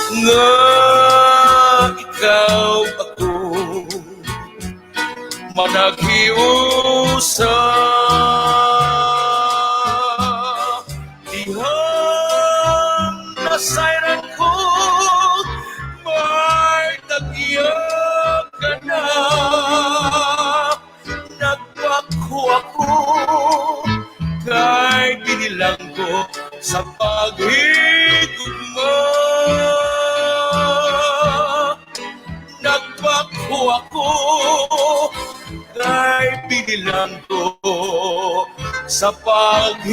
Nga ikaw ako managhiusa. Dihang nasayran ko, may tagya ka na. Nagpako ako kay binilang ko sa paghigugma. Nagpako ako kay binilang ko sa paghigugma.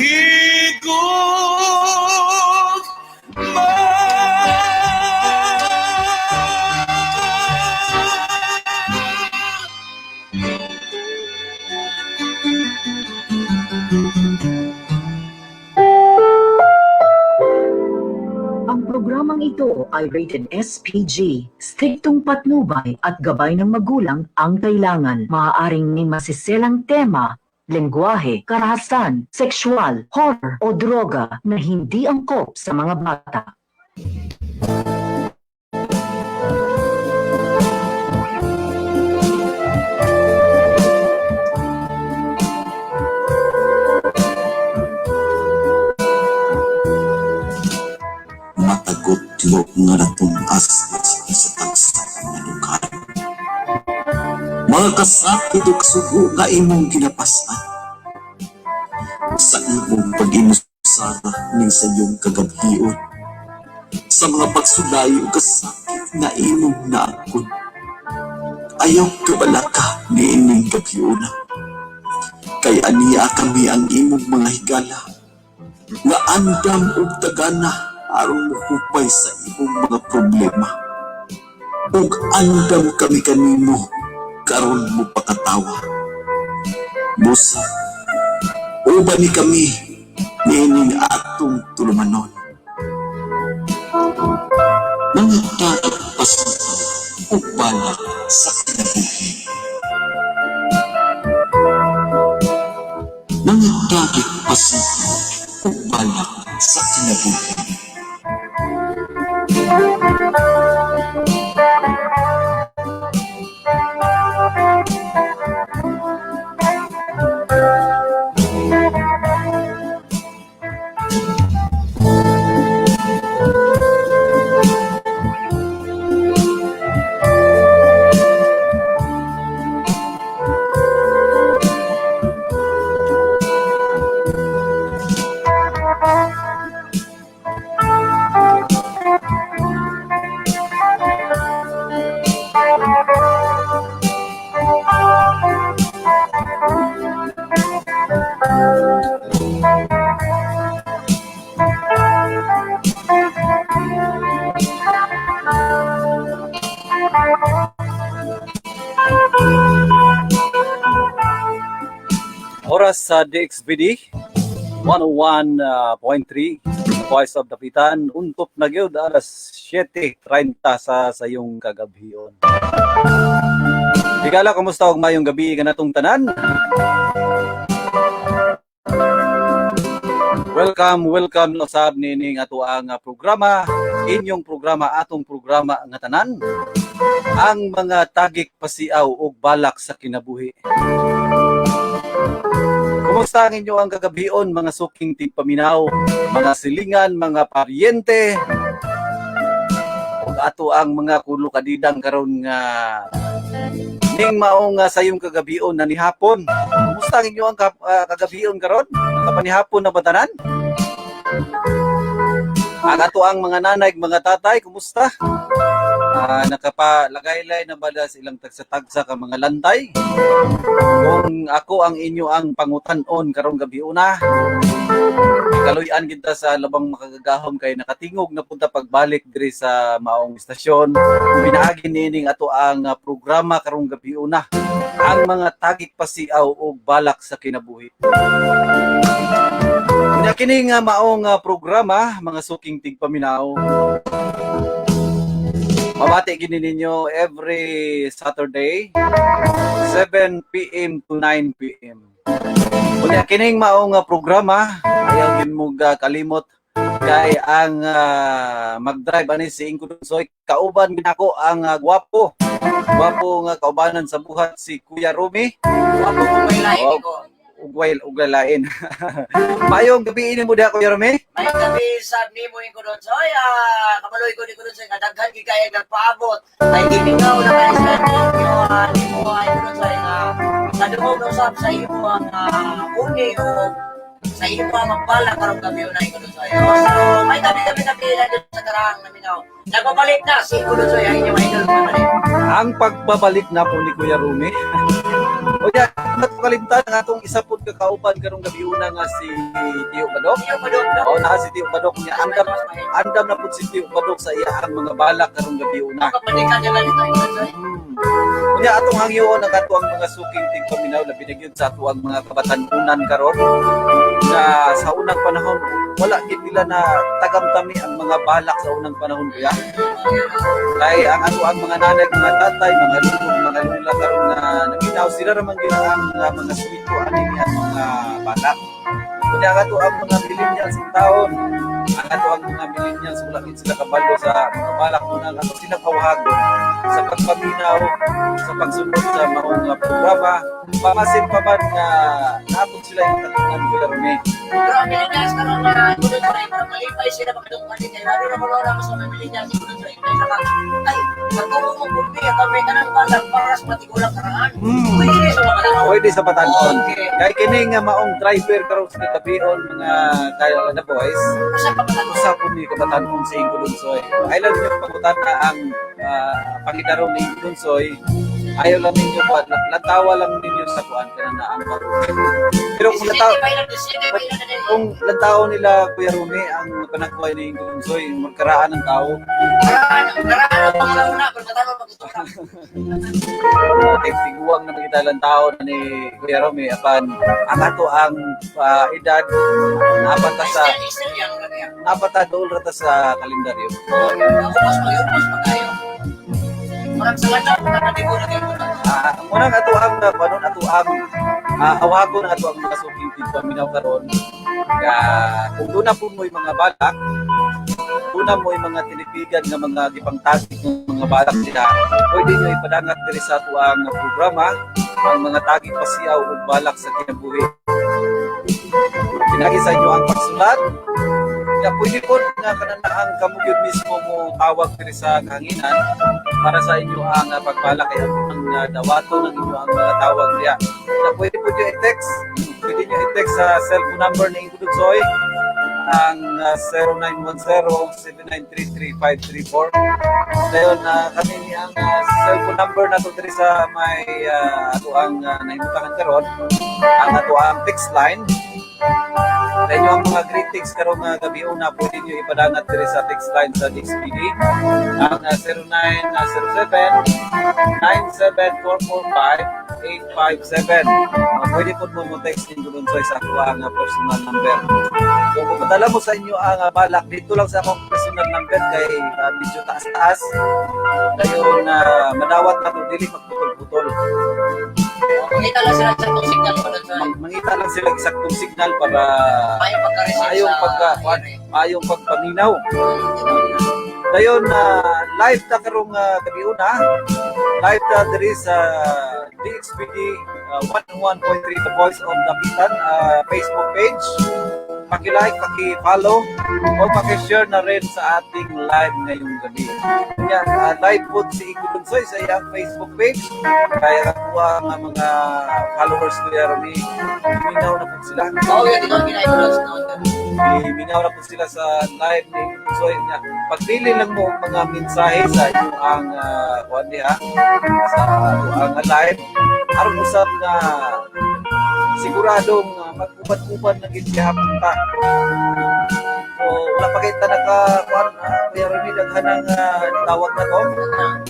Ang programang ito ay rated SPG. Striktong patnubay at gabay ng magulang ang kailangan. Maaaring may masiselang tema, lengguwahe, karahasan, sexual, horror o droga na hindi angkop sa mga bata. Matagutlo nga natumas sa tagsa nga lugar. Mga kasakit ug kasugo nga imong ginapasan. Sa imong pag-inusara ning sa iyong kagabhion. Sa mga pagsulay ug kasakit nga imong naangkon. Ayaw kabalaka niining gabhiona. Kay aniya kami ang imong mga higala nga andam ug tagana aron mohupay sa imong mga problema. Ug andam kami kanimo karon mo pakatawa. Busa, uban ni kami niining atong tulumanon. Mga tagig pasiaw ug balak sa kinabuhi. Mga tagig pasiaw ug balak sa kinabuhi. Oras sa DXVD 101.3 Voice of Dapitan, untop na gyud alas 7:30 sa sayong kagabhion. Higala, kumusta og mayong gabi kanatong tanan? Welcome, welcome usab nining ato ang programa, inyong programa, atong programa nga tanan. Ang mga tagik pasiaw og balak sa kinabuhi. Kumusta ang inyo ang kagabion, mga suking tigpaminaw, mga silingan, mga paryente, ug ato ang mga kulo kadidang karon nga ning maong nga sayong kagabion na nihapon. Kumusta ang inyo ang kagabion karon? Nakapanihapon na ba tanan? Ang ato ang mga nanay, mga tatay, kumusta? Nakapalagay-lay na ba sa ilang tagsa-tagsa ka mga lantay? Kung ako ang inyo ang pangutan-on karong gabi una, kaluy-an kita sa labang makagagahom kay nakatingog na punta pagbalik diri sa maong istasyon. Pinaagi nining ato ang programa karong gabi una, ang mga tagik pasiaw og balak sa kinabuhi. Unya kini nga maong programa, mga suking tigpaminaw, mabati gini ninyo every Saturday 7 PM to 9 PM. Unya kining maong programa, ayaw gin mo kalimot Kay ang mag-drive ani si Ingko Dunsoy, kauban ginako ang gwapo. Gwapo nga kaubanan sa buhat, si Kuya Rumi. Wapo ko may lain Oh. ko. Ugway ugay lain. Maayong gabi ini mo diha, Kuya Rumi. May gabi sa nimo, Inko Donsoy, kabaloy ko ni Ko Donsoy nga daghan gid kay nagpaabot. Ay gimingaw na kay sa ninyo nimo ay Ko Donsoy nga kadungog usab sa imo ang uni o sa imo ang magbala karong gabi na, Inko Donsoy. So may gabi gabi gabi na dito sa karang naminaw. Nagbabalik na si Inko Donsoy, ang inyong idol naman. Ang pagbabalik na po ni Kuya Rumi. O ya, kalimtan ang atong isa pud ka kauban karong gabi una nga si Tio Badok. Iyo Badok, no? Oo, naa si Tio Badok niya. Andam, andam na pud si Tio Badok sa iyang mga balak karong gabi una. Kapanikan niya lang ito, Inko Donsoy. Unya atong hangyoon ang atuang mga suking tigpaminaw, labi na gyud sa atuang mga kabatan-unan karon nga sa unang panahon wala gid nila na tagamtami ang mga balak sa unang panahon, kuya. Kay ang atuang mga nanay, mga tatay, mga lolo, mga lola karon na naminaw, sila ra man gyud ang mga swito ani niya mga balak. Unya ang atuang mga millennials in taon, ang atuang mga millennials, wala gid sila kabalo sa mga balak mo na ato sila kawahagon sa pagpaminaw, sa pagsunod sa maong programa, pamasin pa man nga naapod sila yung tatungan, Kuya Rene. Pero ang millennials karon na, Ko Donsoy, parang malipay sila makadunggan kay lalo na wala na sa mga millennials, Ko Donsoy, kay saka ay magtuo mo gud ni kami kanang balak para sa matigulang karaan. Pwede rin sa mga tao. Pwede sa batanon. Okay. Kay kini nga maong driver karon sa kagabion, mga kaya na boys, Usa pa ba usa po ni kabatanon si Ingo Lunsoy. Ay lang ninyo pangutan na ang pangitarong ni Ingo Lunsoy, ayaw lang ninyo pa, lantawa lang ninyo sa kuan kana na ang baro. Pero kung lantawa, kung lantaw nila, Kuya Rumi, ang panagkuhay ni Ingo Lunsoy, magkaraan ng tao. Karaan, karaan ang pangalauna, pero katanong mag-istorya. Okay, tiguang na makita lang tao na ni Kuya Romy apan ang ato ang edad napata sa Still, still young ra kaya. napata dool ra ta sa kalendaryo. Ubos pa, ubos pa kayo. Murag sa lantaw, nakadibo na kayo. Muna ato ang kanon ato ang hawagon ato ang mga suking tigpaminaw karon nga kung doon na po mo'y mga balak, doon na mo'y mga tinipigan nga mga gipangtagig ng mga balak nila, pwede nyo ipadangat diri sa ato ang programa ang mga tagig pasiyaw ug balak sa kinabuhi. Pinagi sa inyo ang pagsulat. Kaya pwede po nga kananaang kamo gyud mismo mo tawag diri sa kahanginan para sa inyo ang pagbalak kay ang dawato ng inyo ang mga tawag diya. Na pwede po nyo i-text. Pwede nyo i-text sa cellphone number ni Ingrid Soy ang 0910-793-3534. Dayon na kami ni ang cellphone number nato diri sa may ato ang nahimutangan karon, ang ato ang text line. Sa inyo ang mga greetings karong gabi una, pwede nyo ipadangat diri sa text line sa DXPD ang 0907 97445 857. Pwede po mo mo text ninyo dun sa ako ang personal number. So kung padala mo sa inyo ang balak dito lang sa akong personal number kay medyo taas-taas. Dayon na madawat na to, dili magputol-putol. Mangita lang sila sa itong signal, Ko Donsoy. Mangita lang sila isaktong signal para Maayong pagka-receive maayong sa pagka maayong pagpaminaw. Dayon na live ta karong gabi una. Live ta diri sa DXPD 101.3 The Voice of Dapitan Facebook page. Paki-like, paki-follow o paki-share na rin sa ating live ngayong gabi. Yan, live po si Ico Dunsoy sa iyang Facebook page. Kaya nakuha ang mga followers ko Rami. Minaw na po sila. Oo, yun ito ang ginay-Ko Donsoy. Minaw na po sila sa live ni Ico Dunsoy niya. Pagpili lang mo ang mga mensahe sa inyong ang kuan diha sa ang live aron usab nga siguradong mag-uban-uban na gid gihapon ta. So wala pa kay ta naka kuan, Kuya Remy, daghan ang tawag na to.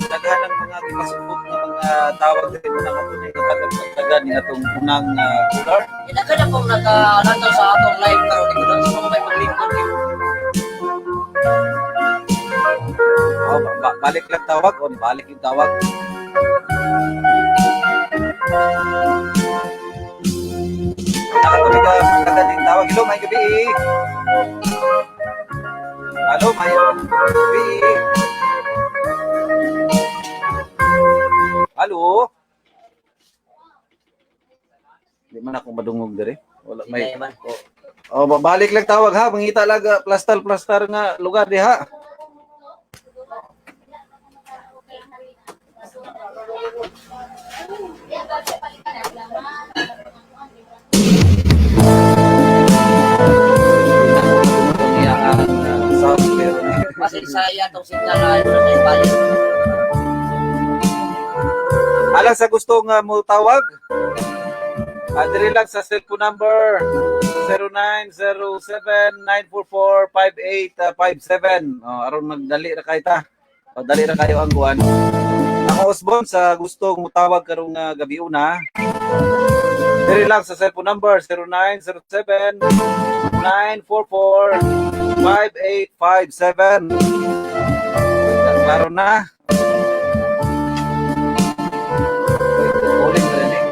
Daghan ang mga gipasubot nga mga tawag din na ato ni katagtagan ni atong unang caller. Daghan na pong nakalantaw sa atong live karon ni Ko Donsoy, mga may paglingkod ni. Oh, balik lang tawag o balik yung tawag. Nakatuloy ka kagaling tawag. Hello, may gabi. Hello, mayong gabi. Hello. Di man ako madungog diri. Wala may May man. Oh, balik lang tawag ha. Mangita lang plastar plastar nga lugar diha. Niya ang sound pero Pasensya tong signal na ito sa ibalik. Alang sa gusto nga mo tawag, diri lang sa cellphone number 0907-944-5857. Oh, aron magdali ra kay ta. O, dali ra kayo ang kuan. Ako Osbon sa gusto mo tawag karong gabi una. Diri lang sa cellphone number 0907-944-5857. Klaro na. Calling na rin eh.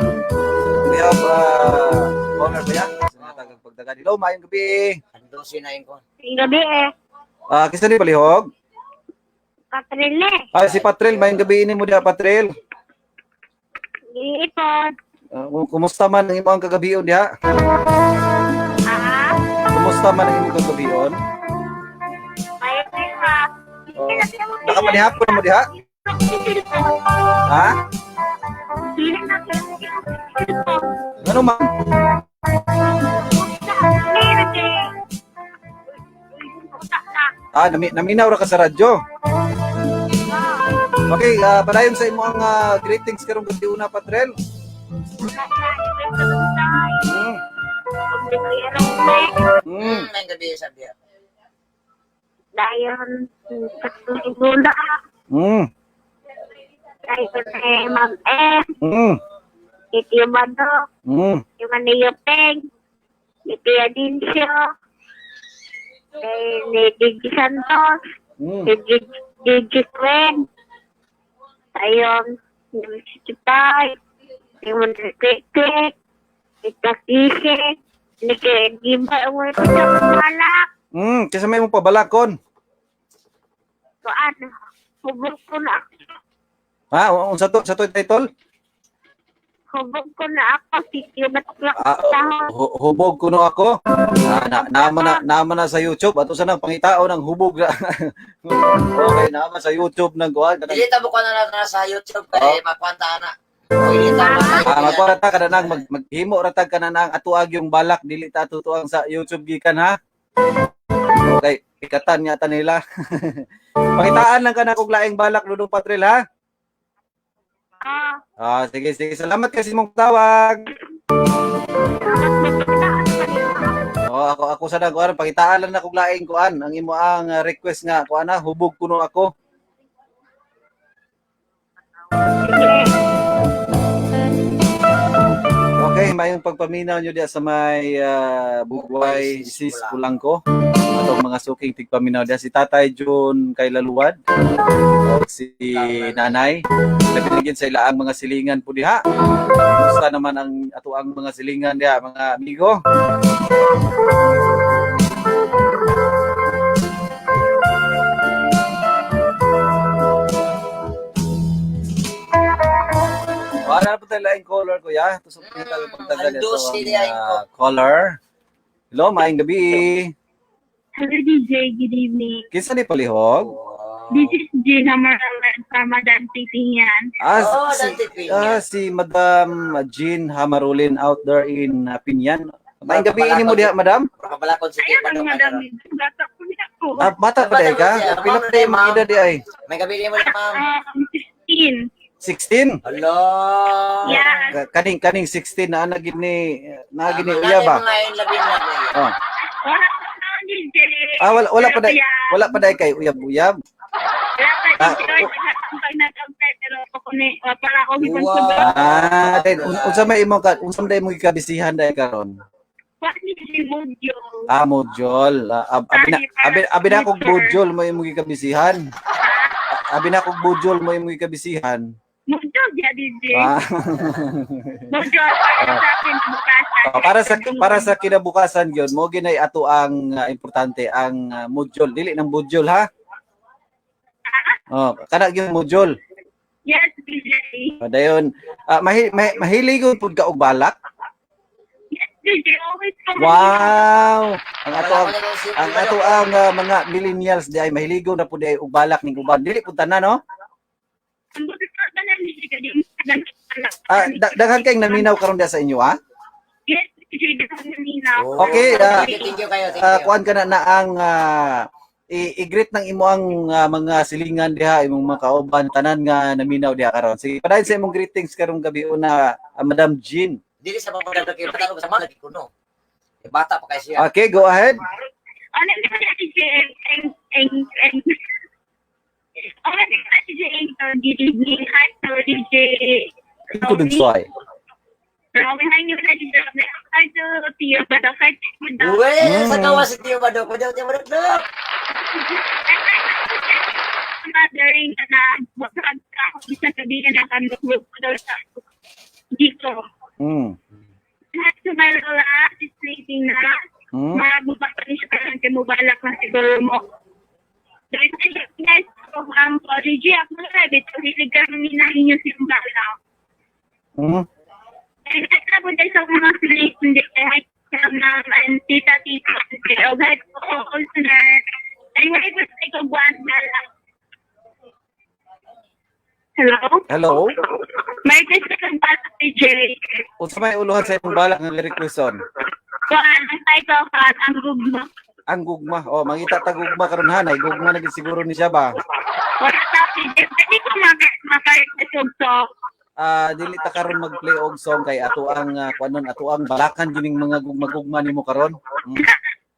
We have caller ba yan? Sinatagag pagdagan. Hello, maayong gabi. Andosi na yun ko. Gabi eh. Ah, kisa ni Palihog? Katril eh. Ah, si Patril, maayong gabi ini mo diha, Patril. Giipon. Ah, kumusta man ang imong kagabion diha? Ah, Kumusta man ang imong kagabion? may ha. Oh, nakapanihapon na mo diha? Ha? Ano man? Ah, naminaw ra ka sa radyo. Okay, padayon sa imo ang greetings karong gabi una, Patril. May gabi sa biya. Dayon, katulog Dayon eh, Ma'am M, iti Mado, yung Manio Peng, iti Adincio, eh, ni Gigi Santos, ni Gigi Quen, ayun, ni Chipay, ni Munrikik, ni Kakise, ni Giba, ang mga palak, Kaysa may mong pabalakon. kuan, hubog ko na, Ha, unsa to sa to title? Hubog ko na ako, si Tiyo Batuklak Ah, tahon. hubog kuno ako. Ah, na, naman na sa YouTube ato sa nang pangitao ng hubog. Okay, naman sa YouTube ng kuan. Dili ta mo ko na na sa YouTube kay makwanta na. Pwede ta mo. Ah, magkuha ta kada nang maghimo ra tag kana nang atuag yung balak dili ta tutuang sa YouTube gikan ha. Okay, ikatan yata nila. Pakitaan lang kana kog laing balak Dudong Patril ha. Ah, Ah, sige sige. Salamat kasi mong tawag. Oh, ako ako sa kuan pakitaan lang na kog laing kuan ang imo ang request nga kuan na hubog kuno ako. Sige. Okay, mayong pagpaminaw nyo diya sa may Bugway Sis Pulangko. Atong mga suking tigpaminaw diya si Tatay John kay Laluwad o si Nanay. Labi na gyud sa ilaang mga silingan po diha. Kumusta naman ang ato ang mga silingan diha mga amigo? Wala po tayo laing color, kuya. Tusok niyo tayo pagtagal ito Andos ang sila yung color. Hello, maayong gabi. Hello, DJ. Good evening. Kinsa ni Palihog? This is Gina Morales from Dante Tingan. Ah, Oh, si, Dante Piña. si Madam Jean Hamarulin out there in Pinyan. Maayong gabi ini mo diha, Madam? Pabalakon si Ayun Tiyo ang madam. Bata ko niya ako. Ah, bata pa Bata diay ka? pa siya. Pila Ma'am, pa diay ma'am. mga edad diay? May gabi mo na, ma'am. 16. 16? Hello. Yeah. Kaning kaning 16 na ana gid ni na gid ni Tama, uyab ba? Mga labi na. Oh. Wala pa na, DJ. Ah, wala wala pa day, Kaya, wala pa day kay uyab-uyab. Wala pa, Ah, DJ. Pag nag-apply, pero ako ni, wala ako Wow. wow. Ah, then unsa may imong ka unsa may imong gikabisihan day karon? Wala ni si Mojo. Ah, module. Ah, abi na kog module mo imong gikabisihan. Abi na kog module mo imong gikabisihan. Mojo, yan. DJ. Ah. Module para sa kinabukasan. Oh, para sa kinabukasan gyud mo ginay ato ang importante ang module, dili ng module ha. Oh, kana gyud module. Yes, DJ. Oh, dayon mahilig pud ka og balak. Yes, DJ. Always ko. Wow! Ang ato ang Wala ko na simple ang ato ang mga millennials di ay mahiligo na pud ay og balak ning uban. Dili pud tanan, no? Ang buti ko ba na DJ ka di? Ah, daghan kayong naminaw karon diha sa inyo ha. Yes, DJ. Daghan naminaw. Oh, Okay, thank you kayo, thank you. Kuan ka na na ang i-greet ng imo ang mga silingan diha, imong mga kauban tanan nga naminaw diha karon. Sige, padayon sa imong greetings karong gabi una, Madam Jean. Dili sa papadagdag kay bata ko sa mga kuno. Eh, bata pa kay siya. Okay, go ahead. Ano na DJ? Ang ang ang ano na DJ? Good evening. Hi, sir, DJ. Ko dun soy. Romy, hi, niyo na DJ. Hi, sir, Tio Badok. Hi, Tio Badok. Uwe, sa gawa si Tio Badok. Kuya Tio Badok. Dok. Mothering na wag ka ako bisa sabihin na kami ko daw sa dito. Lahat sa my lola, she's sleeping na. Mabubat pa rin siya parang kay mubalak na siguro mo. Dahil sa guys, ko ang DJ, ako na bito, hilig kami minahin yung simbalak. And at tapos dahil sa mga siling, hindi kahit na ang tita, tita, ante, o kahit ko, listener, ay wala ko sa ikaw buwan na lang. Hello? Hello. May gusto kang balak, DJ. Unsa may uluhan sa imong balak nga request on? Kuan, ang title ka, ang gugma. Ang gugma. Oh, mangita ta gugma karon ha, nay gugma na gid siguro ni siya ba? Wala ta, DJ. Pwede ko maka-request og song. Ah, dili ta karon mag-play og song kay ato ang kuanon, ato ang balakan gining mga gugma-gugma nimo karon.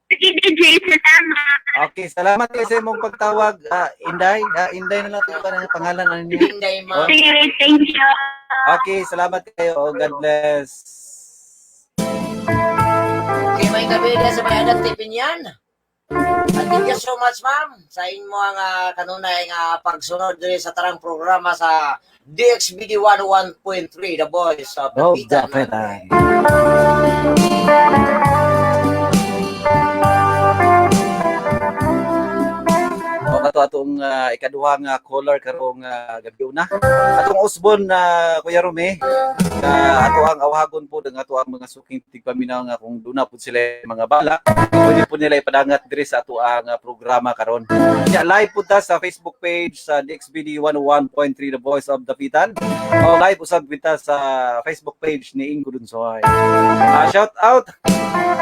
Sige, DJ, salamat. Okay, salamat kay sa imong pagtawag, Inday. Inday na lang ito ang pangalan ano niyo. Inday, ma'am. Sige, thank you. Okay, salamat kayo. Oh, God bless. Okay, may gabi na sa may anak tipin yan. And thank you so much, ma'am, sa inyo ang kanunay nga pagsunod diri sa tarang programa sa DXBD 101.3, The Voice of Oh, Dapitan. Dapitan. O kato atong ikaduha nga caller karong gabi una. Atong usbon na Kuya Rome, nga ato ang awhagon po ang ato ang mga suking tigpaminaw nga kung duna po sila mga balak, pwede po nila ipadangat diri sa ato ang programa karon. Nya live po ta sa Facebook page sa DXBD 101.3, The Voice of Dapitan. O live usab kita sa Facebook page ni Ingo Dunsoy. Shout out.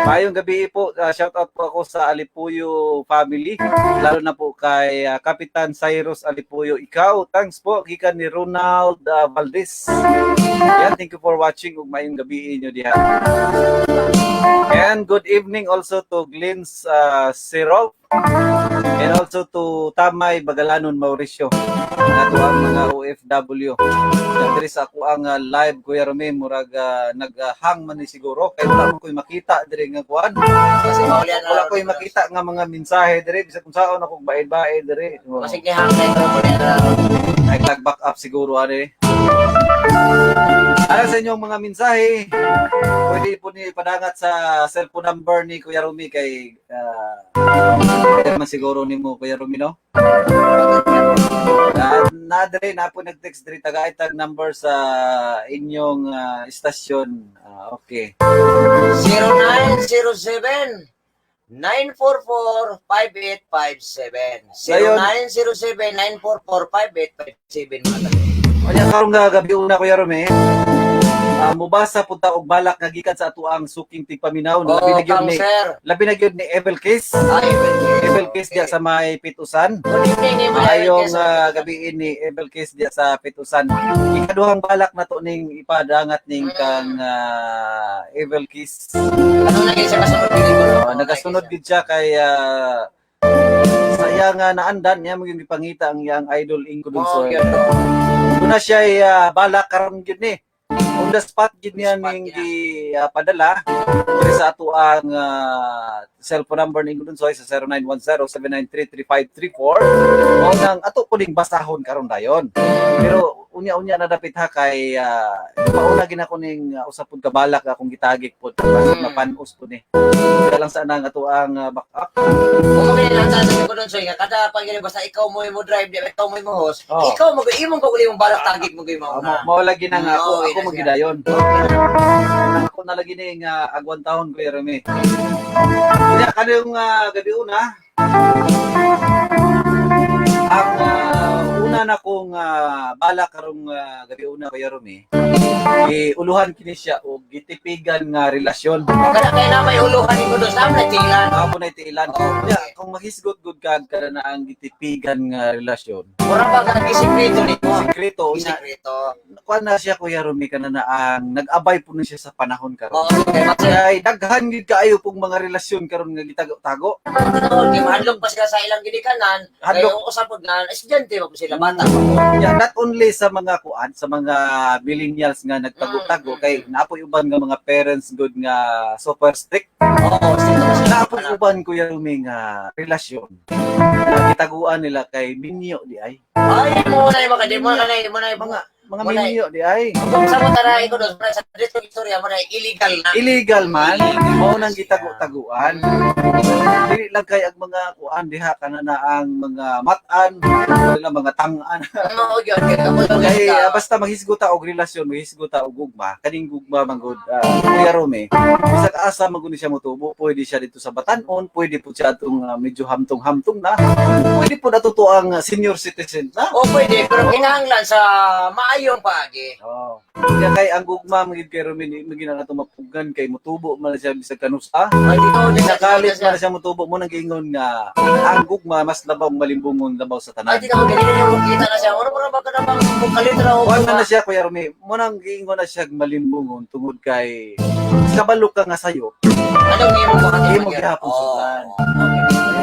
Maayong gabi po. Shout out po ako sa Alipuyo family, lalo na po kay Kapitan Cyrus Alipuyo. Ikaw, thanks po gikan ni Ronald Valdez. Yan, thank you for watching ug maayong gabi inyo diha. And good evening also to Glens Sirov and also to Tamay Bagalanon Mauricio. Ato ang mga OFW. Yan, diri sa ako ang live, Kuya Rome, murag naghang man ni siguro kay wala man ko'y makita diri nga kuan. Kasi maulian na. Wala ko'y makita nga mga mensahe diri bisag kung saon ako baid-baid diri. Oh. Masig ni Hang na ito, maulian na. Naglag back up siguro ani. Para sa inyong mga mensahe, pwede po ni padangat sa cellphone number ni Kuya Rumi kay pwede man siguro nimo, Kuya Rumi, no? Na dre na po nag-text dre taga itag number sa inyong istasyon. Ah, okay. 0907 944 5857. 0907 944 5857, mga tabi. Kanya karong nga gabi una, Kuya Rumi. Mubasa punta og balak nga gikan sa ato ang suking tigpaminaw. Oh, Labi na gyud kang ni sir. labi na gyud ni Evel Case. Ay, well, Evel Case diya sa may Pitusan. Good evening, Evel Ayong Case. Gabiin ni Evel Case diya sa Pitusan. Ikaduhang balak na to ning ipadangat ning kang Evel Case. Ano na kayo sa kasunod gid ko? Oh, nagasunod gid siya kay sa iyang naandan niya mo yung gipangita ang iyang idol Ingo Oh, Dunsoy. yun. Una siya ay balak karon gyud ni. On the spot gyud niya Spot ning niya. gi padala diri sa ato ang cellphone number ni Ingo Dunsoy sa 0910-793-3534. Mao nang ato po ning basahon karon dayon. Pero unya-unya na dapit ha kay mauna gina ko ning usa pud ka balak akong gitagik pud mm. Mapanos pud ni. Kaya lang sana ang atoang backup. Kung mo lang sa ko doon, Soy, nga kada pag gani basta ikaw mo mo drive, di ba, ikaw mo mo host, ikaw mo imong kag imong balak tagik mo mo. Mao lagi na nga ako Oo, ako ina siya. magidayon. Ako na lagi ni nga agwan taon, Kuya Remy. Kaya kanong gabi una ang una na kong balak karong gabi una, Kuya Remy, uluhan kini siya og gitipigan nga relasyon. Kada kay na may uluhan ni ko doon, sa na tilan. Ako na itiilan. Okay. Kaya kung mahisgot gud ka kada na ang gitipigan nga relasyon. Mura ba ka gisikreto ni mo? Sikreto unya Gisikreto. Kuan na siya, Kuya Rumi, kana na ang nag-abay po ni siya sa panahon karon. Oo, kay Maxel. Kay daghan gid kaayo pong mga relasyon karon nga gitago-tago. Kay mahadlok pa sila sa ilang ginikanan, kay Hadlok. usap pod nga estudyante pa po sila, bata pa po. Yeah, not only sa mga kuan, sa mga millennials nga nagtago-tago kay naapoy uban nga mga parents good nga super strict. Oo, stricto pa sila. Naapoy uban, Kuya Rumi, nga relasyon. Na gitaguan nila kay minyo di ay. Ay, mo na yung mga di mo na mo na yung Mga mga Wala eh. minyo di ay. Kung sa mo tara ko doon, sa dito istorya mo na illegal na. Illegal man, mao nang gitago-taguan. Dili lang kay ang mga kuan diha kana na ang mga mat-an, wala mga tang-an. Oo, yun. Kaya mo Kay basta maghisgot ta og relasyon, maghisgot ta og gugma, kaning gugma man gud, Kuya Rome. Bisag asa man gud ni siya motubo, pwede siya dito sa Batan-on, pwede po siya atong medyo hamtong-hamtong na. Pwede po na totoo ang senior citizen na. O pwede, pero kinahanglan sa maayong paagi. Oh. Kaya kay ang gugma man gid kay Rome, di man gid na nato mapugan kay motubo man na siya bisag kanusa. Ay, dito, dito, Nakalit dito, man na siya motubo mo nang giingon nga ang gugma mas labaw malimbungon labaw sa Ay, tanan. dito ko ganito yung kita na siya. Ano pa ba ka namang kalit ra o Kuan man na siya, Kuya Rome, mo nang giingon na siya malimbungon tungod kay kabalo ka nga sayo, Anong imo mo kato? Imo gihapon sudlan.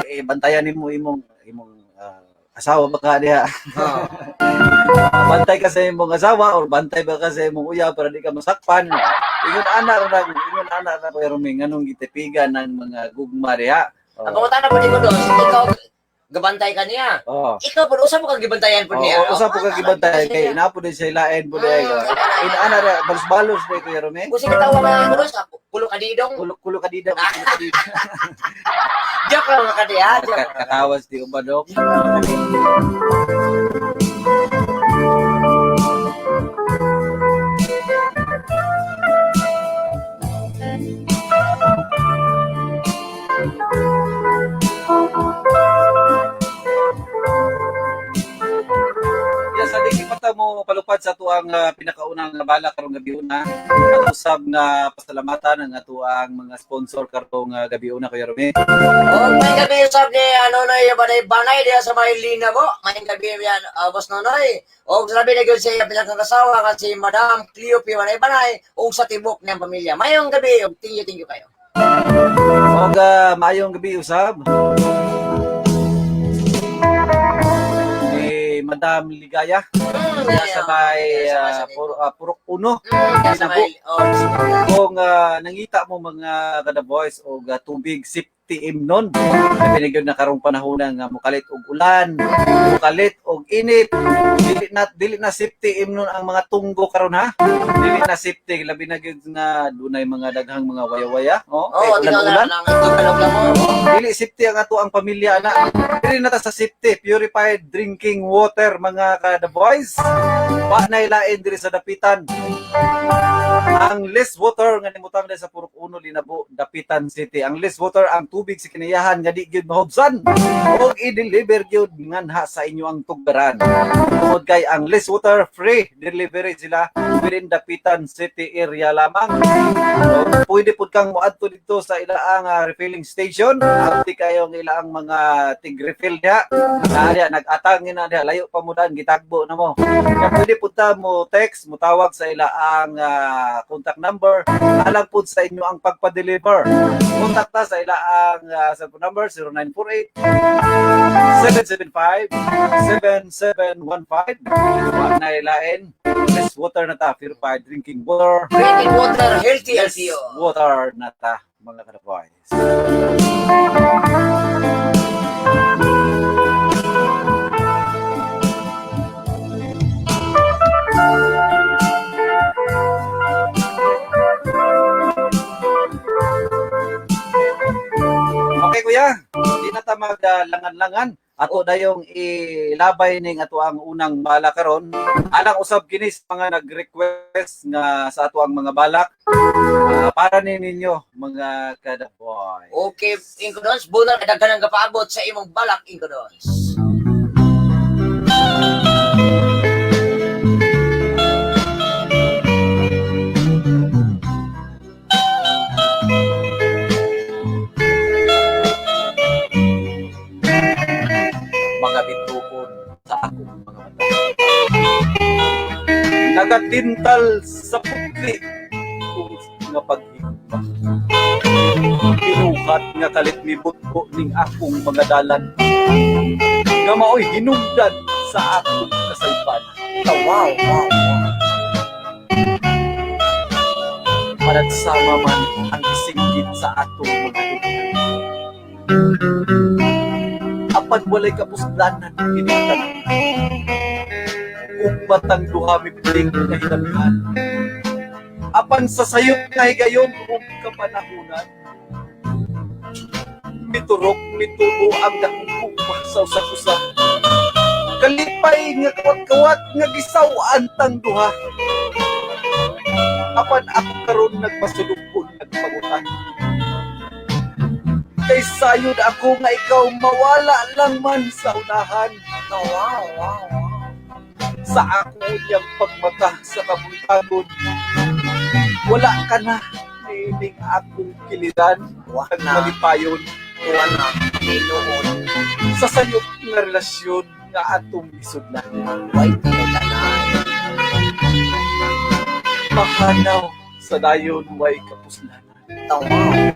Eh bantayan nimo imong imong asawa baka diha. Bantay ka sa imong asawa or bantay ba ka sa imong uya para di ka masakpan. Ingon ana ra, Kuya Rome, nganong gitipigan ng mga gugma diha. Ang Oh. pangutana po ko doon, ikaw gabantay ka niya. Oh. Ikaw po, usa mo kang gibantayan po niya. Oo, usa po ka gibantayan kay inapo din siya ilain po diha. Inaana ra balos-balos diha, Kuya Rome. Kung sige tawa ka ko doon, sa kulo ka didong. Kulo kulo ka dida, kulo ka dida. Joke lang ka diha. Joke lang. Katawas di ba dok? Yes, sa di pa mo palupad sa atuang pinakaunang bala karong gabi una. At usab nga pasalamatan ang atuang mga sponsor karong gabi una, Kuya Rome. Oh, may gabi usab ni ano na yung banay banay diha sa may Linabo. May gabi yan, Boss Nonoy. Og sabi na gyud sa iya pinakakasawa nga si Madam Cleo P. Banay Banay og sa tibok niyang pamilya. Mayong gabi, og thank you kayo. Og maayong gabi usab ni Madam Ligaya diha sa may Purok Uno. Diha sa may oh, Kung nangita mo mga kada boys og tubig safety imnon, labi na gyud na karong panahon nga mukalit og ulan, mukalit og init, dili na safety imnon ang mga tunggo karon ha. Dili na safety, labi na gyud nga dunay mga daghang mga waya-waya, oh, kay Oh, tingnan ulan-ulan. na lang ito kalog lang mo. Dili safety ang ato ang pamilya na. Dili na ta sa safety, purified drinking water mga kada boys. Wa na ilain diri sa Dapitan. Ang less water nga nimutang diri sa Purok Uno, Linabo, Dapitan City. Ang less water ang tubig sa kinayahan nga di gyud mahubsan ug i-deliver gyud nganha sa inyo ang tugbaran. Tungod kay ang less water free delivery sila within Dapitan City area lamang. So, pwede pud kang moadto dito sa ilaang refilling station. Abti kayo ang ilaang mga tig-refill diha. Na diha nag-atangin na diha, layo pa mo daan gitagbo na mo. Kaya pwede pud ta mo text, mo tawag sa ilaang contact number. Alang pud sa inyo ang pagpa-deliver. Contact ta sa ilaang cellphone number 0948 775 7715. Wa na ilain. Less water na ta, purified drinking water. Drinking water, healthy Yes, LTO. water na ta, mga kadaboys. maglangan-langan. Ato dayong ilabay ning ato ang unang balak karon. Alang usab kini sa mga nag-request nga sa ato ang mga balak. Para ni ninyo mga kadaboy. Okay, Inkodons, bulan kadaghan ang kapaabot sa imong balak, Inkodons. Mga bituon sa akong mga mata. Nagatintal sa putli kung nga paghigugma. Pinuhat nga kalit ni butko ning akong mga dalan. Nga maoy hinungdan sa akong kasaypanan. Wow, wow, wow. Panagsama man ang isinggit sa atong mga dugo. Apan walay kapuslanan kining tanan. Ug batang duha mibling nga hinabihan. Apan sa sayop nga higayon ug kapanahunan. Miturok mitubo ang dakong gugma sa usa-usa. Kalipay nga kawat-kawat nga gisaw-an tang duha. Apan ako karon nagpasulupon nagpangutan. Kay sayod ako nga ikaw mawala lang man sa unahan. Wow, wow, wow. Sa ako niyang pagmata sa kabuntagon. Wala ka na nining akong kiliran Wa kag na, malipayon wa na, tinuod. sa sayop nga relasyon nga atong gisudlan. Way tinuod. Mahanaw sa dayon way kapuslanan. Wow.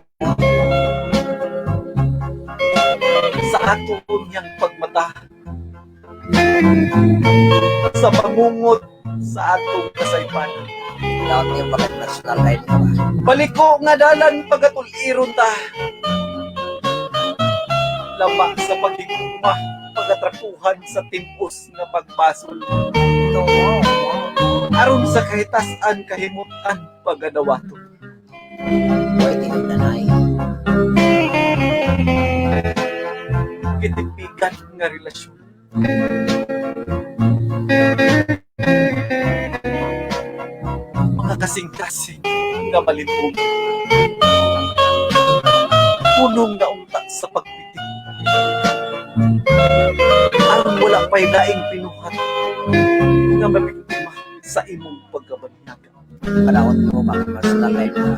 Sa ato niyang pagmata, sa pangungot sa atong kasaypanan. Daot yung bakit personal kayo ba? Baliko nga dalan pagatuliron ta. Lama sa paghigugma, pagatrapuhan sa timpos nga pagbasol. Wow, wow. Aron sa kahitasan kahimutan pagadawato. Way tinuod. Kitipigan nga relasyon. Mga kasing-kasing nga malintong. Punong na unta sa pagpitik. Aron wala pa'y laing pinuhat nga mabiktima sa imong pagkabanyaga. Padaot mo bakit personal kayo ba?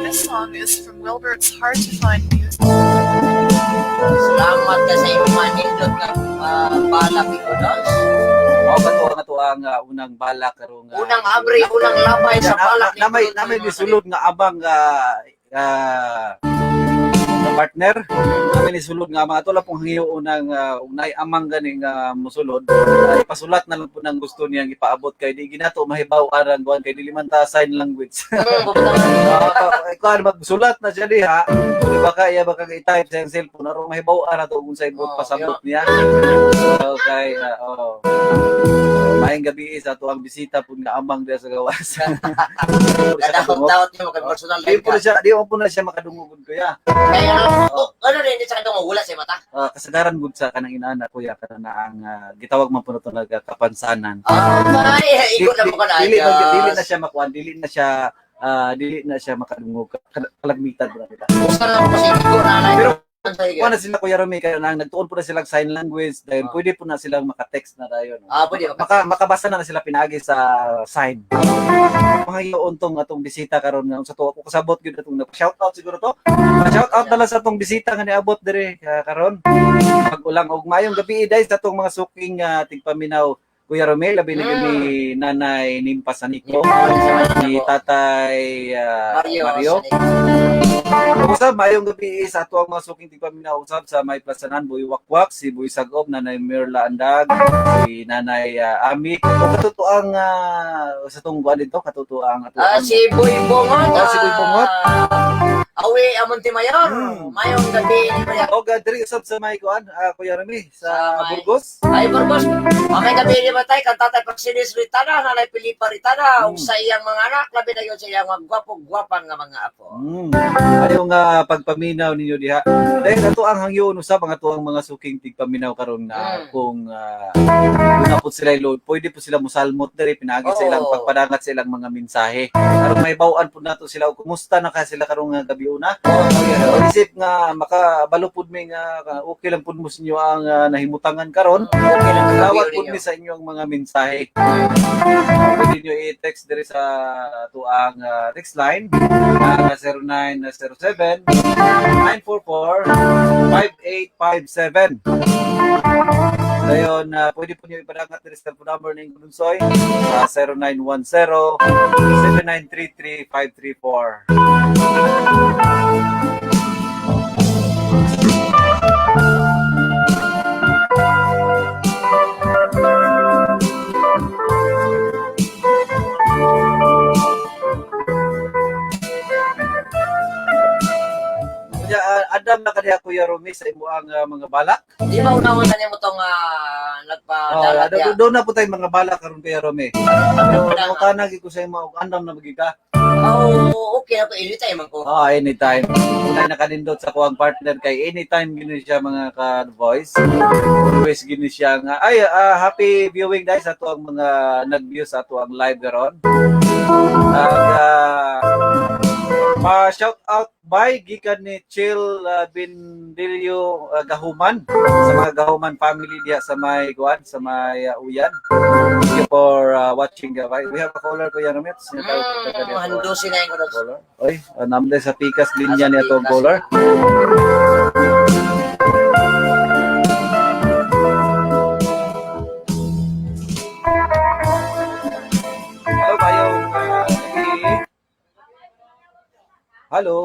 This song is from Wilbert's Hard to Find Music. Salamat ka sa imong manindot nga balak, Inkodons. Mao ba to ang ato ang unang balak karong Unang abri, unang labay sa balak. Na, may nisulod nga abang partner. May nisulod nga amang ato lang pong hangyo unang unay amang gani nga mosulod. Ipasulat na lang po ng gusto niyang ipaabot kay di ginato mahibaw arang kuan kay dili man ta sign language. Kuan magsulat na siya diha. Di ba ka iya baka i-type sa iyang cellphone aron mahibaw ara to kung sa ibot pasabot niya. Okay, oh. Maayong gabi sa ato ang bisita pud nga amang diha sa gawas. Daot niyo kay personal Di po na siya, di po na siya makadungog kuya. Kaya ano rin sa kadungog wala sa mata. Kasagaran gud sa kanang inaana kuya kana na ang gitawag man po na to nagkapansanan. Ay, ikot na mo ka na. Dili dili na siya makuan, dili na siya makadungog. Kalagmitan po na nila. Usa na mo kasi ikot na na. Pero kuha na sila Kuya Romy kaya nang nagtuon po na silang sign language dahil pwede po na silang maka-text na tayo. No? Pwede Makabasa na sila pinaagi sa sign. Mga iyon tong atong bisita karon nga sa tuwa ko kasabot gyud atong shout out siguro to. Shout out na lang sa atong bisita nga niabot diri karon. Pag-ulang og maayong gabi day sa atong mga suking tigpaminaw Kuya Romel, labi na ni Nanay Nimpa Sanico, ni Tatay Mario. Usab, maayong gabi sa ato ang mga suking tigpaminaw usab sa may plasanan, Boy Wakwak, si Boy Sagob, Nanay Mirla Andag, si Nanay Ami. O katutuang sa tong kuan dito, katutuang ato. Si Boy Bongot. Oh, si Boy Bongot. Awi Andrea Montemayor. Mayong gabi ni Kuya. Og diri usab sa may kuan, Kuya Remy, sa Sa may- Burgos. Ay, Burgos, mamay gabi ni Matay, kang Tatay Praxedes Ritana, Nanay Pilipa Ritana, ug sa iyang mga anak, labi na yun sa iyang mga gwapo-gwapang nga mga apo. Ayaw nga pagpaminaw ninyo diha. Dahil ato ang hangyoon usab ang ato ang mga suking tigpaminaw karon na kung una po sila load, pwede po sila musalmot diri pinaagi sa ilang pagpadangat sa ilang mga mensahe. Aron may bawaan po nato sila og kumusta na ka sila karong nga gabi una. O isip nga makabalo pud mi nga okay lang pud mo sa inyo ang nahimutangan karon. Okay lang ang gabi Tawag pud ninyo. mi sa inyong mga mensahe. Pwede nyo i-text diri sa tuang text line 0907 944 5857. Dayon, pwede po nyo ipadangat diri sa telephone number ng Lunsoy sa 0910 7933 534. Kuya, Adam na kaniya Kuya Rumi sa imo ang mga balak. Di ba unahon na nimo tong Oh, nagpadala diya? doon na po tayong mga balak karon Kuya Rumi. Pero nangutana gyud ko sa imo og andam na magi ka. Oh, okay ako anytime man ko. Oh, anytime. Unay nakanindot sa kuang partner kay anytime gini siya mga ka-voice. Always gini siya nga ay happy viewing guys sa ato ang mga nag-view sa ato ang live karon. Pa shout out by gikan ni Chill Bindilio Gahuman sa mga Gahuman family diha sa may kuan sa may Uyan. Thank you for watching. We have a caller, Kuya Romit. Handusin na yung Caller. Oy, namday sa pikas linya Ah, sa niya itong pikas. caller. Hello, tayo. Hello.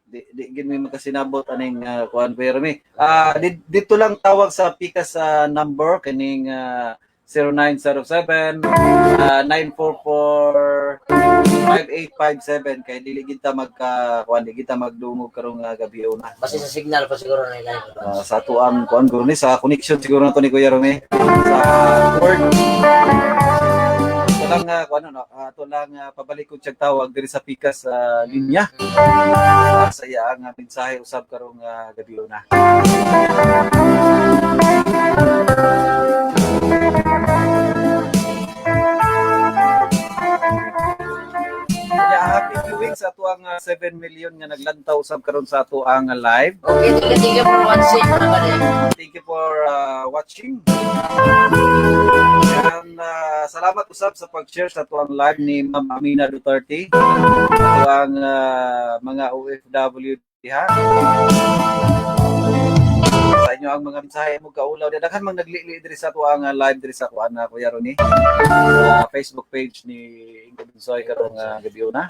Di gid mi makasinabot aning kuan pero mi. Dito lang tawag sa pikas sa number kining 0907 944 5857 kay dili gid ta magka kuan di gid ta magdungog karong gabi una. Basta sa signal pa siguro na line. Sa ato ang kuan guro ni sa connection siguro na to ni Kuya Rome sa word. Ito lang kuan ano ato lang pabalik ko siyang tawag diri sa pikas sa linya. Sa iya ang mensahe usab karong gabi una. Kaya happy viewing sa ato ang 7 million nga naglantaw usab karon sa ato ang live. Okay, thank you for watching mga kare. Thank you for watching. And salamat usab sa pag-share sa tuang live ni Ma'am Amina Duterte. Tuang mga OFW diha. Sa inyo ang mga mensahe mo kaulaw. Daghan mang naglili diri sa tuang live diri sa kuan na Kuya Ronnie. Sa Facebook page ni Ingo Binsoy karong gabi una.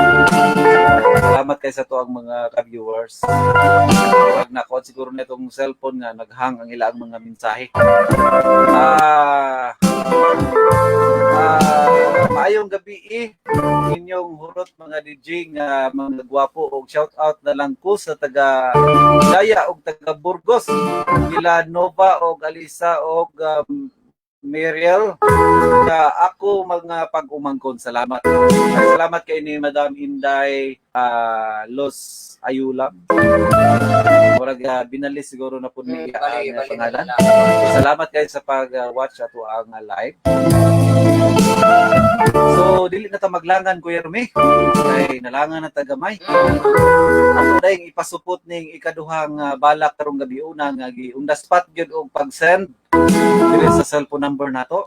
Salamat kay sa tuang mga ka-viewers. Pag nakuha siguro na itong cellphone nga naghang ang ilang mga mensahe. Maayong gabi eh. Inyong hurot mga DJ nga mga gwapo og shout out na lang ko sa taga Daya og taga Burgos, nila Nova og Alisa og Muriel nga ako mga pag-umangkon. Salamat. Salamat kay ni Madam Inday Los Ayulam. Murag binalis siguro na po niya Bali, ang bali, pangalan. bali. Salamat kayo sa pag-watch ato ang live. So dili na ta maglangan Kuya Rumi. Kay nalangan na ta gamay. Ato dayong ipasupot ning ikaduhang balak karong gabi una nga gi on the spot gyud og pag-send diri sa cellphone number nato.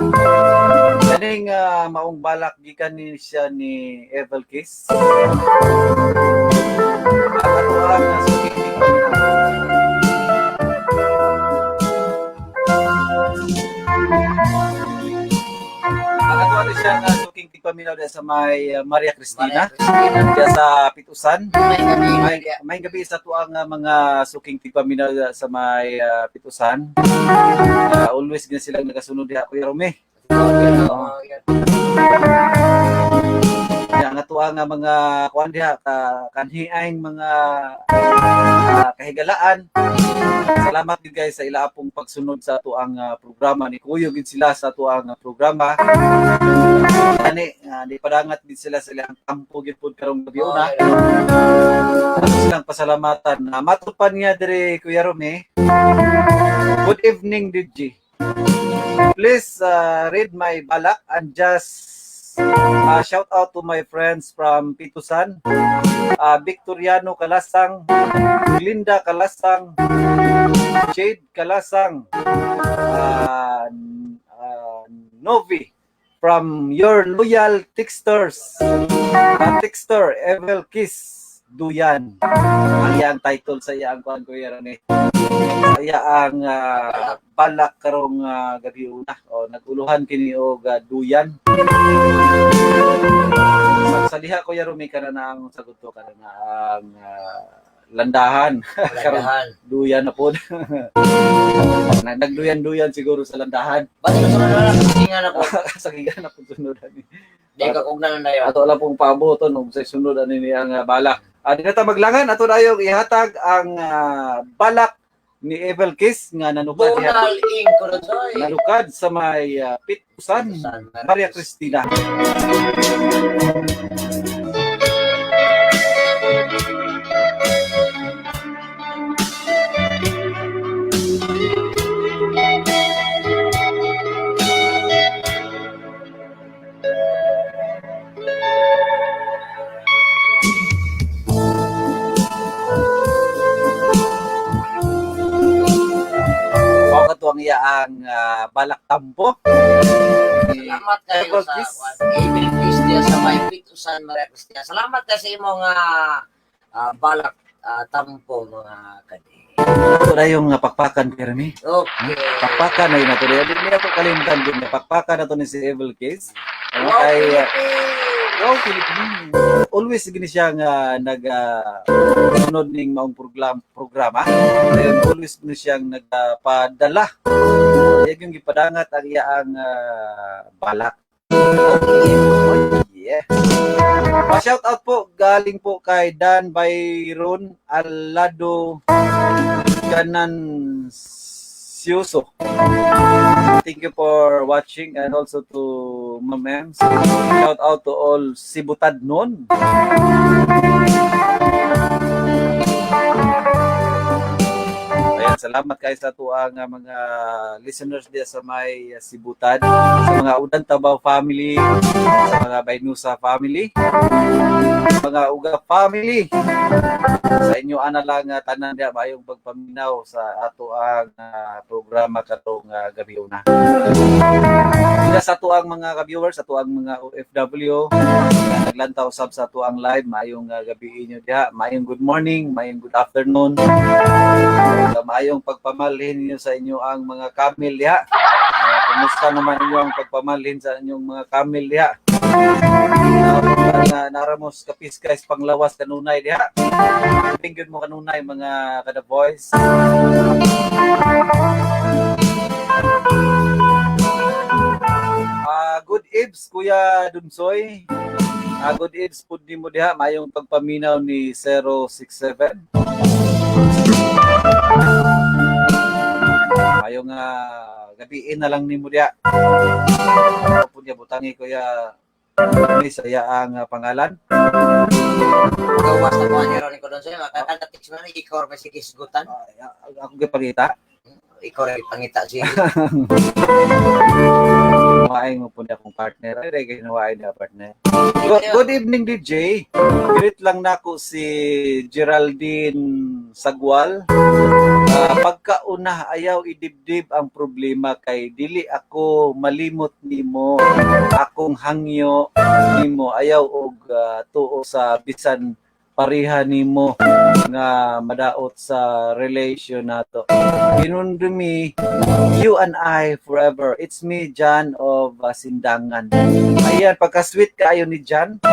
Kaning maong balak gikan ni siya ni Evel Kiss. Ang ato ang suking Ang ato ano siya nga suking tigpaminaw diha sa may Maria Cristina Maria Cristina. diha sa Pitusan. May gabi, May, may gabi sa tuang mga suking tigpaminaw diha sa may Pitusan. Always gina silang nagasunod diha Kuya Rome. Okay, Kaya nga to ato ang mga kuan diha ka kanhiaing mga kahigalaan. Salamat gid guys sa ila pong pagsunod sa ato ang programa ni Kuyo gid sila sa ato ang programa. Ani di padangat gid sila sa ilang kampo gid pud karong gabi una. Ato silang pasalamatan. Na matupan niya diri, Kuya Romy. Good evening, DJ. Please read my balak and just shout out to my friends from Pitusan, Victoriano Kalasang, Linda Kalasang, Jade Kalasang, Novi from your loyal texters, texter Evel Kiss Duyan. Ang iyang title sa iyang kuan, Kuya Rene. Sa iyang balak karong gabi una o naguluhan kini og duyan. Sa diha, Kuya Rumi, kana na ang sagot to, kana na ang landahan. Karon Landahan. Duyan na pod. Nagduyan-duyan siguro sa landahan. Ba't ito sunod na lang? Sige na po. Sa gigan na pud sunod ani. Di ka kugna na yun. Ato lang pong pabuton og sa sunod ani niya ang balak. Di na ta maglangan, ato dayong ihatag ang balak ni Evil Kiss nga nanukad diha, Bunal ing Kurosoy. nanukad sa may Pitusan, Maria Cristina. Mao kato ang iyaang balak tampo. Salamat kayo Evil sa Kiss. Evil Kiss diya sa may Pitusan, Maria Cristina. Salamat kayo sa imong balak tampo, mga kadi. Ato na yung pakpakan, Jeremy. Okay. Pakpakan na yun nato. Di niya to kalimtan din. Pakpakan na to ni si Evil Kiss. Ano Wow, kay Philippines! Go Philippines. Always gini siya nga nag sunod ning maong programa. Ayun, always gini siyang nagpadala. Ayun yung gipadangat ang iyaang balak. Oh, yeah. Pa-shout out po galing po kay Dan Byron Alado Ganan Siuso. Thank you for watching and also to Ma'am Ems. Shout out to all Sibutad nun. Ayan, salamat kayo sa tuang mga listeners diya sa may Sibutad, sa mga Udan Tabaw family, sa mga Baynusa family, sa mga Uga family. Sa inyo ana lang tanan diya maayong pagpaminaw sa ato ang programa karong gabi una. Sila sa ato ang mga ka-viewers, sa ato ang mga OFW, nga naglantaw sab sa ato ang live, maayong gabi inyo diha, maayong good morning, maayong good afternoon. Maayong pagpamalhin ninyo sa inyo ang mga camel diha. Kumusta naman inyo ang pagpamalhin sa inyong mga camel diha? Naramos kapis guys panglawas kanunay diha. Thank you mo kanunay mga kada boys. Good eves, Kuya Dunsoy. Good eves pud nimo diha, maayong pagpaminaw ni 067. Maayong gabiin na lang nimo diha. Ako pud niya butangi, Kuya ni sa iyaang pangalan. Gawas na po ang ron ko doon sa'yo. Makakanta text mo na, ikaw rin si Kisgutan. Ako gipangita. Ikaw rin pangita si Kumain mo po niya akong partner. Ay, ay, ginawain niya partner. Good evening, DJ. Greet lang nako si Geraldine Sagwal. Pagkauna, ayaw idibdib ang problema kay dili ako malimot nimo, akong hangyo nimo, ayaw og tuo sa bisan pareha nimo nga madaot sa relation nato. Hinumdumi, you and I forever. It's me, John of Sindangan. Ayan, pagka-sweet kaayo ni John.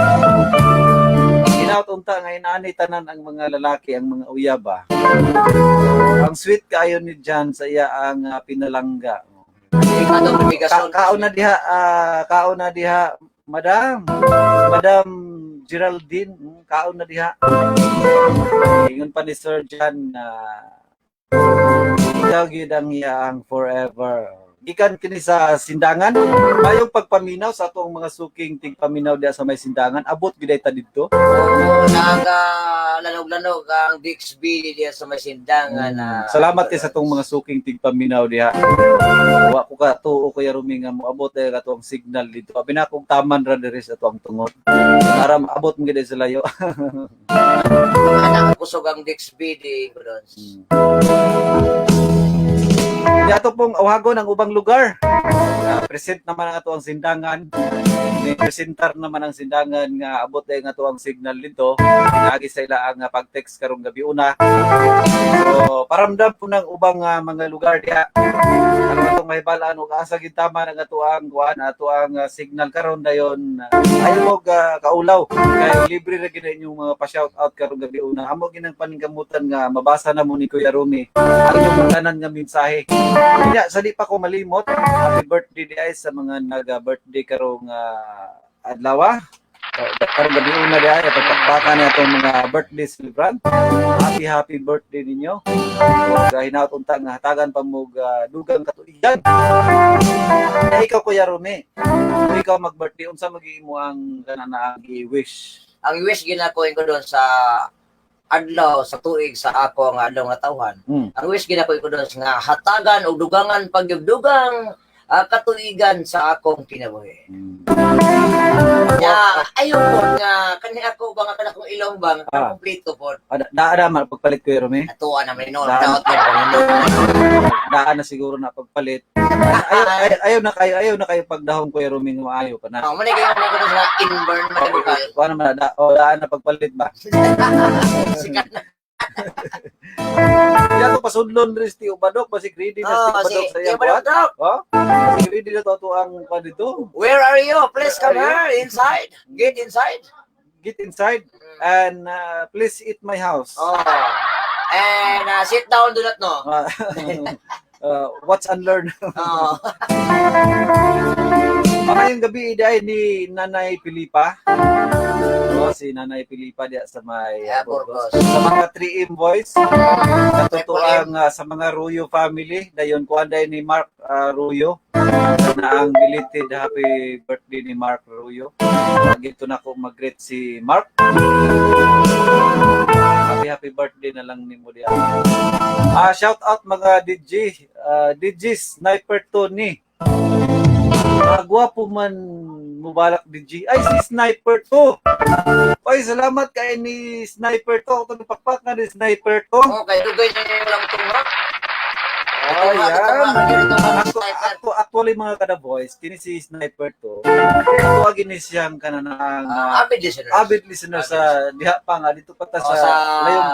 Hinaut unta nga inaani tanan ang mga lalaki, ang mga uyaba. Ang sweet kaayo ni John sa iya ang pinalangga. Delikado Kaon na diha, kaon na diha, Madam. Madam Geraldine, kaon na diha. Ingon pa ni Sir John na ikaw gyud ang iyang forever. Gikan kini sa Sindangan, mayong pagpaminaw sa atong mga suking tigpaminaw diha sa may Sindangan, abot gyud ta didto. Oo, naga lanog-lanog ang Bixby diya sa may Sindangan na. Salamat kay sa atong mga suking tigpaminaw diha. Wa ko ka tuo, Kuya Rumi, nga moabot dahil ato ang signal dito. Abi na akong taman ra diri sa ato ang tungod. Para maabot mo gid sa layo. Anak kusog ang Bixby di ko doon. Di ato pong awhagon ang ubang lugar. Present naman ang ato ang Sindangan. Ni presentar naman ang Sindangan nga abot dahil nga ato ang signal dito. Lagi sa ila ang pag-text karong gabi una. So paramdam po ng ubang mga lugar diha. Aron atong mahibalaan ug asa gid tama ang ato ang kuan, ato ang signal karon dayon. Ayaw mo kaulaw kay libre ra gid inyong mga pa-shout out karong gabi una. Amo ginang paningkamutan nga mabasa na mo ni Kuya Rumi ang inyong tanan nga mensahe. Kanya sa di pa ko malimot, happy birthday di ay sa mga nag-birthday karong adlaw. Karong gabi una di ay pagpakpakan na itong mga birthday celebrant. Happy happy birthday ninyo. Ug hinaut unta nga hatagan pa mo dugang katuigan. Eh, ikaw, Kuya Rumi, kung ikaw mag-birthday, unsa magiging mo ang kanana ang i-wish? Ang wish ginakuin ko doon sa adlaw sa tuig sa ako nga adlaw nga tawhan. Ang wish ginakuin ko doon nga hatagan og dugangan pagyugdugang katuigan sa akong kinabuhi. Nya ayo po nga kani ako ba nga kana akong ilong ba nga kompleto po. Ah, naa na man pagpalit, Kuya Rumi? Atuan naman no, Daan. daot man ko no. Daan na siguro na pagpalit. Ayaw, ayaw, ayaw na kayo, ayaw na kayo pagdahom, Kuya Rumi, nga maayo pa na. Oh, man kayo man ko sa inburn man ko kayo. Kuha naman na, oh, daan na pagpalit ba? Sikat na. Hindi ato pasudlon rin si Ubadok, basig ready na si Oh, Ubadok si sa iyang Ubadok kuwan. daw. Oh, basig ready na to ato ang kuwan dito. Where are you? Please come Where here inside. Get inside. Get inside and please eat my house. Oh. And sit down, do not know. Watch and learn. Oh. Maayong gabi iday ni Nanay Pilipa. Oh, si Nanay Pilipa diya sa may Yeah, Burgos. Burgos. Sa mga 3M boys, sa ang sa mga Ruyo family, dayon kuan day ni Mark Ruyo na ang belated happy birthday ni Mark Ruyo. Gito na ko mag-greet si Mark. Happy happy birthday na lang nimo diya. Shout out mga DJ, DJ Sniper Tony. Gwapo man mubalak DJ. Ay, si Sniper to. Ay, salamat kay ni Sniper to. Ako to pakpak nga ni Sniper to. Okay, dugay na niyo lang itong rock. Ay, yan. Ako, Actually mga kada voice, kini si Sniper to. Ako gini siyang kananang Avid listener. Avid listener sa diha pa nga dito pa ta Oh, sa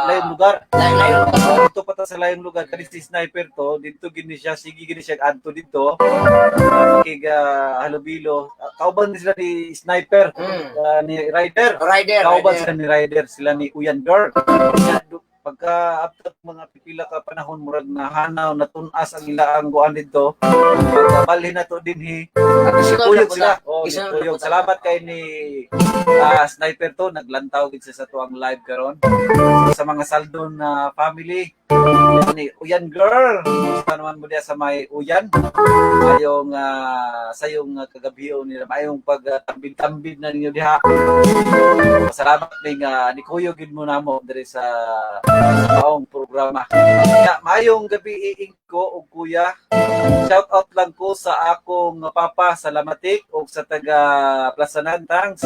layong lugar. Layo. Oh, dito pa ta sa layong lugar kani si Sniper to, dito gini siya, sige gini siya adto dito. Kiga halubilo. Kauban ni sila ni Sniper, ni Rider. Rider, Kauban Rider. sila ni Rider, sila ni Uyan Girl. Kaya, pagka after mga pipila ka panahon murag nahanaw natunas ang ilaang guan dito, pagka balhin na to dinhi, Gisunod kuyog na sila. punta. Oh, Gisunod na kuyog. punta. Salamat kay ni Sniper to, naglantaw gid siya sa tuang live karon. Sa mga Saldon na family ni Uyan Girl, gusto naman mo diya sa may Uyan, ayong sa iyong kagabion nila, mayong pagtambid-tambid na ninyo diha. Salamat ning ni Kuyo gid mo namo diri sa maong programa. Ya, maayong gabi iing ko og kuya. Shout out lang ko sa akong papa sa Lamatic og sa taga Plaza Nantang,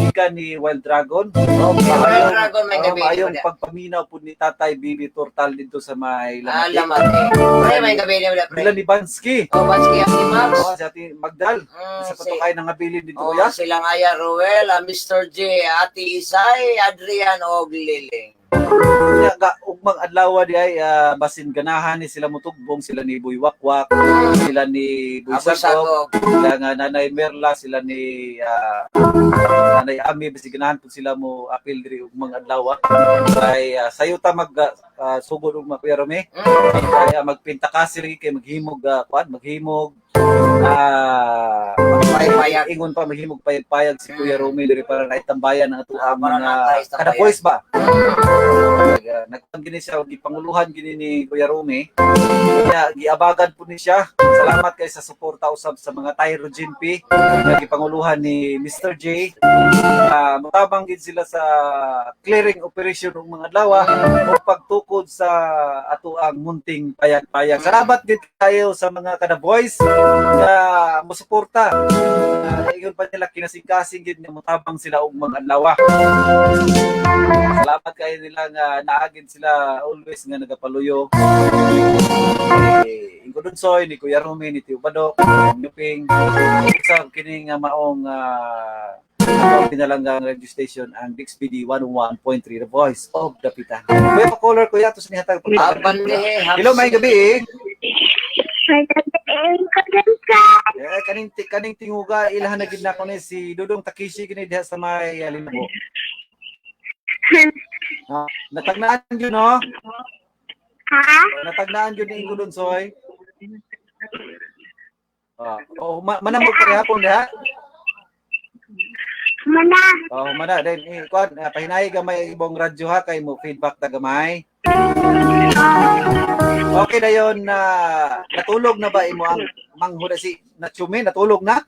gikan ni Wild Dragon. Okay, Wild Dragon, may Oh, gabi. maayong pagpaminaw po ni Tatay Bibi Tortal dito sa may Ah, Lamatic. Lamatic. Pre, may gabi niya wala, pre. Sila ni Bansky. Oh, Bansky, ang si Max. Oh, si Ate Magdal. Isa pa to kayo nangabilin dito, Oh, kuya. silang Aya Ruel, Mr. J, Ate Isay, Adrian og Liling. Kaya ga ugmang adlaw di ay basin ganahan ni sila mutugbong, sila ni Boy Wakwak, sila ni Boy Aboy Sagop, Sagop. sila nga Nanay Merla, sila ni Nanay Ami, basin ganahan po sila mo apil diri ugmang adlaw. Kay sayo ta mag sugod ugma, Kuya Rome. Kaya magpinta kasi kay maghimog kuan, maghimog Payag-payag. Ingon pa mahimog payag-payag si Kuya Romy diri para naitambayan ang ato ang Para mga natay kada tambayan. voice ba. Nagkuan gini siya, gipanguluhan gini ni Kuya Romy. Kaya giabagan po ni siya. Salamat kay sa suporta usab sa mga Tyro P na gipanguluhan ni Mr. J. Mutabang gid sila sa clearing operation ng mga adlaw o pagtukod sa ato ang munting payag-payag. Salamat gid kayo sa mga kada voice nga musuporta. Ingon pa nila kinasing-kasing gid nga mutabang sila og mga adlaw. Salamat kayo nila nga naagin sila always nga nagapaluyo. Eh, Ingo Dunsoy, ni Kuya Rumi, ni Tio Badok, Nyuping, sa kini nga maong ang pinalanggang radio station ang DXPD 101.3, The Voice of Dapitan. Kuya pa-caller, Kuya, tos nihatag. Hello, may gabi eh. Eh, kaning tinguga ilahan na gid na ko ni si Dudong Takeshi kini diha sa may Linabo. Ah, natagnaan gyud no? Ha? Natagnaan gyud ni Ingo Dunsoy. Ah, oh, manamog pa gihapon diha. Mana. Oh, mana then eh, kuan pahinay gamay ibong radyo ha kay mo feedback ta gamay. Okay dayon na natulog na ba imo ang manghuda si Natsumi natulog na?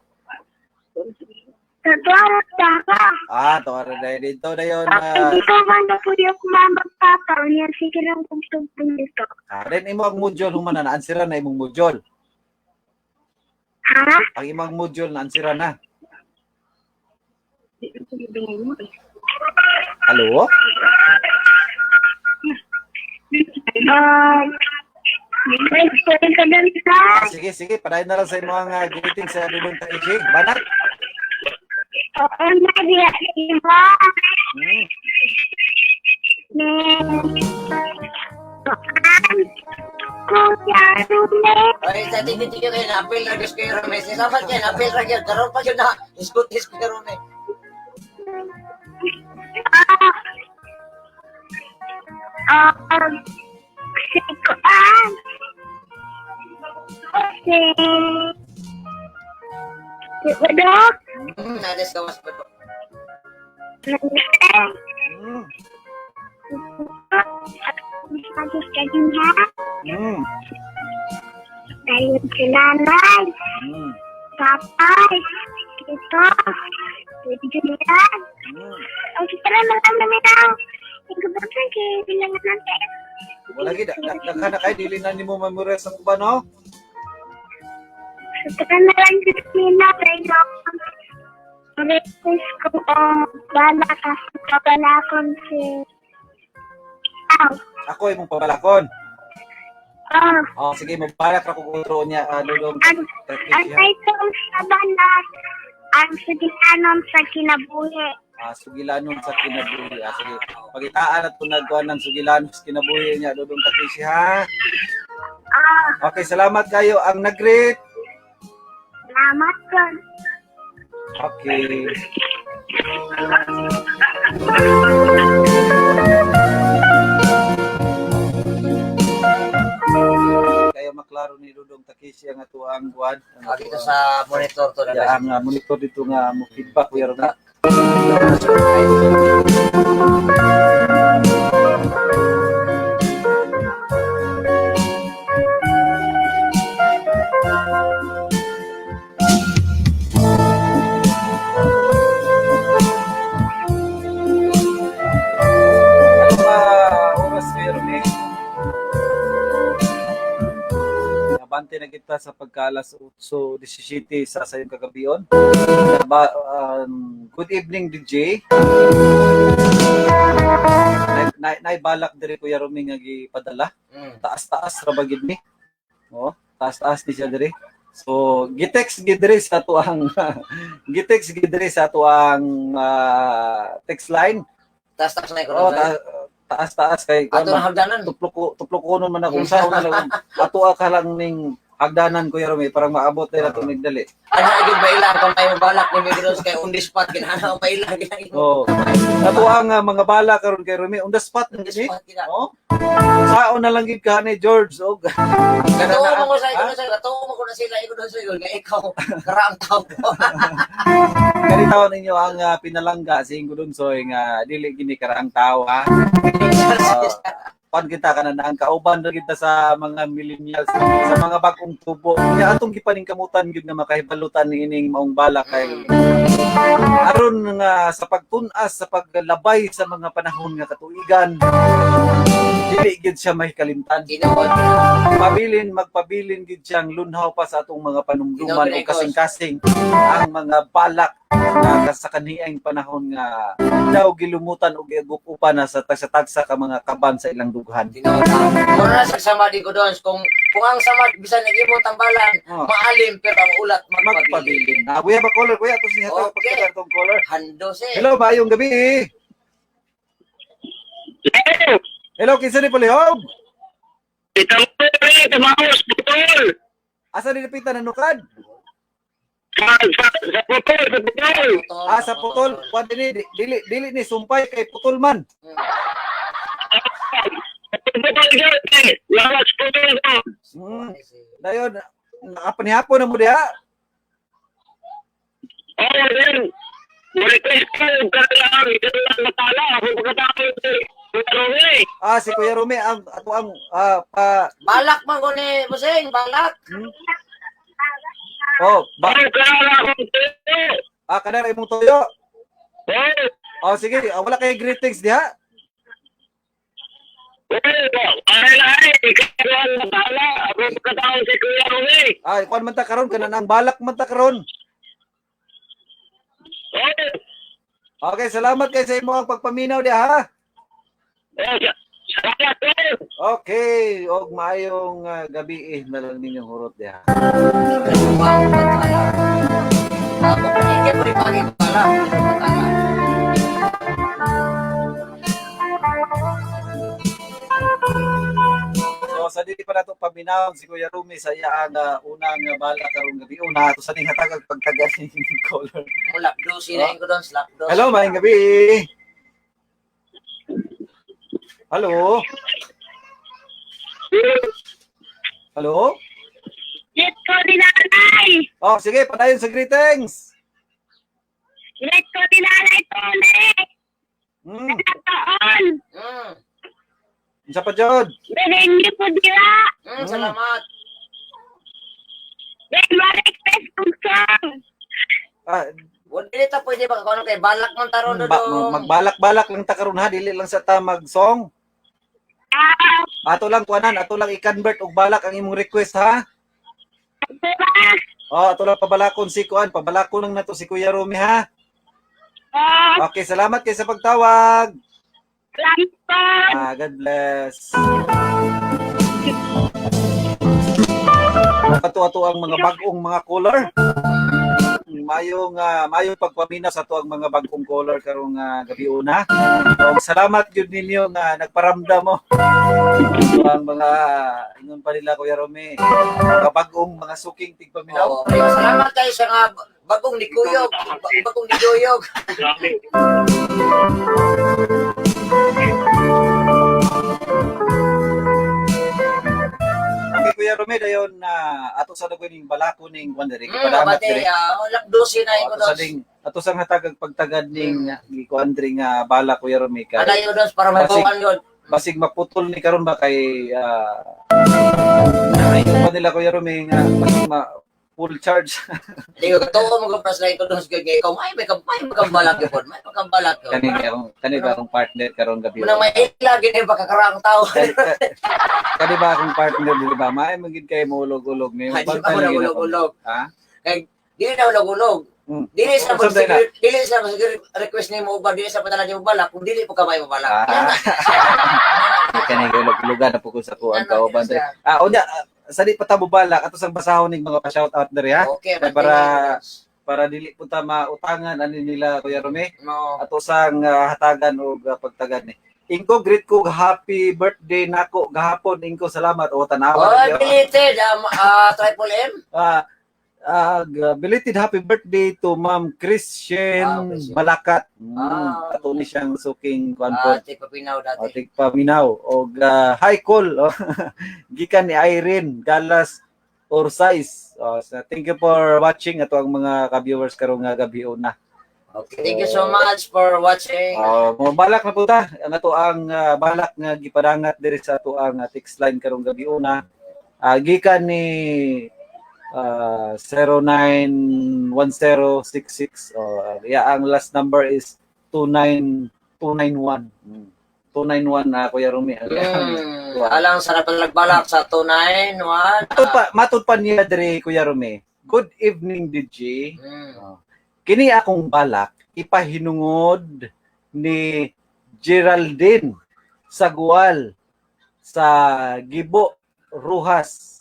Tatuaro ta ka. Ah, tuwara dayon dito dayon Hindi ko man na po yung mama papa. Niya, sige lang kung tugtong dito. Then imo ang module humana na ansira na imong module. Ha? Ang imong module na ansira na. Hello? Wait, pwede ka dun sa... Ah, sige, sige, padayon na lang sa imong greeting sa Dudong Takeshi. Banat. Oo, na, di ba? Kuya Rumi. Ay, sa tingin tingin kayo, na-appeal ra gyud Kuya Rome. Salamat kayo, na-appeal ra gyud. Karon pa gyud na isgutis Kuya Rome. Si Kuan. Si... Si Udok. Nades gawas pa to. Tapos kanina, dahil si nanay, tatay, tito, Julian. Okay, tara, maraming namin. Ikaw kay bilang natin. Wala gid, daghan na kay dili na nimo memorize ang uban no. Tara na lang dito nila, pero request ko bala ka pabalakon si Aw. Ako imong pabalakon. Oh, Oh, sige, mabalak ra ko kontrol niya Dudong ang Takeshi. ha? title sa balat, ang sugilanon sa kinabuhi. Ah, sugilanon sa kinabuhi. Ah, sige. Pagitaan at nagkuan ng sugilanon sa kinabuhi niya Dudong Takeshi ha. Ah, Okay, salamat kayo ang nag-greet. salamat ko. Okay. Kayo maklaro ni Dudong Takeshi ang atuang kuan. Ang Ah, dito sa monitor to. Yeah, ang monitor dito nga mo feedback kuya Rona. Ano ba oras kuya Rone? Abante na kita sa pagkaalas 8:17 sa sayong kagabion. Ba, good evening DJ. Naibalak diri Kuya Rumi nga gipadala. Taas-taas ra ba gid ni? Oh, taas-taas ni siya diri. So, gitext gid diri sa atuang gitext gid diri sa atuang text line. Taas-taas na Oh, taas-taas kay Ato na hagdanan. Tuplok ko man ako usaw na lang. Ato ka lang ning hagdanan, Kuya Rumi, parang maabot na ito dali. Ano agad maila kung may balak ni Migros kay on the spot kinahanglan maila ginang Oh. Ato ang mga bala karon kay Rumi on the spot On na the gid. spot gina. Oh. Sao na lang gid ka ni George og Katuo mo ko sa Ha? ikaw sa katuo mo ko na sila ikaw sa nga ikaw karaang tao. Kanitaw ninyo ang pinalangga si Ingo Dunsoy nga dili gini karaang tao ha. Pan kita kanan ang kauban ra kita sa mga millennials, sa mga bagong tubo. Nya atong gipaningkamutan gyud nga makahibalutan niining maong bala kay aron nga sa pagtun-as sa paglabay sa mga panahon nga katuigan, dili gyud siya mahikalimtan. Tinuod. Pabilin magpabilin gid siyang lunhaw pa sa atong mga panumduman Tinuod, o kasing-kasing ang mga balak nga sa kanhiang panahon nga daw gilumutan og giagup-upan na sa tagsa-tagsa ka mga kaban sa ilang dughan. Tinuod. Mura na sa sama di ko doon kung ang sama bisan nag-imo tambalan Oh. maalim pero ang ulat magpabilin. Magpabilin. Ah, we have a caller, kuya. Ato siya Okay. okay. Atong caller. Hando si. Hello, maayong gabi. Hello! Hello, kinsa ni Palihog? Ito Tumawos, putol! Asa ni Pita nanukad? Sa putol, sa putol! Putol, Ah, sa putol. Kuan dinhi dili dili ni sumpay kay putol man. Putol, eh! Lawas putol ko! Dayon nakapanihapon na mo diha. Oh, then, request ko, kailangan, kailangan matala, ako pagkatapos, eh. Ah, si Kuya Rumi ang ato ang pa Balak man ko ni Buseng, balak. Oh, ba Ay, kailangan akong tuyo. ah kanara imong toyo. Oh, Oh, sige, wala kay greetings diha. oh, ay, ay, kailangan matala, ako pagkatapos si Kuya Rumi. Ah, kuan man ta karon kanan ang balak man ta karon. Oh, Okay, salamat kay sa imong pagpaminaw diha ha. oh, salamat, oh. Okay, og maayong gabi eh na lang ninyong hurot diha. Wow, patala. Ako pinigyan ko rin pagi balak. Patala. So sa dili pa nato paminaw si Kuya Rumi sa iyang unang bala karong gabi una ato sa ning hatagag pagtagal ning caller. Mula, dosi na ko doon, slap dos. Hello, maayong gabi. Hello. Hello? Let ko din nanay! Oh, sige, padayon sa greetings. Let ko din nanay, Tony! Taon! Unsa pa jud? Birin niyo po dira! Salamat. Then, ma-request kong song! Ah, Wala dili ta pwede ba kung ano kay balak man taron ba, dodong. magbalak-balak lang ta karon ha, dili lang sa ta mag-song. Ah, Ato lang kuanan, ato lang i-convert og balak ang imong request ha. diba? Oh, ato lang pabalakon si kuan, pabalakon lang nato si Kuya Rumi ha. Oh, Okay, salamat kay sa pagtawag. salamat po! Ah, God bless. Ato-ato ang mga bagong mga caller. Mayong mayong pagpamina sa ato ang mga bagong caller karong gabi una. So, salamat gyud ninyo nga nagparamdam mo. Ang mga ingon pa nila Kuya Romy, mga bagong mga suking tigpaminaw. Oo. Salamat kayo sa nga bagong ni Kuyog, bagong ni Duyog. Okay, Kuya Romy, dayon na ato sa dagoy ning balako ning Wandering. Padamat Abate, diri. lap dosi na ko Ato sa doon. ding ato sang hatag pagtagad ning gikuan diri nga bala Kuya Romy kay Anayo doon para may Basig. buwan yun. Basig maputol ni karon ba kay uh, pa nila Kuya Romy nga basig ma full charge. Hindi ko katuo mo ko press line ko doon sa gay ikaw may may makambalak yun, may makambalak yun. Kani akong kani ba akong partner karon gabi. Munang may ilagi na yung bakakaraang tao. Kani ba akong partner dili ba? Maay man gid kay mo ulog-ulog ni. Ay, di ba mo na ulog-ulog? Ha? Kay dili na ulog-ulog. Dili sa Unsa na? dili sa request nimo uban, dili sa padala nimo balak kung dili po ka may mabalak. Ah. Kani ulog-ulogan na po ko sa kuan Ano, kauban diri. Ah, unya sa di pa ta mobalak ato sang basahon ning mga pa-shout out diri ha. Okay, Para para dili po ta mautangan ani nila Kuya Rome. No. Ato sang hatagan og pagtagan ni. Ingko greet ko happy birthday nako gahapon, Ingko, salamat. O tanawa Oh, na diyo. belated, Triple M. Belated happy birthday to Ma'am Christian Ah, Christian. Malakat. Ah. Ato ni siyang suking kuan po. Tigpaminaw dati. O, tigpaminaw. Og hi call. Oh, gikan ni Irene Galas Orsais. Oh, so thank you for watching ato ang mga ka-viewers karong nga gabi una. Okay, thank you so much for watching. Oh, mo balak na po ta. Ang ato ang balak nga gipadangat diri sa ato ang text line karong gabi una. Gikan ni 091066. Oh, iya ang last number is 29291. 291 na, Kuya Rumi. Alang sa nagbalak sa 291. Matud pa niya diri, Kuya Rumi. Good evening, DJ. Kini akong balak ipahinungod ni Geraldine Sagual sa Gibo, Ruhas.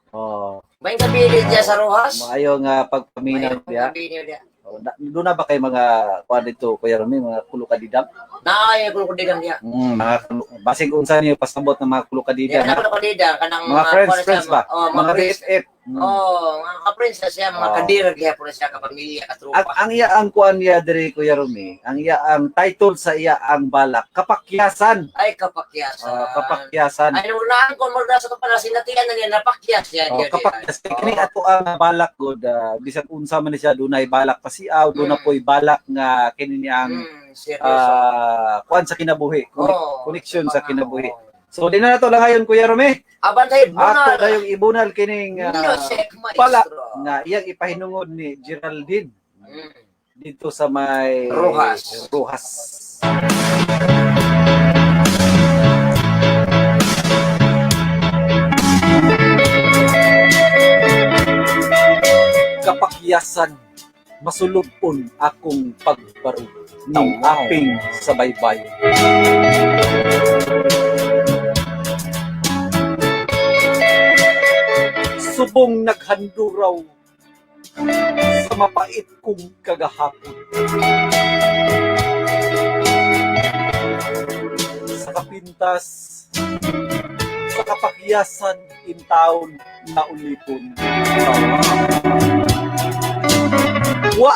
Oh, May kabili diya sa Rojas? Maayo nga pagpaminaw May diya. kabili diya. Oh, doon na ba kay mga kuan dito, Kuya Rumi, mga kulukadidam? Naay kulukadidam diya. Mga basig unsa niyo pasabot ng mga kulukadidam? Diya na kulukadidam kanang Mga friends, kuwan siya, friends ba? Oh, mga Mga friends. BFF. Oh, mga ka-princess siya, mga kadir gihapon siya, kapamilya, katropa. Ang iya ang kuan niya diri, Kuya Rumi, ang iya ang title sa iya ang balak, Kapakyasan. Ay, kapakyasan. Oh, kapakyasan. Ay, nung ko murda sa kapala sinatian na niya napakyas siya. Oh, diya, diya. kapakyasan. Kini ato ang balak god, bisan unsa man ni siya, dunay balak pasiaw, doon na po'y balak nga kini niya ang Seryoso. Kuan sa kinabuhi, Oh, connection sa kinabuhi. So di na nato lang ngayon, Kuya Rumi. Abantay, Ato bunal. dayong ibunal kining Music maestro. balak nga iyang ipahinungod ni Geraldine dito sa may Rojas. Rojas. Kapakyasan, masulubon akong pagbaro ning aping sa baybay. Subong naghanduraw sa mapait kong kagahapon. Sa kapintas, sa kapakyasan in town na ulipon. Wa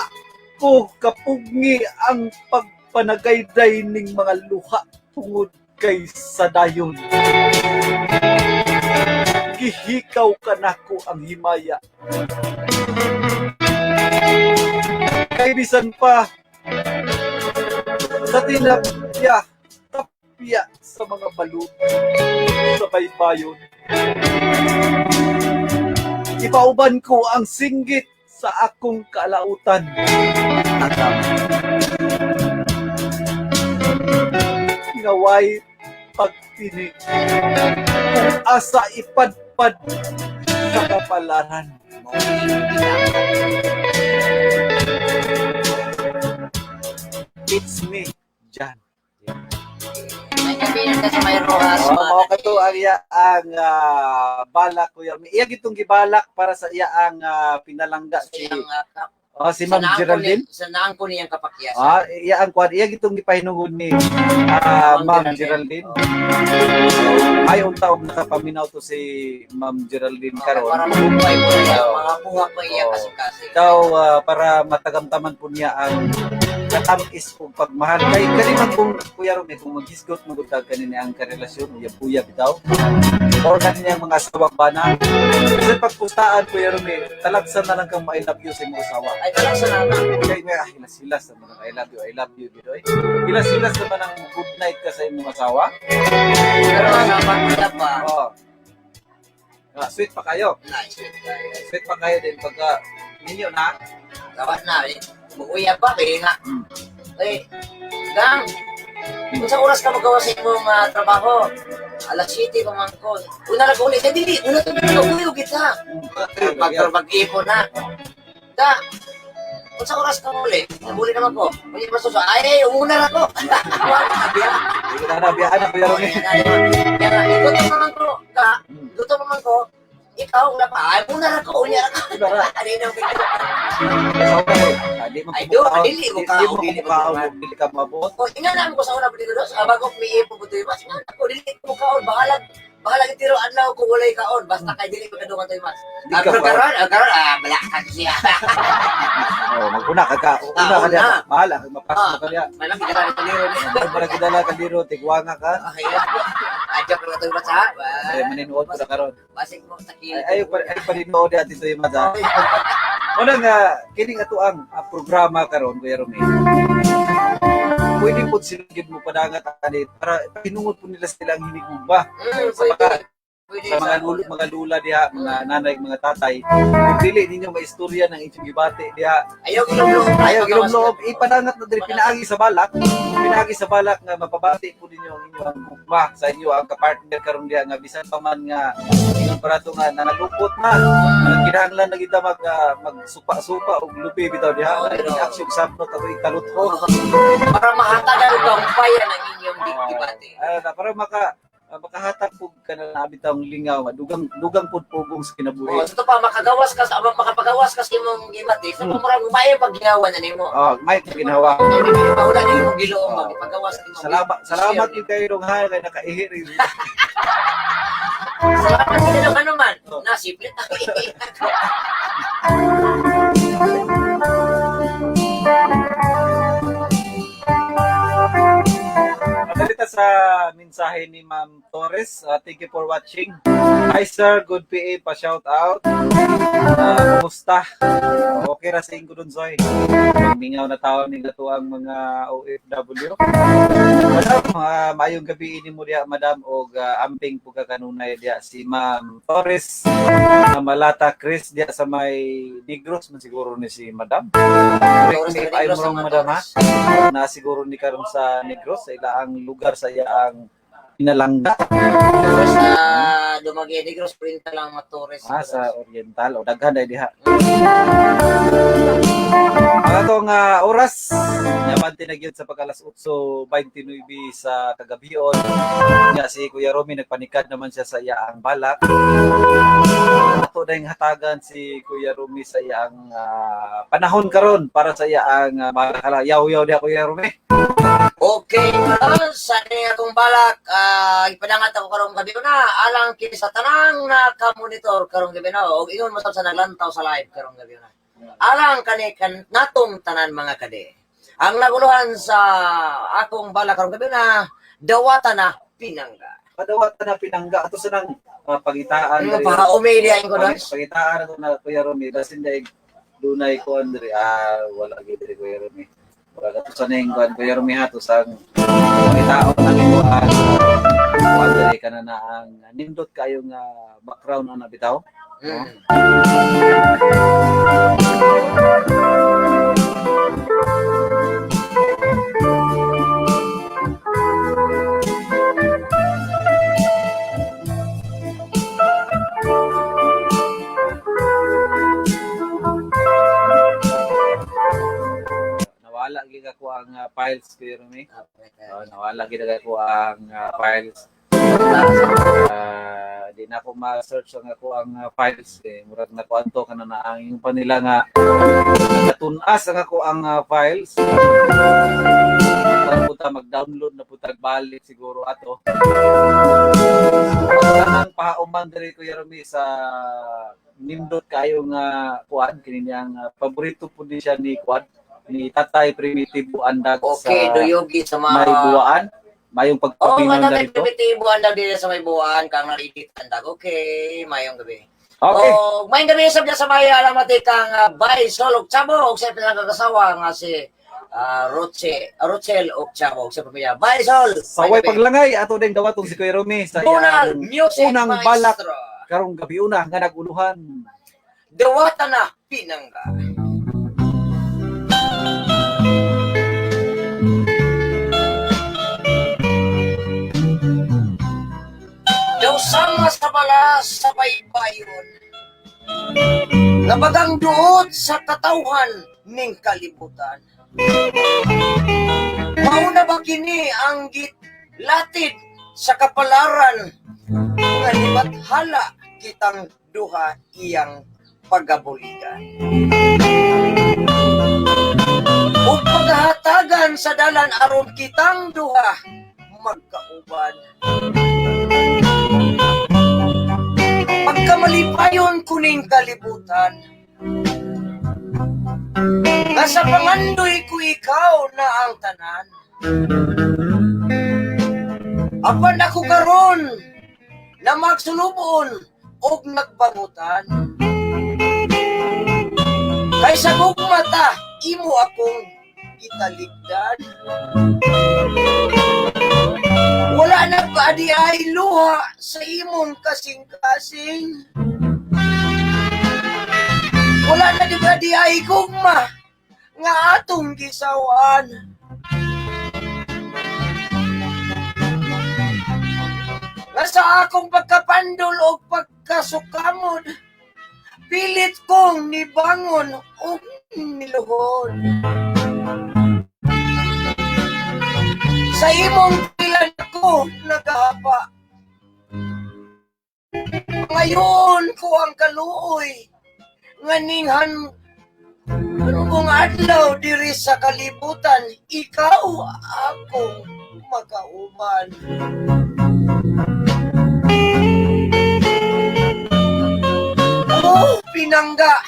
ko kapugngi ang pagpanagayday ning mga luha tungod kay sadayon. Gihikaw kanako ang himaya. Kay bisan pa sa tilapia, tapia sa mga balut sa baybayon. Ipauban ko ang singgit sa akong kalautan. Ngaway pagtinik kung asa ipadpad sa kapalaran. It's me, Jan. May kabili ka sa may Rojas. Oh, mao kato ang iya ang balak, Kuya. Iya gitong gibalak para sa iya ang pinalangga si oh, si Ma'am Geraldine. Sa naang ko niyang kapakyasan. Iya ang kuan, iya gitong gipahinungod ni Ma'am Geraldine. Ay unta og nakapaminaw to si Ma'am Geraldine karon. Para mabuhay po niya, makakuha po iya kasing-kasing. Ikaw, para matagamtaman po niya ang katamis og pagmahal. Kay kani man kung Kuya Rumi, kung maghisgot mo gud kani ang karelasyon, uyab-uyab bitaw. Or kani ang mga asawa bana. Kasi pagpustaan, Kuya Rumi, talagsan na lang kang ma-I love you sa imong asawa. Ay, talagsan na lang. Kay may hilas-hilas naman ang I love you, I love you, gidoy. Hilas-hilas naman ang good night ka sa imong asawa. Pero sa pagpila pa. Oo. Sweet pa kayo. Nice, sweet kayo. Sweet pa kayo din pagka ninyo na. Dapat na, eh. Mag-uyab pa, kaya nga. Eh, Gang, kung sa oras ka magawa sa imong trabaho, alas 7 pa man ko. Una lang ulit, eh, dili, una to na uwi kita. Pag-ipon na. Da, kung sa oras ka uli, uli naman ko. Kung yung masuso, ay, una na ko. Wala na, biyahan na, Kuya Rumi. Kaya nga, gutom naman ko, ka, gutom naman ko, Ikaw wala pa. Ay muna ra ko, unya ra ko. Ani na ko. Di man Ay, do, dili mo Di mo kaon, dili mo kaon, kaon. dili ka mabot. O inga na ko sa una pud dos, bago miipo po tuyo mas. Inga ako dili ko kaon, bahalag bahalag itiro adlaw kung walay kaon, basta kay dili ko kadungan tuyo mas. Di ka Pero pa. karon bala ka siya. Oh, maguna ka ka. Una ka diya. Una. Bahala kag mapasok ka diya. May lang kita ni Para gidala ka diro tigwanga ka. Okay. Adyo ko tuyo mas ha. Ay maninuod ko na karon. Basig mo sa Ay ayo pa ay paninuod diya dito yung mata. Una nga kini nga tuang programa karon, Kuya Romy. Pwede po sila gid mo padangat ani para pinungod po nila silang hinigugma sa Pwede. mga Pwede sa mga lulo, mga lula diha, mga nanay, mga tatay. Kung dili ninyo maistorya ng inyong gibati diha, Ayaw gilom-loob. ayaw gilom-loob, ipadangat na diri pinaagi sa balak. Pinaagi sa balak nga mapabati po ninyo ang inyong gugma sa inyo ang kapartner karon diha nga bisan pa man nga ingon para to nga nangalupot na. Nga kinahanglan na kita mag magsupa-supa og lupi bitaw diha. Oo, pero- Aksyon sabnot ato ikalutho. Para mahatagan og kahumpayan ang inyong gibati. Ah, para makahatag pug ka na nabi taong lingaw, dugang dugang pud pugong sa kinabuhi. Oh, sa to pa makagawas ka sa makapagawas ka sa imong gibati. Sa murag may pagginawa na nimo. Oh, may ginawa. Wala na imong giloom magpagawas sa imong. Salamat, salamat gyud kayo dong ha kay nakaihi rin. Salamat gyud naman naman. Nasiplit ako. Madalita sa mensahe ni Ma'am Torres. Thank you for watching. Hi sir, good PA pa shout out. Kumusta? Okay ra sa ingo dun Zoy. Magmingaw na tao ni ang mga OFW. Madam, maayong gabi ini mo diha madam og amping po ka kanunay diha si Ma'am Torres na Malata Chris diha sa may Negros man siguro ni si Madam. Correct Torres me na if I'm Negros wrong, ang madam ha. Torres. Na siguro ni karon sa Negros sa ilaang lugar sa iyaang pinalangga. Torres na Dumaguete Negros printa lang mga Torres. Ah, sa Oriental o daghan ay diha. Ang atong oras nyabante na gyud sa pag alas 8:29 sa kagabion. Nya si Kuya Romy nagpanikad naman siya sa iyaang balak. Ato dayng hatagan si Kuya Romy sa iyaang panahon karon para sa iyaang balak. Hala, yaw-yaw diha Kuya Romy. Okay, karon sa ni atong balak, ipadangat ako karong gabi na alang kini sa tanang naka-monitor karong gabi na og ingon mo sa naglantaw sa live karong gabi na. Alang kani kan natong tanan mga kade. Ang naguluhan sa akong balak karong gabi na dawata na pinangga. Padawatan na pinangga ato sa nang pangitaan Ano diri. pa umedia ko doon? Pangitaan ako na Kuya Romy basin dai dunay kuan diri, wala gyud diri Kuya Romy. Wala ka to sa ning kuan Kuya Romy ha to sang pangitaon ang imo ang kuan diri kana na ang nindot kayo nga background ana bitaw. Nawala gid ako ang files Kuya Romy. Oh, nawala gid ako ang files. Di na ako ma-search ang ako ang files eh. Murag na kuanto kana na ang yung panila nga natunas ang ako ang files. Para punta mag-download na punta balik siguro ato. Ang pahauman diri Kuya Romy sa nindot kayo nga kuan kini niyang paborito pud ni siya ni kuan ni Tatay Primitivo Andag Okay, sa duyogi sa mga may buwaan. Mayong Oo, pagpaminaw nga na tatay dito. primitibo andag dito sa may buwan kang naridit andag. Okay, mayong gabi. Okay. O, mayong gabi sa sa may alamat kang Bay Sol og Chabo og sa pinangkakasawa nga si Rochel og Chabo og sa pamilya. Bay Sol. Sa way paglangay ato ding dawatong si Kuya Romy sa Bunal iyang Music unang balak Maestro. karong gabi una nga naguluhan. Dawata na pinangga. Daw sama sa bala sa baybayon. Nabagang duot sa katawhan ning kalibutan. Mauna ba kini ang latid sa kapalaran nga libathala kitang duha iyang pagabuligan. Ug paghatagan sa dalan aron kitang duha magkauban. Pagkamalipayon kuning kalibutan, nga sa pangandoy ko ikaw na ang tanan. Apan ako karon na magsulubon og nagbangutan. Kay sa gugmata imo akong gitaligdan. Wala na ba di ay luha sa imong kasing-kasing? Wala na di ba di ay gugma nga atong gisawan? Nga sa akong pagkapandol o pagkasukamod, pilit kong nibangon o niluhod. Sa imong pilan ko nagahapa. Ngayon ko ang kaluoy nga ninghan kung adlaw diri sa kalibutan, ikaw akong makauban. Oh, pinangga,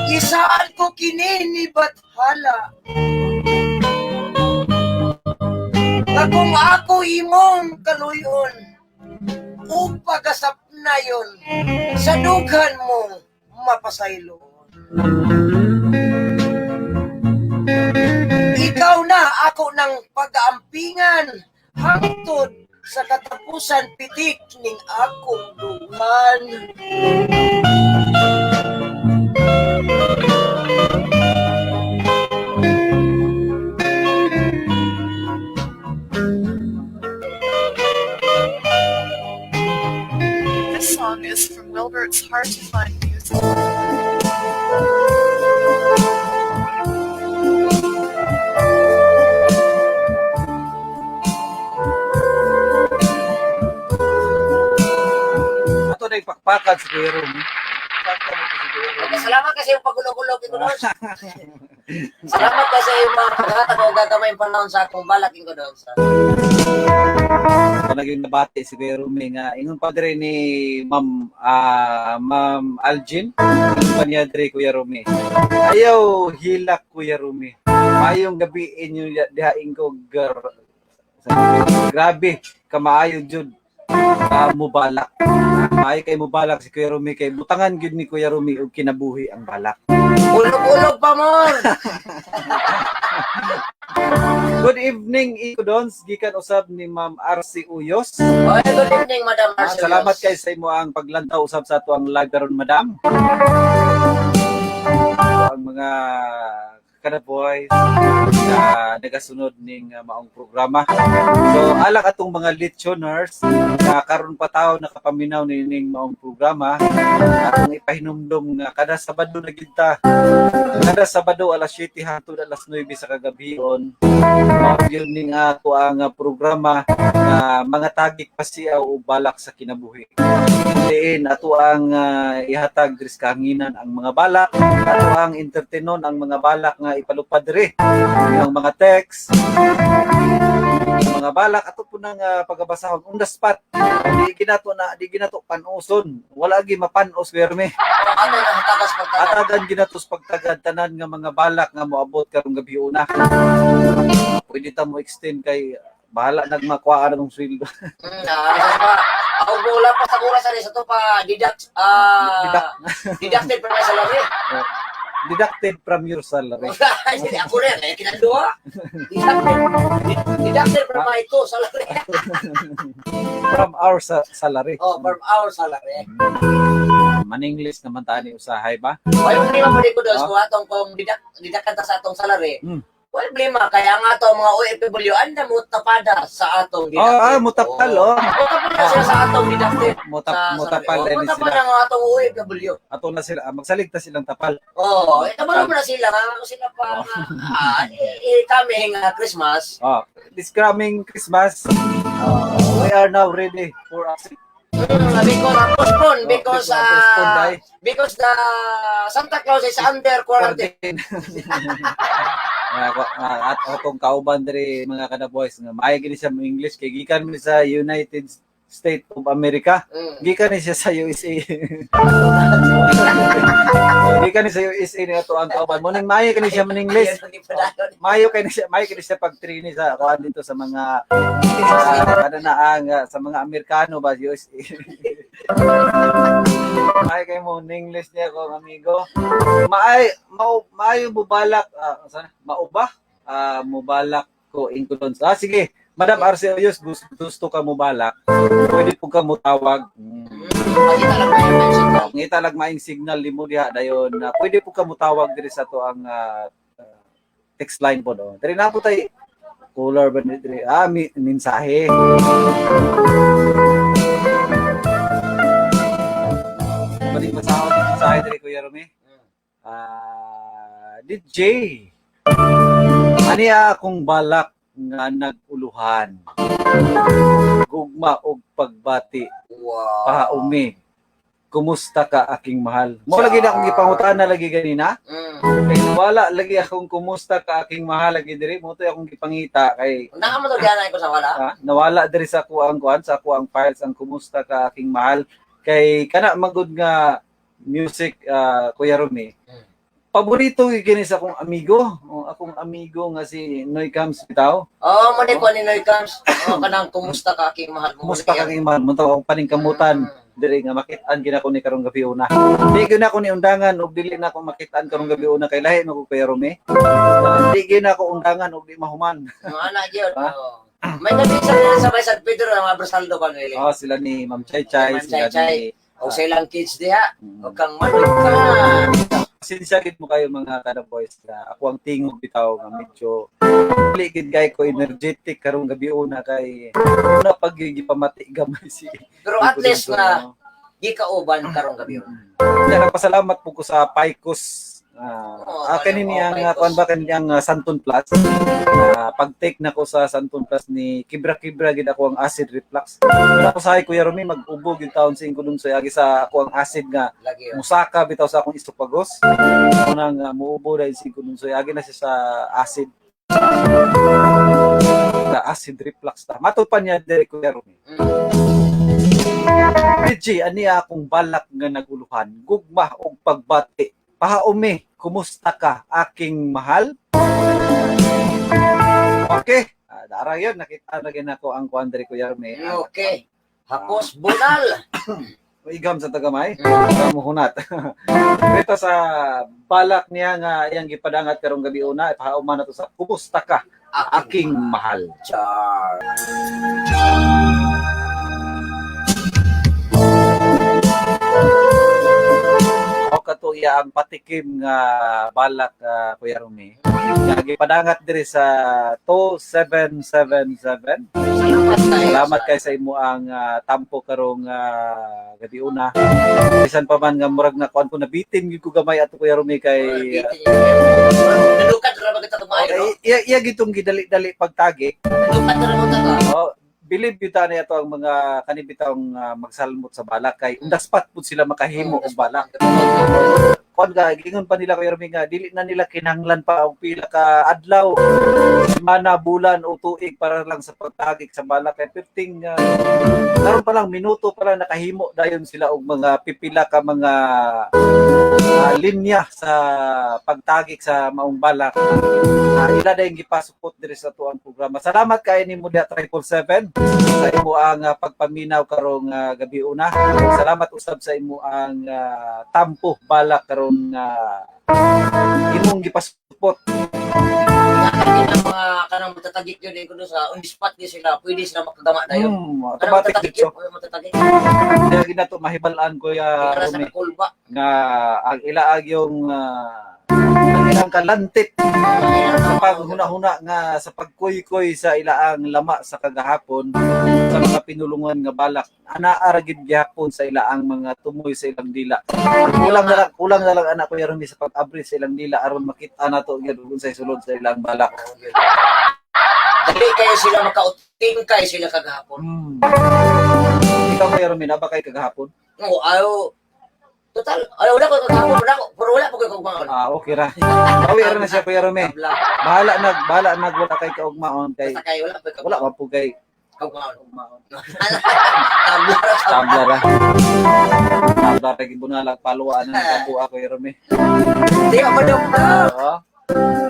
isaan ko kini ni Bathala. Nga kung ako imong kaluyon, ug pagasap na yon, sa dughan mong mapasaylo. Ikaw na ako ng pag-aampingan, hangtod sa katapusan pitik ning akong duman. This song is from Wilbert's Hard to Find Music. Ato na ipakpakan si Kuya Rumi. Pakpakan ito si Kuya Rumi. Okay, salamat kasi yung pagulog-ulog ko doon. Salamat kasi yung mga paghatag o gagamay panahon sa akong balak ko doon. Ito naging nabati si Kuya Rumi nga ingon pa diri ni Ma'am Ma'am Algin. Ingon pa niya diri, Kuya Rumi. Ayaw hilak, Kuya Rumi. Mayong gabi inyo diha ko grabe kamaayo jud mubalak. Maayo kay mubalak si Kuya Rumi kay butangan gyud ni Kuya Rumi og kinabuhi ang balak. Ulog-ulog pa more! Good evening, Iko Dons. Gikan usab ni Ma'am RC Uyos. Okay, good evening, Madam Arcelios. Salamat kay sa imo ang paglantaw usab sa ato ang live karon, Madam. Ang mga kada boys na nagasunod ning maong programa. So alak atong mga listeners na karon pa tawo nakapaminaw nining maong programa, atong ipahinumdom nga kada Sabado na gid ta. Kada Sabado alas 7 hangtod alas 9 sa kagabhion. Mao gyud ning ato ang programa nga mga tagik pasiaw o balak sa kinabuhi. Diin ato ang ihatag diri sa kahanginan ang mga balak, ato ang entertainon ang mga balak nga ipalupad diri, ang mga text, ang mga balak ato po nang pagabasahon on the spot. Di ginato panuson. Wala gi mapanos werme. Ato na hatagas pagtagad. Atagan ginatos pagtagad tanan nga mga balak nga moabot karong gabi una. Pwede ta mo extend kay bahala nagmakuhaan ng sweldo. Ako wala pa sa oras sa to pa deduct deducted from my salary. Deducted from your salary. Hindi, ako rin, eh, kinadua. Deducted from my co salary. From our salary. Oh, from our salary. Maninglish naman tani usahay ba? Wala problema po ko doon kung atong kung deduct ta sa atong salary. Wala problema kaya nga ato mga OFW anda mo tapada sa atong deducted. Mutapal oh. Mutapal na sila sa atong deducted. Mutapal oh, din mutapal sila. na ang atong OFW. Ato na sila magsaligta silang tapal. Oh, kabalo mo na sila nga sila pa kami nga Christmas. Oh, this coming Christmas, we are now ready for Because postpone because Oh, postpone, day. because the Santa Claus is under quarantine. At akong kauban diri, mga kada boys, nga maayo gini siya mo English kay gikan mi sa United States of America. Gikan ni siya sa USA. Gikan ni sa USA ni ato ang kauban. Mo ning maayo kini siya mo English. Maayo kay ni siya, maayo kini siya pag-train sa kuan dito sa mga kada na ang sa mga Amerikano ba, USA. Maayo kay mo English niya ko amigo. Maay mao maayo mubalak sana mauba mubalak ko ingkudon. Ah, sige. Madam RC Oyos, gusto ka mubalak. Pwede po ka mutawag. Pakita lang kayo ng signal. Ngita lang maing signal nimo diha dayon na pwede po ka mutawag diri sa to ang text line po do. Diri na po tay caller ba ni diri? Ah, mensahe. Pwede masahod yung mensahe diri, Kuya Rumi. Ah, DJ. Ani akong balak nga nag-uluhan. Gugma og pagbati. Wow. Pahaumi. Kumusta ka, aking mahal? Mo lagi na akong gipangutana lagi ganina. Kay wala lagi akong kumusta ka, aking mahal lagi diri mo to akong gipangita kay Naa mo to diyan ko sa wala. Nawala diri sa kuang kuan sa kuang files ang kumusta ka, aking mahal, kay kana magud nga music, Kuya Rumi. Paborito gyud kini sa akong amigo, o akong amigo nga si Noy Cams bitaw. Oh, mo ni ko ni Noy Cams. Oh, kanang kumusta ka, aking mahal. Mo Kumusta ka, aking mahal? Mo akong paningkamutan diri nga makit-an gina ko ni karong gabi una. Di gyud na ako ni undangan og dili na ako makit-an karong gabi una kay lahi no ko, Kuya Rumi. Di gyud na ako undangan og di mahuman. Mga anak yun. Ha? Oh. May nabisa nila sa may San Pedro ang mga Brasaldo family. Oh, sila ni Ma'am Chay Chay, Ma'am sila Chay Chay. ni O sa ilang kids diha. O kang manoy ka. Pasensya gid mo kayo, mga kada boys, na ako ang tingog bitaw nga medyo dili gid kay ko energetic karong gabi una kay una pag gipamati gamay si Pero at least nga gikauban karong gabi. Kaya nagpasalamat po ko sa Picos. Oo, Kanin oo, niyang Picos. kuan ba kanin ang Santon Plus. Pag-take na ko sa Santon Plus ni kibra-kibra gid ako ang acid reflux. Wala ko sa Kuya Rumi, mag-ubo gid taon sa ingkudong sa agi sa ako ang acid nga Lagi yun. musaka bitaw sa akong esophagus. Unang muubo dahil si Kudun so agi na siya sa acid. Sa acid reflux ta. Matod pa niya diri, Kuya Rumi. PG, ani akong balak nga naguluhan, gugma og pagbati. Pahaumi, kumusta ka, aking mahal? Okay. Dara yun, nakita na gin ako ang kuan diri, Kuya Rumi. Okay. Hapos bunal. Igam sa tagamay, kamuhunat. Dito sa balak niya nga iyang gipadangat karong gabi una, ipahauman na to sa kumusta ka, aking mahal. Char. O kato iya ang patikim nga balak, Kuya Rumi. Nga gipadangat diri sa 2777. Salamat kayo. Salamat kay sa imo ang tampo karong gabi una. Bisan pa man nga murag na kuan ko, nabitin gyud ko gamay ato, Kuya Rumi, kay Nadukat ra ba kita tumayo, no? iya iya gitong gidali-dali pagtagi. Nadukat ra mo ta. Oh, believe yun ta ato ang mga kanibitang magsalmot sa balak kay on the spot pud sila makahimo og balak. Kuan ka gingon pa nila, Kuya Rumi, nga dili na nila kinahanglan pa og pila ka adlaw, semana, bulan o tuig para lang sa pagtagik sa balak kay 15 karon pa lang minuto pa lang nakahimo dayon sila og mga pipila ka mga linya sa pagtagik sa maong balak. Ila dayong gipasupot diri sa tuang programa. Salamat kay nimo diha 777 sa imo ang pagpaminaw karong gabi una. Salamat usab sa imo ang tampo balak karong imong gipasupot. Ang mga kanang matatagik yun eh, kuno sa on the spot di sila, pwede sila makagama na yun. Kanang Automatic matatagik dito. yun, matatagik. Kaya ginato mahibal-an, Kuya Para sa Rumi, kulba. nga ang ilaag yung ang ilang kalantit sa paghuna-huna nga sa pagkuy-kuy sa ilaang lama sa kagahapon sa mga pinulungan nga balak anaa ra gid gihapon sa ilaang mga tumoy sa ilang dila. Kulang na lang anak, Kuya Rumi, sa pag-abri sa ilang dila aron makita nato gyud kung unsay sulod sa ilang balak. Dali kayo sila makauting kayo sila kagahapon. Ikaw Ikaw, Kuya Romy, naa ba kay kagahapon? Oo, ayo. Total, ayo wala ko kagahapon, wala ko, pero wala po koy kaugmaon. Ah, okay ra. Bawi ra na siya, Kuya Romy. Tabla. Bahala nag wala kay kaugmaon kay Basta kay wala po wala man po kay kaugmaon. kaugmaon. Tabla ra. Tabla ra. Tabla ra gibunalag paluan na kabuha, Kuya Romy. Di ako dok. Oo.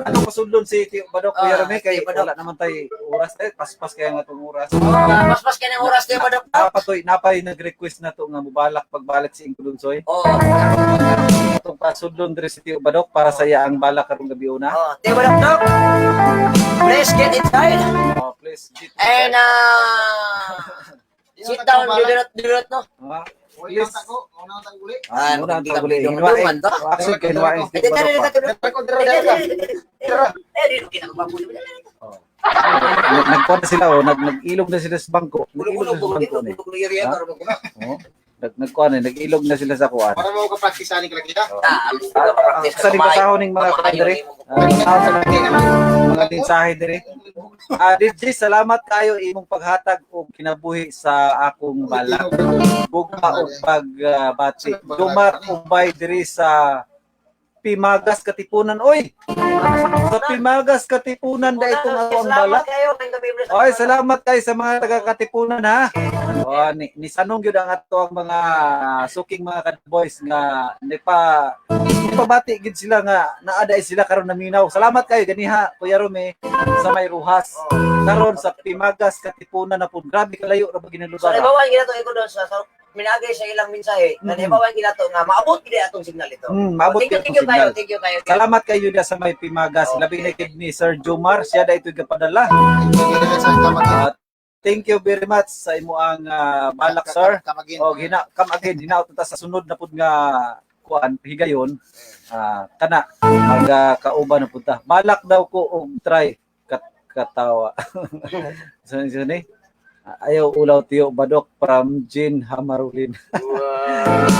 Ano pasundon si Tio Badok, Kuya Ah, Romy, kay Tio Badok. wala naman tay oras eh, paspas kaya nga tong oras. Mas kay ng oras, Tio Badok. Napatoy, napay nag-request na to nga mubalak pagbalik si Ingkudunsoy. Oo. Atong pasundon diri si Tio Badok para sa iya ang balak karong gabi una. Oh, Tio Badok dok. Please get inside. Oh, please. Get And sit down, do not no. Ah, please. Ah, Ah, muna ang magiging taguli. video Hinwain. man to. Actually, kay hinwain si Eh, Tio Badok pa. Eh, di kita ko Oh. Nagkuha na sila oh, nag-ilog na sila sa bangko. Nag-ilog na sa bangko ni. Oh. Nagkuha na, nag-ilog na sila sa kuan. Para mo ka-practice ani ka kita. Ah, sa di basahon ning mga kuan diri. Ah, basahon sa mga mensahe diri. Ah, DJ, salamat kayo imong paghatag og kinabuhi sa akong balak. Gugma og pagbati. Dumar umbay diri sa Pimagas Katipunan. Oy! Sa Pimagas Katipunan da itong ako ang balak. Oy, salamat kayo sa mga taga Katipunan ha. Oh, ni sanong gyud ang ato ang mga suking mga kad-boys nga nipabati gyud sila nga naa sila karon naminaw. Salamat kayo ganiha, Kuya Rome, sa may Ruhas. Karon sa Pimagas Katipunan na pud, grabe kalayo ra ba So ginalugar. naibawan ginato iko doon sa minagay sa ilang mensahe, na naibawan ginato nga maabot gid atong signal ito. Maabot Thank you, gyud thank you atong kayo, signal. thank you kayo. Salamat kayo da sa may Pimagas. Labi na gid ni Sir Jomar, siya da ito'y gapadala. Thank you very much sa imo ang balak, sir. O hina come again, hinaot ta sa sunod na pud nga kuan higayon. Ah, kana mag kauban na pud ta. Balak daw ko og try katawa. So, so ni ayaw ulaw, Tiyo Badok, from Jean Hamarulin.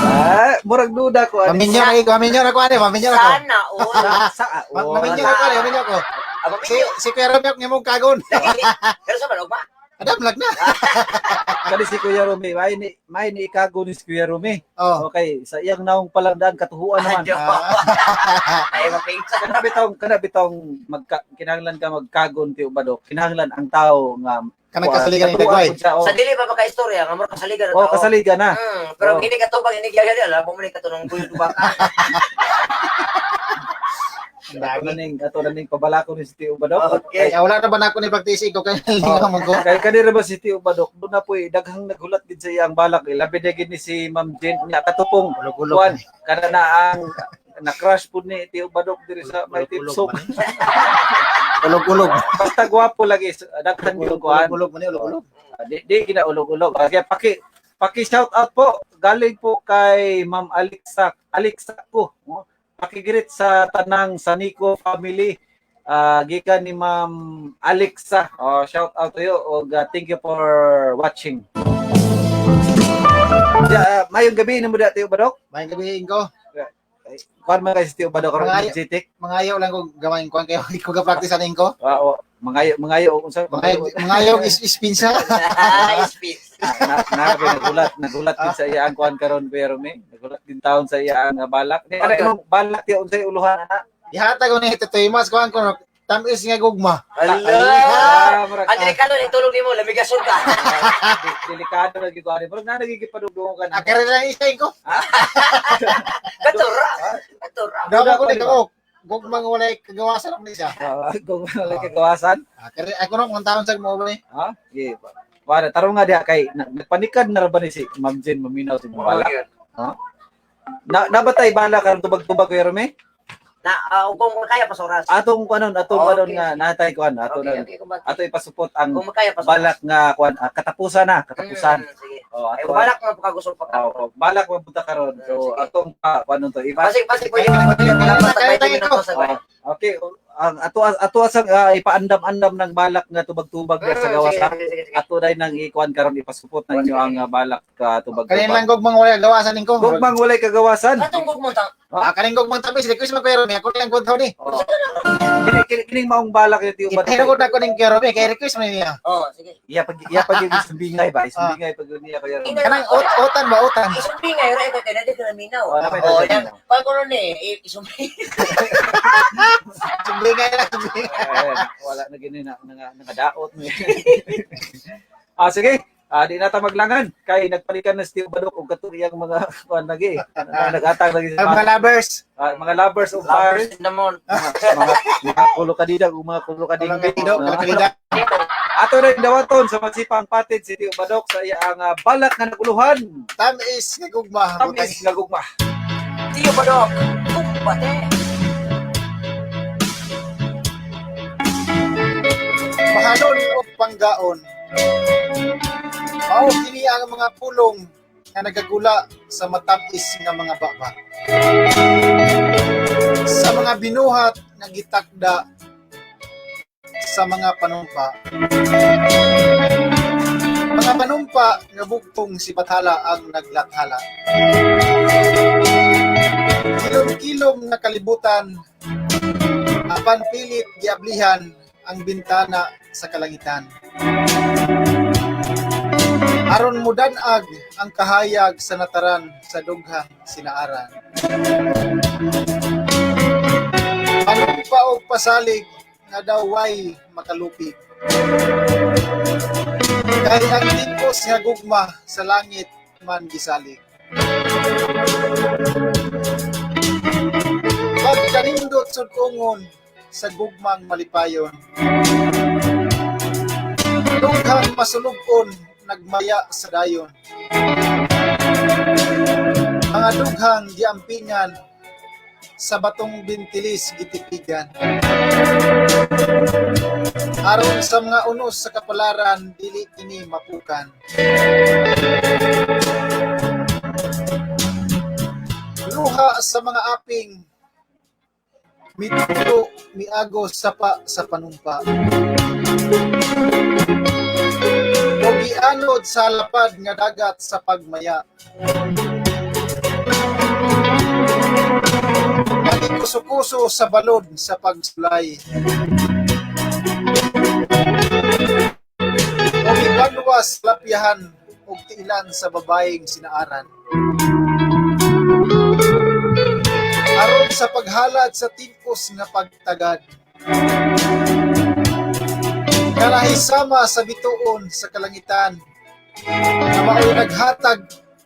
Ah, murag duda ko ani. Maminyo na ko, maminyo na ko ani, maminyo na ko. Sana all. Sa oh, Maminyo na ko ani, maminyo ko. Ako Si si Kuya Romeo ngimong kagon. Pero sa man ugma. Adam lag na. Kani si Kuya Rumi, may ni ikago ni si Kuya Rumi. Oh. Okay, sa iyang naong palangdaan katuhuan naman. Ay mapigsa. Kana bitong magka, kinahanglan ka magkagon, Tiyo Badok. Kinahanglan ang tao nga Kanang kasaligan ni katuhuan Dagway. pud siya, oh. Sa dili pa makaistorya nga mura kasaligan na Oh, tao. kasaligan na. Pero Oh. ini katubang ini gyud alam mo ni katunong guyod baka. Ato na ning pabalako ni si Tiyo Badok. Okay. Kaya wala na ba na ako ni practice ko kay Oh. mo ko. Kay kanira ba si Tiyo Badok, doon na po eh, daghang naghulat gid sa iyang balak. Eh. Labi na gid ni si Ma'am Jane niya katupong Ulog-ulog. kuan kana na ang na-crush pud ni Tiyo Badok diri sa may tipsok. Ulog-ulog. Basta gwapo lagi daghan gyud kuan. Ulog-ulog man ulog-ulog. Ah, di gina ulog-ulog. Ah, kaya paki shout out po galing po kay Ma'am Alexa Alexa ko. Oh, paki-greet sa tanang Sanico family. Ah, gikan ni Ma'am Alexa. Oh, shout out to you og thank you for watching. Ya, mayong gabi nimo da, Tiyo Badok. May gabi ko. Kuan man kay si Tiyo Badok karon energetic. Mangayo lang ko gamayin kuan kayo ko ga practice ani ko. Ah, oh, mangayo mangayo unsa Mangayo mangayo is ispinsa. Speech. Na nagulat din sa iya ang kuan karon, Kuya Rome. Nagulat din taon sa iya ang balak. Ni ana imong balak ti unsay uluhan ana? Ihatag ko ni Tito Mas kuan ko tamis nga gugma. Ala. Ah, murag Ang delikado ni tulog nimo, lamigason ka. Delikado lagi ko ani. Murag na nagigipadugdungan ka na. Akari lang isa ko. Katura. Katura. Daw ko ni ko gugma nga walay kagawasan ako ni siya. Ah, kung wala kagawasan. Akari ako nung kung taon sa mo ba ni. Ha? Sige. Para tarong nga diha kay nagpanikad na ra ba ni si Ma'am Jen maminaw si balak. Ha? Na nabatay bala karon tubag-tubag, Kuya Rome? Na kung kaya pa sa oras. Atong kuanon, atong Okay. kuanon nga natay kuan ato Okay, na okay, kung ba- ato ipasupot ang Kung makaya pa sa oras. balak nga kuan katapusan na, katapusan. Sige. Oh, Ay, ato balak nga pagkagusol pa ka. Oh, balak mapunta karon. So Sige. atong pa kuanon to. Iba Pasig, pasig, pwede mo Kaya tayo minuto sa Oh, okay, Ang ato ato asang ipaandam-andam ng balak nga tubag-tubag diya sa gawas ha. Sige, sige, sige. Ato dai nang ikuan karon ipasupot na inyo ang balak ka tubag-tubag. Kanin lang gugmang wala gawasan ningko. Gugmang walay kagawasan. Katong gugmong tang. Ah, kaning gugmang tamis request man Kuya Romy. Ako lang kwento ni. Oh. Kini kining maong balak ni Tio Badok. Ipahiro ko na ko ning Kuya Romy kay request man niya. Oh, sige. Iya pag yung isumbingay ba? Isumbingay pag niya Kuya Romy. Kanang utan ba utan? Isumbi nga ira kay kay ka naminaw. Oh, napay Oh, na yan. Pag kuno ni isumbi. Sumbingay na sumbingay. Ayan, wala na gini na nangadaot mo. Sige. Di na ta maglangan kay nagpalikan na si Tio Badok og katong iyang mga kuan lagi. Nagatag lagi Ang mga lovers. Mga lovers of fire, Lovers in the moon. mga kulo kadidag ug mga kulo Walang kadingding. kalido, kalida. Ato na yung dawaton sa masipang patid si Tio Badok sa iyang balak nga naguluhan. Tamis nga gugma. Tamis nga gugma. Tiyo Badok. Kumpate. Mahalon o panggaon. Mao kini ang mga pulong nga nagagula sa matamis nga mga baba. Sa mga binuhat nga gitakda sa mga panumpa. Mga panumpa nga bugtong si Bathala ang naglathala. Kilom-kilom nga kalibutan apan pilit giablihan ang bintana sa kalangitan. Aron mudanag ang kahayag sa nataran sa dughang sinaaran. Panumpa og pasalig nga daw way makalupig. Kay ang tingkos nga gugma sa langit man gisalig. Pagkanindot sud-ungon sa gugmang malipayon. Dughang masulubon nagmaya sa dayon. Mga dughang giampingan sa batong bintilis gitipigan. Aron sa mga unos sa kapalaran dili kini mapukan. Luha sa mga aping mitulo miagos sapa sa panumpa. O gianod sa lapad nga dagat sa pagmaya. Nagikuso-kuso sa balod sa pagsulay. O gibanwas lapyahan og tiilan sa babaeng sinaaran. Aron sa paghalad sa timpos nga pagtagad. Kalahisama sa bituon sa kalangitan nga mao'y naghatag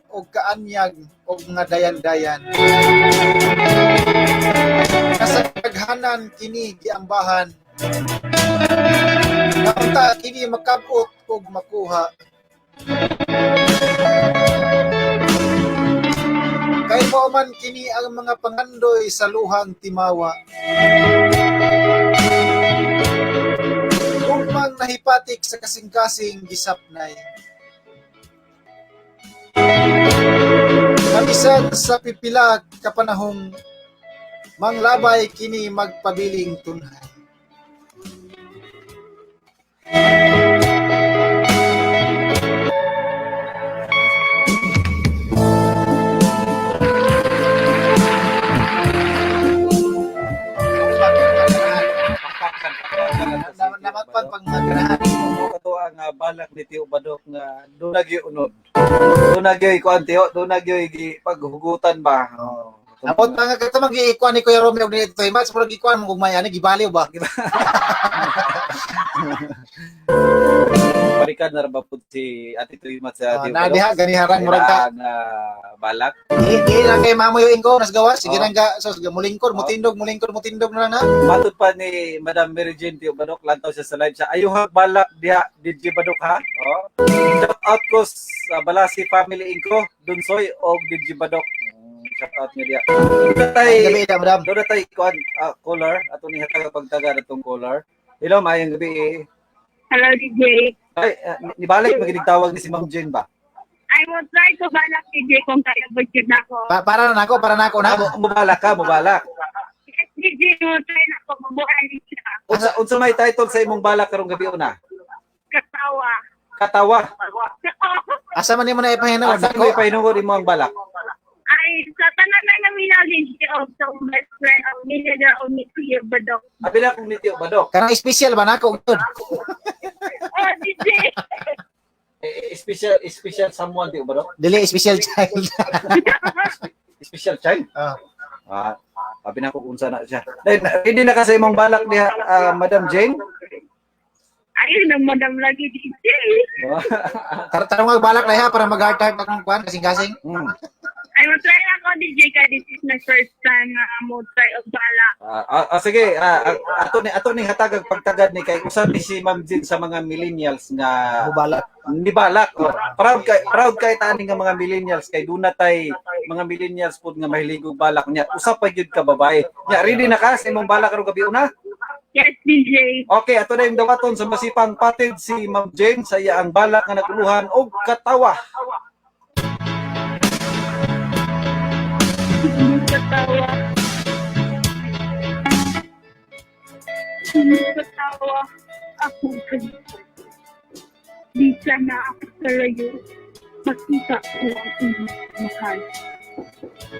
og kaanyag og mga dayan-dayan. Nga sa kaghanan kini giambahan. Naunta kini makabot og makuha. Kay mao man kini ang mga pangandoy sa luhang timawa. Gugmang nahipatik sa kasing-kasing gisapnay. Kamisan sa pipila kapanahong manglabay kini magpabiling tunhay. Namatpan pang maganahan. Kato ang balak ni Tio Badok nga doon na gyud unod. Doon na gyud kuan Tio, doon na gyud paghugutan ba. Oh. Amot mga kato mag-iikuan ni Kuya Romeo og dito match murag ikuan mong gugmay ani gibaliw ba? Balikan na ra ba pud si Ate Tuy Mat sa Tio Na diha ganiharan murag ka. Ang balak. Di lang kay mamo yung ingko nas gawas sige Oh. lang ka so sige, mulingkod mutindog mulingkod mutindog na lang na. Matod pa ni Madam Mary Jane Tio Badok lantaw siya sa live siya. Ayuha balak diha DJ Badok ha. Oh. Shout out ko sa Balasi family ingko Dunsoy og DJ Badok. Shout out niya diha. Doon tay Gabi na madam. doon tay kuan caller ato ni hatag pagtaga atong caller. Hello, maayong gabi. Eh. Hello, DJ. Ay, nibalik maginig tawag ni si Ma'am Jane ba? I will try to balak, DJ, kung kaya budget na ako. Para na nako, para na ako na. Mubalak ka, mubalak. Yes, DJ. DJ mo, try na ko, mabuhay siya. Unsa may title sa imong balak karong gabi una? Katawa. Katawa. Asa man nimo na ipahinungod Asa nako? mo ipahinungod imo ang balak? Ay, sa tanan na namin na DJ of sa best friend of manager of Mitsuyo Badok. Abi na kung nitiyo badok. Kanang special ba nako gyud? Oh, DJ! Eh, special someone tiyo badok. Dili special child. Special child. Ah. Ah, abi na kung unsa na siya. Dahil ready na ka sa imong balak diha, Madam Jane? Ayun na, madam lagi DJ. Tarong balak na ha para mag-heart heart akong kuan kasing-kasing. Ay, mo-try ako, DJ, ka. This is my first time na mo try og balak. Sige, ato ni hatagag pagtagad ni kay usab ni si Ma'am Jane sa mga millennials nga Mubalak. Ni balak. Oh. Proud kay tani nga mga millennials kay duna tay mga millennials pud nga mahilig og balak niya. Usa pa gyud ka babae. Nya ready na ka sa imong balak karong gabi una? Yes, DJ. Okay, ato na yung dawaton sa masipang patid si Ma'am Jane sa iya ang balak nga naguluhan og katawa. Katawa. Katawa. Ako katawa. Di sana ako sa layo. Makita ko ang iyong mahal.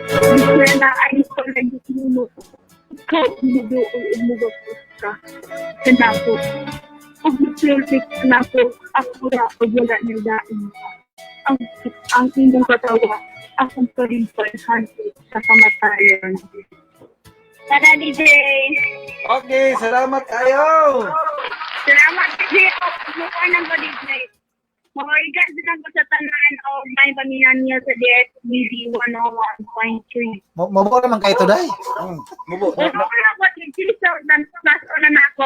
Di sana ay palayo mo. Ikaw umugo o umugo ka. Kanako. Ang perfect kanako. Ako ra o wala na daing ka. Ang iyong katawa. Akong palipalhan sa kamatayan. Tara, DJ! Okay, salamat kayo. Salamat, DJ! Mukha nang ko, DJ. Mga lang ko sa tanan o may paminan niya sa DSBD 101.3. Mubo naman kay today. Mubo. Mukha na ko, DJ. So, plus na na ako.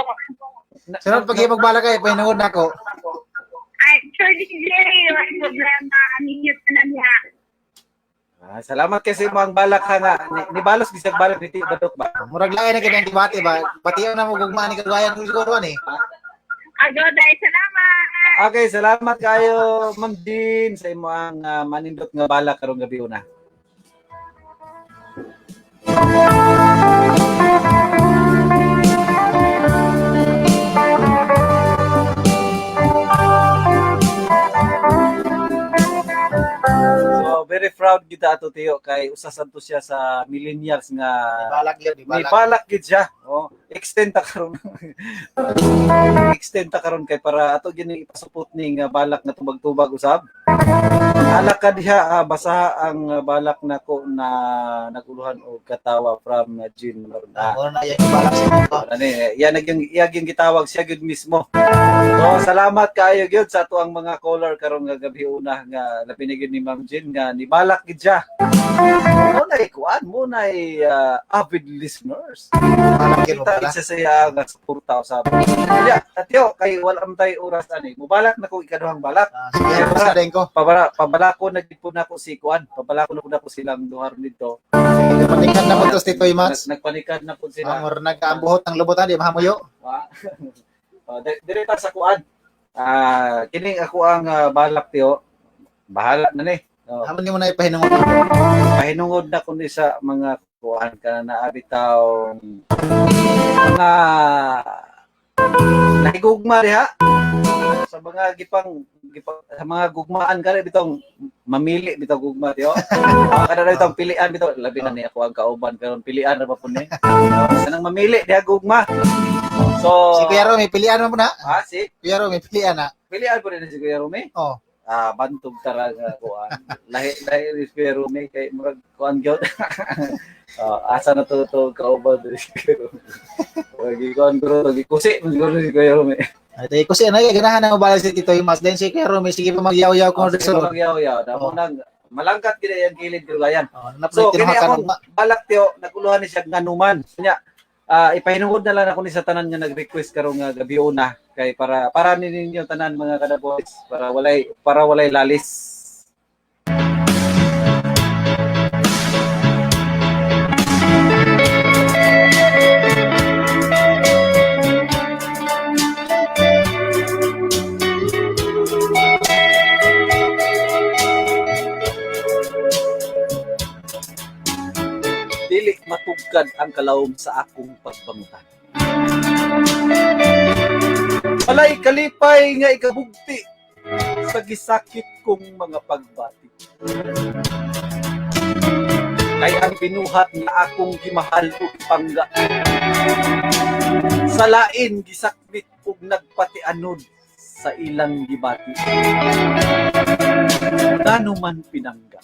Sunod pag imong balak kay ipahinungod nako. Ay, sure, DJ. Walang problema. Aminyo tanan niya. Salamat kasi mo ang balak ha nga. Ni balos bisag balak ni Tio Badok ba? Murag lain na kay ang debate ba. Bation na mo gugma ni kagayan ko siguro ani. Ago, dahil salamat! Okay, salamat kayo Ma'am Jean sa imo ang manindot nga balak karong gabi una. So very proud kita ato Tiyo kay usa sad to siya sa millennials nga Balak yun, ni balak. balak gid siya. Oh, extend ta karon. Extend ta karon kay para ato gini ipasupot ni nga balak nga tubag-tubag usab. Alak ka diha, basa ang balak nako na naguluhan og katawa from Jean Lorna. Mura na yung balak sa imo. Ano yan nagyang iyag yung gitawag siya gyud mismo. So salamat kaayo gyud sa ato ang mga caller karong nga gabi una nga labi na gyud ni Ma'am Jean nga nibalak gid siya. Mo na kuan mo na avid listeners. Balak yun, Kita balak. isa sa iya nga suporta usab. Ya, tatyo kay wala man tay oras ani. Mubalak na ko ikaduhang balak. Sige, basta din ko. Pabalako na gid po nako si kuan. Pabalako na po nako silang duha nito. Nagpanikad na po to si Tito Imats. Nagpanikad na po sila. Ang nagkaambuhot ng lubutan, di mahamuyo. Wa. Dire ta sa kuan. Kining ako ang balak tiyo. Bahala na ni. Oh, Hamon nimo na ipahinungod. Pahinungod na kundi sa mga kuan ka na bitaw mga nahigugma diha sa mga gipang sa mga gugmaan ka bitong mamili bitaw gugma tiyo. Kada na bitong pilian bitaw labi na ni ako ang kauban pero pilian ra ba pud ni. Kanang mamili diha gugma. So Si Kuya Romy, pilian mo na. Ha, si Kuya Romy, pilian na. Pilian po rin si Kuya Romy. Oh. Bantog tara nga kuan. Lahi lahi ni Kuya Romy kay murag kuan gyud. Asa na to kauban si Kuya Romy. Wagi kuan guro gikusi man siguro si Kuya Romy. Ay, tayo kasi ano, ganahan na mobile si Tito Imas. Then si Kuya Romy, sige pa magyaw-yaw kung Sige sulod. magyaw-yaw. Damo nang malangkat gid ang kilid gulayan. Oh, So kini tinuhakan akong balak tiyo naguluhan ni siya nganuman. Nya ipahinungod na lang ako ni sa tanan nga nag-request karong nga gabi una kay para ninyo tanan mga kada boys para walay lalis. Dili matugkad Gipugad ang kalawom sa akong pagbangutan. Walay kalipay nga ikabugti sa gisakit kong mga pagbati. Kay ang binuhat nga akong gimahal ug ipangga, sa lain gisakmit ug nagpatianod sa ilang gibati. Ngano man, pinangga?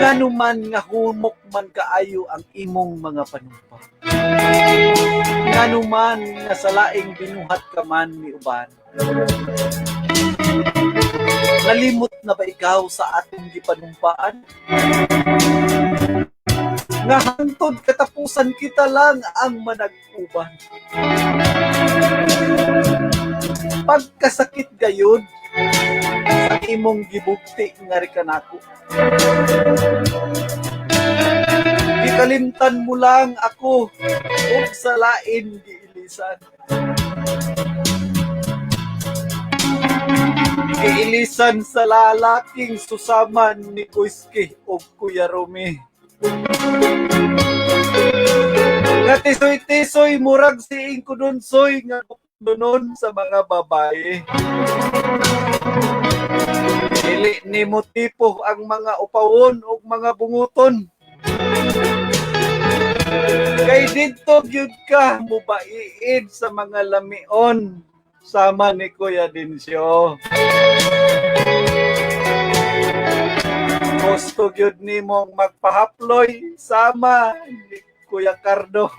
Ngano man nga humok man kaayo ang imong mga panumpa? Ngano man nga sa laing binuhat ka man ni uban? Nalimot na ba ikaw sa atong gipanumpaan? Nga hangtod katapusan kita lang ang manag-uban. Pagkasakit gayud sa imong gibugti nga rikanako. Gikalimtan mo lang ako ug sa lain giilisan. Giilisan sa lalaking susaman ni Kuiski ug Kuya Rumi. Nga tisoy-tisoy murag si Ingkudunsoy nga dunon sa mga babae. Dili nimo tipo ang mga upawon ug mga bunguton. Kay didto gyud ka mubaiid sa mga lamion sama ni Kuya Dinsyo. Gusto gyud nimong magpahaploy sama ni Kuya Cardo.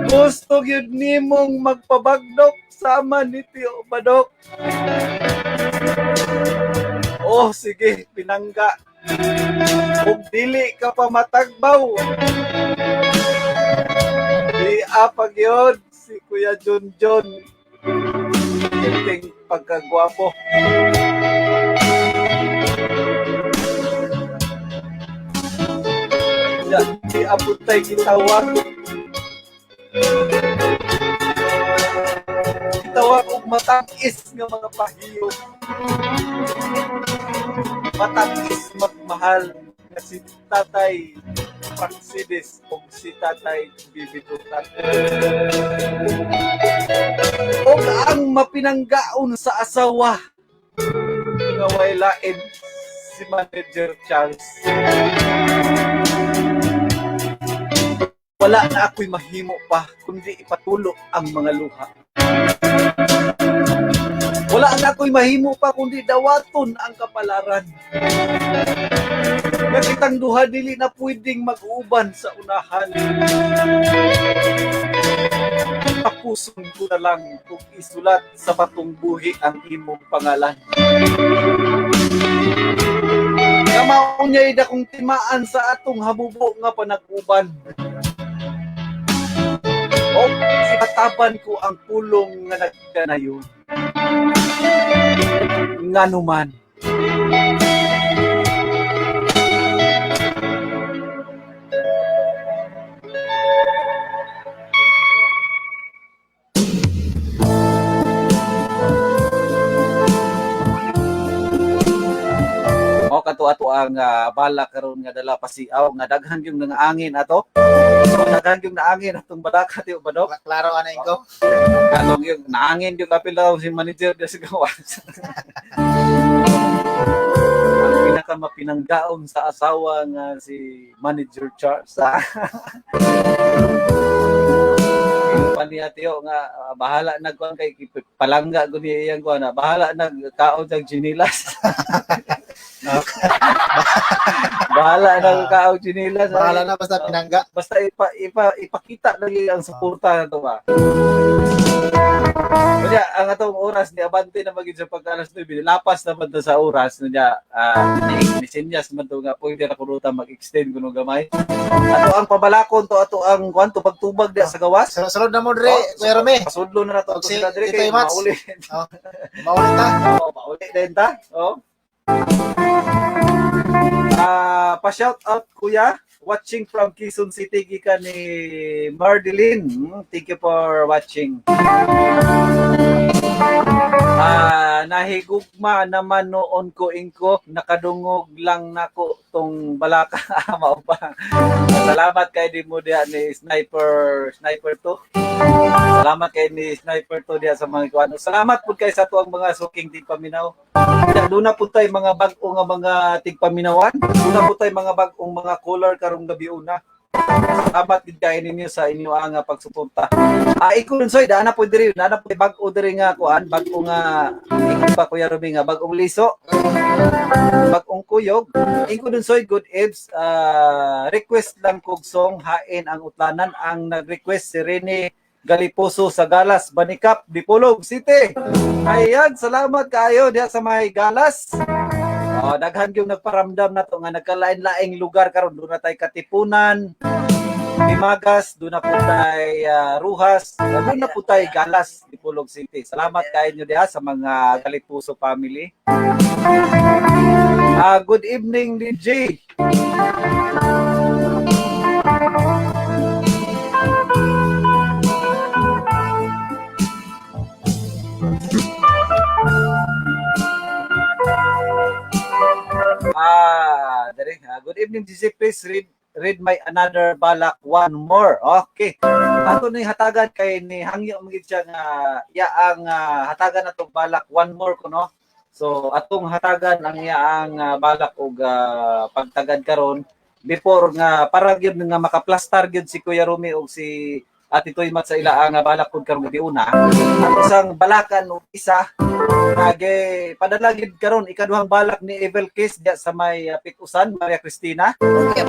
Gusto gyud nimong magpabagdok sama ni Tio Badok. Oh, sige, pinangga. Kung dili ka pa matagbaw, di apag yun si Kuya Junjun. Kinting pagkagwapo. Ya, di abot tay gitawag. Gitawag og matang-is nga mga pahiyo. Matang-is magmahal nga si Tatay Praxedes o si Tatay Bibi Tutan. Og ang mapinanggaon sa asawa nga way lain si Manager Charles. Wala na ako'y mahimo pa kundi ipatulo ang mga luha. Wala na ako'y mahimo pa kundi dawaton ang kapalaran. Nga kitang duha dili na pwedeng mag-uban sa unahan. Tapuson ko na lang kung isulat sa batong buhi ang imong pangalan. Kamaon niya'y dakong timaan sa atong hamubo nga panag-uban. O kataban ko ang pulong nga nagkanayon. Nganuman. Mao kato ato ang bala karon nga dala pasiaw nga daghan yung nangaangin ato. So daghan yung naangin atong balaka, tiyo badok. Klaro ana ko. Anong yung naangin yung kapil daw si manager dia sa gawas. Ang pinakamapinanggaon sa asawa nga si Manager Charles. Ah. Pa niya tiyo nga bahala na kuan kay palangga gud niya iyang kuan na bahala na kaon sa chinilas. Bahala na kaon chinilas. Bahala na basta pinangga. Basta ipakita lagi ang suporta na to ba. Kanya, ang atong oras ni abante na maging sa pagka alas 9, lapas na man to sa oras niya, ni senyas man to nga pwede na kuruta mag-extend kuno gamay. Ato ang pabalakon to ato ang kuan to pagtubag diya sa gawas. Sulod na mo dre, Oh, Kuya Rome. Pasudlo na nato ato Si sila dre Tito kay Mats. mauli. Oh, mauli ta. Oh, mauli din ta. Oh. Pa-shout out kuya, watching from Quezon City gikan ni Mardeline. Thank you for watching. Nahigugma naman noon ko ingko, nakadungog lang nako tong balaka. Mao ba? Salamat kay di mo diha ni Sniper Sniper 2. Salamat kay ni Sniper 2 diha sa mga kuan. Salamat pud kay sa ato ang mga suking tigpaminaw. Doon na pud tay mga bag-o nga mga tigpaminawan. Doon na pud tay mga bag-ong mga caller karong gabi una. Salamat gid kay ninyo sa inyo ang pagsuporta. Iko nun soy, daan na po diri, daan na po bag-o diri nga kuan, bag-o nga iko pa Kuya Ruby nga bag-ong liso, bag-ong kuyog. Iko dun soy, good ebs, request lang kog song hain ang utlanan. Ang nag-request si Rene Galiposo sa Galas, Banikap, Dipolog City. Ayan, salamat kayo diha sa may Galas. Oh, daghan gyud nagparamdam na to nga nagkalain-laing lugar karon. Doon na tay Katipunan, Pimagas, doon na po tay Ruhas, doon na po tay Galas, Dipolog City. Salamat kayo nyo diha sa mga Galipuso family. Good evening, DJ. Dere. Good evening, DJ. Please read my another balak one more. Okay. Ato ni hatagan kay ni hangyo man gid siya nga yaang hatagan atong balak one more kuno. So atong hatagan ang yaang balak og pagtagad karon before nga para gyud nga makaplastar gyud si Kuya Rumi og si Ate Toy Mat sa ilaang balak pud karong gabi una. Ang isang balakan og isa nage padala gyud karon ikaduhang balak ni Evil Kiss diya sa may Pitusan, Maria Cristina. Okay,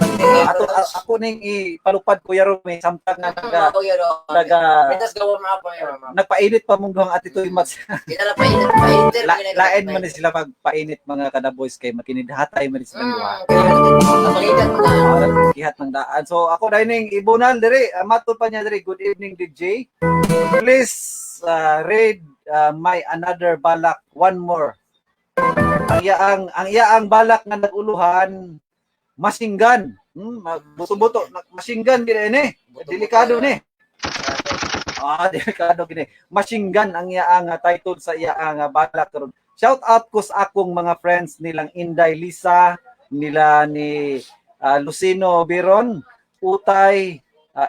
Ato ako ning ipalupad Kuya Rumi samtang nga naga nagpainit pa mong duhang Ate Toy Mat. Lain man ni sila magpainit mga kada boys kay makinidhatay man ni sila duha. Kihat ng daan. So ako dahil ning ibunan diri, matod pa niya diri. Good evening DJ. Please read my another balak one more. Ang iyaang balak nga naguluhan masinggan. Buto-buto masinggan gid ini. Delikado ni. Delikado gini. Masinggan ang iyaang title sa iyaang balak karon. Shout out ko sa akong mga friends nilang Inday Lisa, nila ni Lucino Biron, Utay,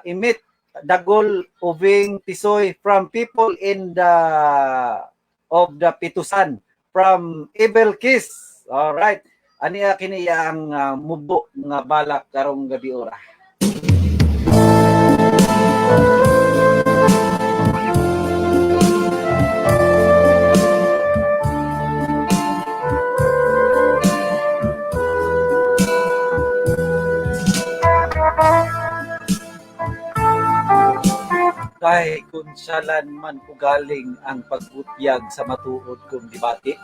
Imit, Dagol, Uving, Tisoy, from people in the of the Pitusan, from Evil Kiss. All right. Aniya kini ang mubo nga balak karong gabi ora. Kay kunsyalan man ugaling ang pagbutyag sa matuod kong debate.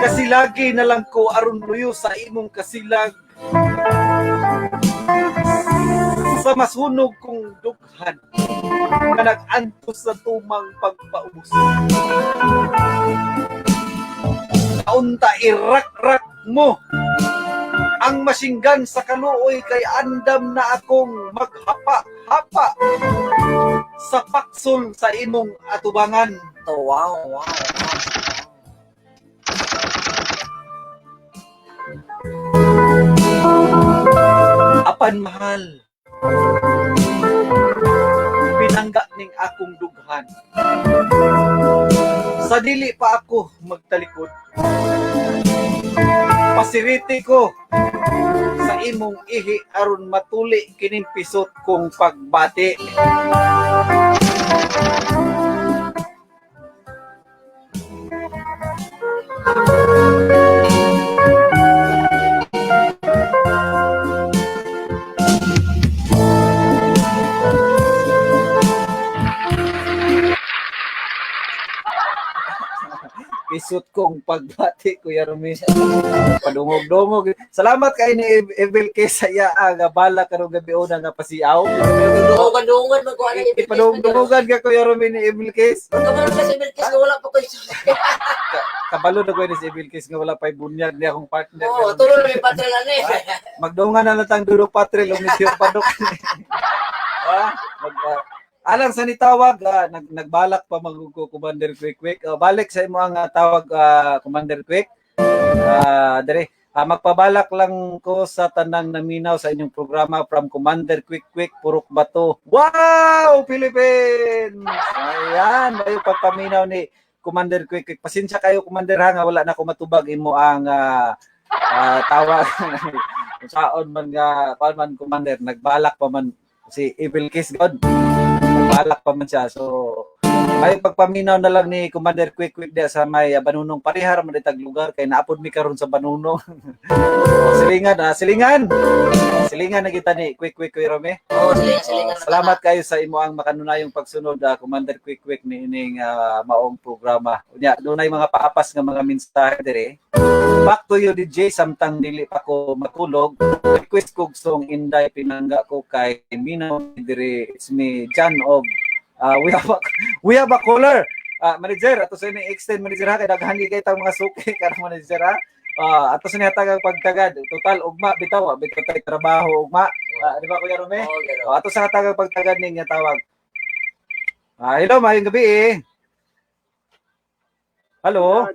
Kasi lagi na lang ko aron luyo sa imong kasilag sa masunog kong dughan nga nag-antos sa tumang pagpaubos. Kaunta irak-rak mo ang masinggan sa kaluoy kay andam na akong maghapa-hapa sa paksol sa imong atubangan. Oh, wow, wow, wow. Apan mahal, pinangga ning akong dughan. Sa dili pa ako magtalikod, pasiriti ko sa imong ihi aron matuli kining pisot kong pagbati. Pisot kong pagbati, Kuya Rumi. Padungog-dungog. Salamat kay ni Evil K sa iya nga bala karong gabi una nga pasiaw. Dungogan-dungogan man ko ani Evil Kiss. Ipadungog-dungogan ka Kuya Rumi ni Evil Kiss. Kabalo ka sa Evil Kiss nga wala pa koy. Kabalo na ko ni si Evil Kiss nga wala pa'y bunyag niya akong partner. Oo, tulo na may patrol ani. Magdungan na lang tang dulo patrol o medyo padok. Alang sa nitawag, nagbalak pa man ko, Commander Quick Quick. Balik sa imo ang tawag, Commander Quick. Dere, magpabalak lang ko sa tanang naminaw sa inyong programa from Commander Quick Quick, Purok Bato. Wow! Philippines! Ayan, may pagpaminaw ni Commander Quick Quick. Pasensya kayo, Commander, ha, nga wala na ko matubag imo ang tawag. Kung saon man nga, kuan man, Commander, nagbalak pa man si Evil Kiss God. Nagbalak pa man siya. So, may pagpaminaw na lang ni Commander Quick Quick diya sa may Banunong. Parehar man ditag lugar kay naapod mi karon sa Banunong. Oh, silingan, silingan. Silingan na kita ni Quick Quick, Kuya Rome. Oo, silingan, silingan. Oh, salamat kayo sa imo ang makanunayong pagsunod, Commander Quick Quick, ni ining maong programa. Unya, dunay mga paapas nga mga mensahe dire. "Back to you, DJ, samtang dili pa ko matulog. Request kog song Inday Pinangga ko kay minaw dire. It's me, John of we have a caller. Manager, ato sa ini extend, manager, ha, kay daghan kay tang mga suki karon, manager, ha. Ato sa nihatag ang pagtagad. Total ugma bitaw, bitaw tay trabaho ugma. Di ba, Kuya Rome? Oo, gano'n. Oh, ato sa hatagang pagtagad ning tawag. Hello, maayong gabi eh. Hello?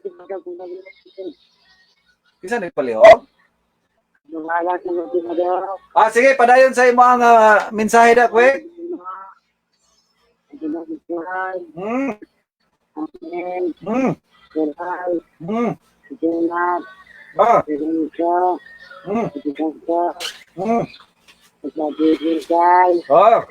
Kinsa ni palihog? Sige, padayon sa imo ang mensahe da, kwe. Wow, Philippines! Wow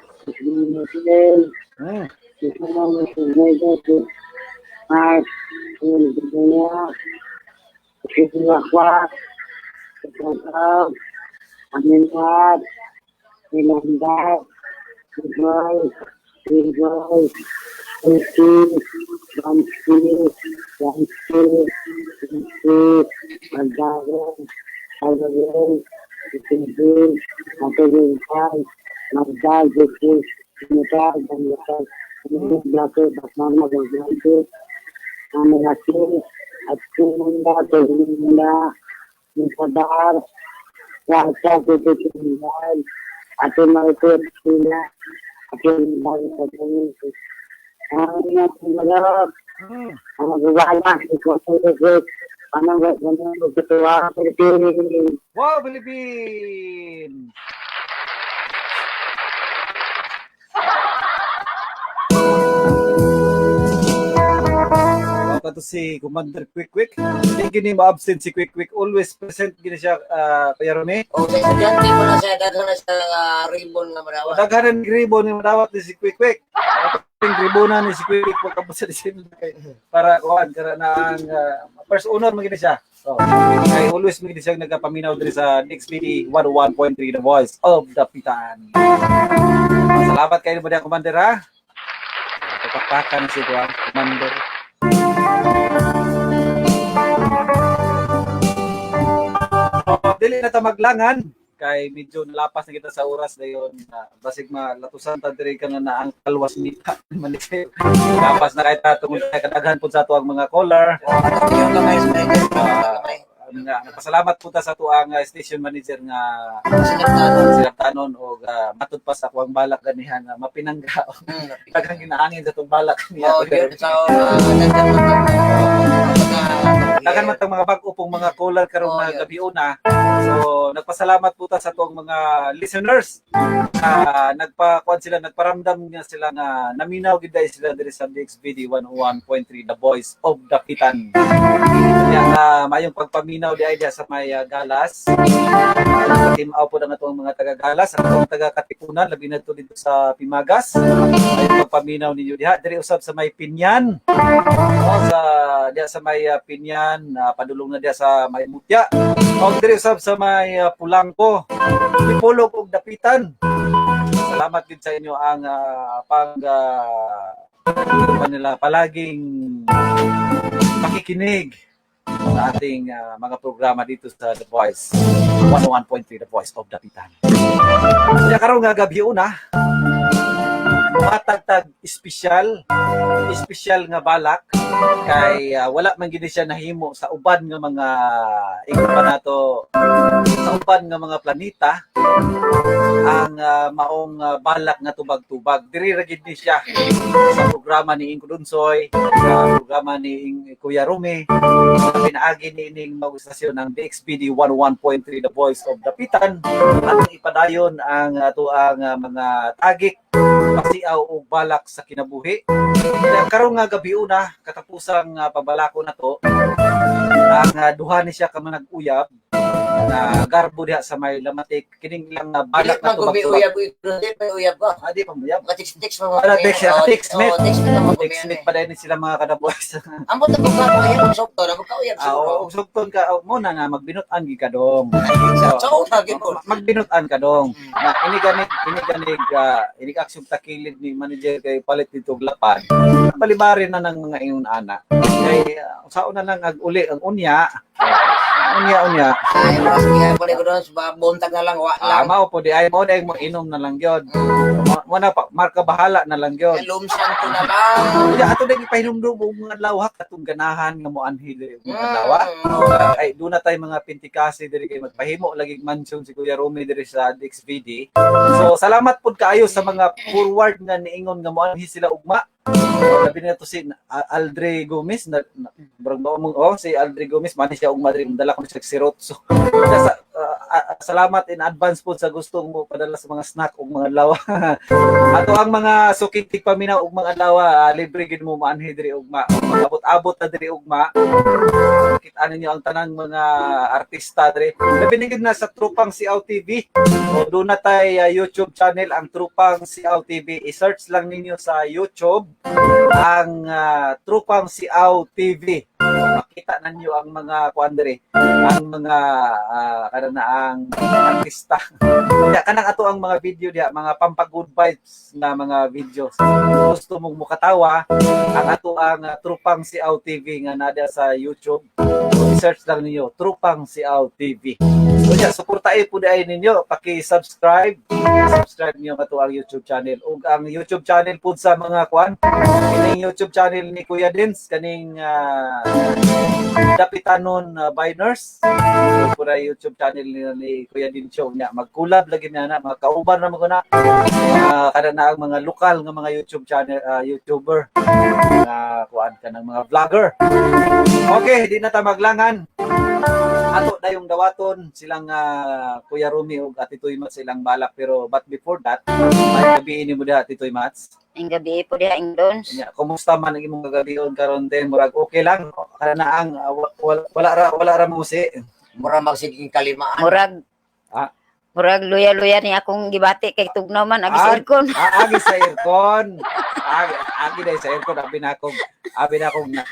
ka to si Commander Quick Quick. Hindi gini ma-absent si Quick Quick. Always present gini siya, Kuya Rome. O, sa estudyante mo na siya, daghan na siya ribbon nga madawat. Daghan ng ribbon ni madawat ni si Quick Quick. Yung ribbon na ni si Quick Quick pagkabot sa December kay para kuan kara na ang first honor man gini siya. So, kay always man gini siya nagapaminaw diri sa DXBD 101.3, The Voice of Dapitan. Salamat kayo mo diyan, Commander, ha. Pakpakan si kuan, Commander. Oh, dili na ta maglangan kay medyo nalapas na kita sa oras dayon na basig malatusan ta diri ka nga na ang kalwas mita man. Lapas na kay ta tungod kay kadaghan pud sa ato ang mga caller. Yung gamay sa manager. Gamay. Nga nagpasalamat po ta sa ato ang station manager nga Sinagtanon. Sinagtanon og matud pa sa akuang balak ganihan nga mapinangga. Daghang ginaangin sa atong balak niya. Oh, yun. So, daghan man Daghan man tang mga bag-o pong mga caller karon Oh, na yun. gabi una. So nagpasalamat po ta sa atong mga listeners na nagpakuan sila, nagparamdam nga sila nga naminaw gid dahil sila diri sa DXBD 101.3, The Voice of Dapitan. Kaya maayong pagpaminaw di ay diha sa may Galas. Team out po ang atong mga taga Galas, ang atong taga Katipunan, labi na to dito sa Pimagas. Maayong pagpaminaw ninyo diha diri usab sa may Pinyan. O, sa diha sa may Pinyan, padulong na diha sa may Mutya. O diri usab sa may Pulangko, Dipolog ug Dapitan. Salamat din sa inyo ang pag ano nila palaging pakikinig sa ating mga programa dito sa The Voice 101.3, The Voice of Dapitan. Kaya karon nga gabi una, matag. tag espesyal, espesyal nga balak kay wala man gid siya nahimo sa uban nga mga ingon pa nato sa uban nga mga planeta ang maong balak nga tubag-tubag. Diri ra gid ni siya sa programa ni Ingko Dunsoy, sa programa ni Kuya Rumi, sa pinaagi ni ining maong istasyon ng DXBD 101.3 The Voice of Dapitan, at ipadayon ang atoang mga tagik, pasiaw og balak sa kinabuhi. Kaya karon nga gabi una, katapusang pabalako na to, ang duha ni siya ka mga nag-uyab na garbo diha sa may Lamatik kining ilang balak Dili man na ko may tubag-tubag. uyab, dili may uyab ko. Ah, di pa muyab. Ka-text-text mo. Ano, text, text mate. Oh, text mate mo Text mate pa din sila mga kadaboys. Ambot na ko ka uyab og sugton, ambot ka uyab Ah, siguro. og sugton ka mo na nga magbinut-an gi ka dong. Sa una gyud po. Magbinut-an ka dong. Na ini ganig ini ganig ini aksyon takilid ni manager kay palit dito og lapad. Balibarin na ng mga ingon ana. Kay sa una lang ag uli ang unya. Unya unya. Ay, mas kaya po ko doon sa buntag na lang wa Ah, lang. mao po di ay mo dai mo inom na lang gyud. Mo na pa marka bahala na lang gyud. Lumsan ko na lang. Unya ato dai ipahinumdum og mga adlaw ha katong ganahan nga moanhi diri og mga adlaw. Ay doon na tayo mga pintikasi diri kay magpahimo lagi mansion si Kuya Romy diri sa DXVD. So salamat pud kaayo sa mga forward nga niingon nga moanhi sila ugma. Labi na to si Aldre Gomez na, na murag mao mong oh si Aldre Gomez man siya ugma diri dala ko siya sirot. So sa, salamat in advance po sa gustong mo padala sa mga snack ug mga adlaw. Ato ang mga suking tigpaminaw ug mga adlaw, libre gid mo maanhi diri ugma. Magabot-abot na diri ugma. Kita ninyo ang tanang mga artista diri. Labi na gid na sa Trupang Siaw TV. O doon na tay YouTube channel ang Trupang Siaw TV. I-search lang ninyo sa YouTube ang Trupang Siaw TV. Makita ninyo ang mga kuan diri, ang mga kana na ang artista. Kaya kanang ato ang mga video diha, mga pampa-good vibes na mga videos. Gusto mong mukatawa, ang ato ang Trupang Siaw TV nga nada sa YouTube. I-search lang ninyo Trupang Siaw TV. So yeah, suportahin po diay ninyo, paki-subscribe, subscribe niyo ato ang YouTube channel ug ang YouTube channel pud sa mga kuan, kining YouTube channel ni Kuya Dins kaning Dapitanon by Nurse. So, pura YouTube channel ni Kuya Dins Show niya. Mag-collab lagi niya na, mga kauban na mga na. Kada na ang mga lokal nga mga YouTube channel, YouTuber na kuan ka ng mga vlogger. Okay, di na ta maglangan. Ato dayong dawaton silang Kuya Rumi ug Ate Toy Mats silang balak, pero but before that, may gabi ni mo diha, Ate Toy Mats. Ang gabi po diha Ingdons. Nya, kumusta man ang imong kagabion karon te? Murag okay lang kana na ang wala ra musi. Mura magsiging kalimaan. Murag Ah. Murag luya-luya ni akong gibati kay tugnaw man agi sa aircon. Ah, agi sa aircon. Agi, agi dahil sa aircon abi na akong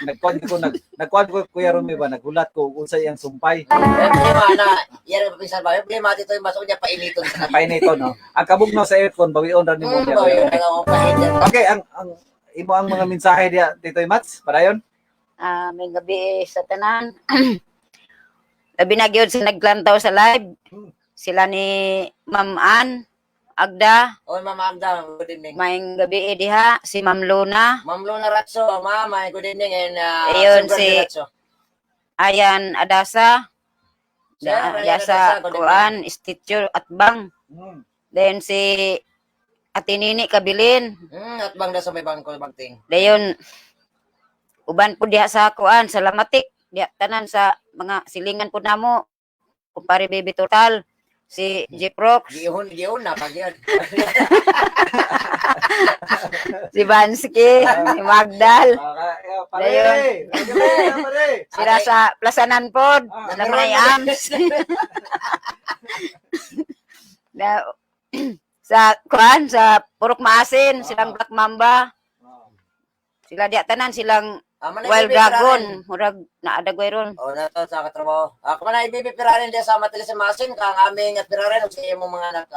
nagkuan ko nagkuan ko Kuya Rumi ba, nagulat ko unsa iyang sumpay. Problema na, yan ang pinsan ba? Problema dito yung masok niya painiton sa Painiton no. Ang kabugnaw sa aircon bawion ra nimo niya. Bawion na lang ang painit. Okay, ang imo ang mga mensahe diha, Titoy Mats, padayon. Ah, may gabi sa tanan. Labi na gyud sa naglantaw sa live. Sila ni Ma'am Ann Agda. Oy, Ma'am Agda, good evening. Maayong gabi diha si Ma'am Luna. Ma'am Luna Ratso, ma'am, good evening and Ayun, Sir si Ratso. Ayan Adasa. Sir Ayan Sa Adasa, good evening. kuan Institute at Bang. Then si Ate Nini Kabilin. At bang na sa may bangko bagting. Dayon uban po diha sa kuan sa Lamatik, diha tanan sa mga silingan po namo. Kumpare Baby Total, si Jeprox, Gihon, gihon na pag yun. si Bansky, si Magdal. Pare, Dayon. pare. Sila sa Plaza Nanpod, sila mga Yams. Na, sa kuan sa Purok Maasin, silang Black Mamba. Sila diha tanan silang Manay Wild baby Dragon, pirarin. murag naadagway ron. Oh, nato sa katrabaho. Ako man ay bibi pirarin diya sa Matilis sa Masin kang aming at pirarin og sa imong mga anak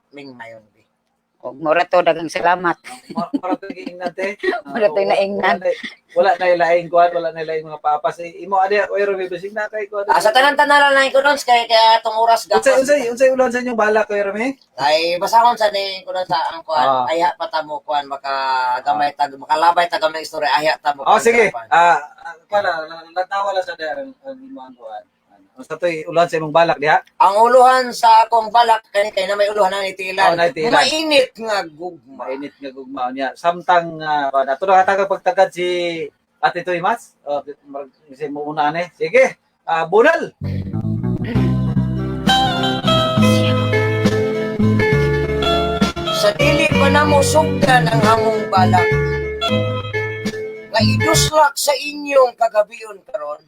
ming mayon. Og mura to, daghang salamat. Mura to giingnan te. Mura to naingnan. Wala na ilaing kuan, wala na ilaing mga papas. Eh, imo adi Kuya Romy bisig na kay kuan. Ah, sa tanan-tanan lang ko nun, kay kaya itong oras Unsay unsay unsay ulan sa inyong balak, Kuya Romy? Ay basahon sa ni ko sa ang kuan, ayha pa ta mo kuan maka gamay tag makalabay ta gamay istorya ayha ta mo. Oh, sige. Kuan lantawa lang sa dere ang imong kuan. Unsa toy ulan sa imong balak diha? Ang uluhan sa akong balak kani kay na may uluhan na itilan. Oh, naitilan. Mainit nga gugma. Mainit nga gugma niya. Samtang kuan ato na katagad pagtagad si Ate Toy Mats. Oh, kasi mo una ani. Sige. Bunal. Sa dili pa namo sugdan ang among balak nga iduslak sa inyong kagabion karon.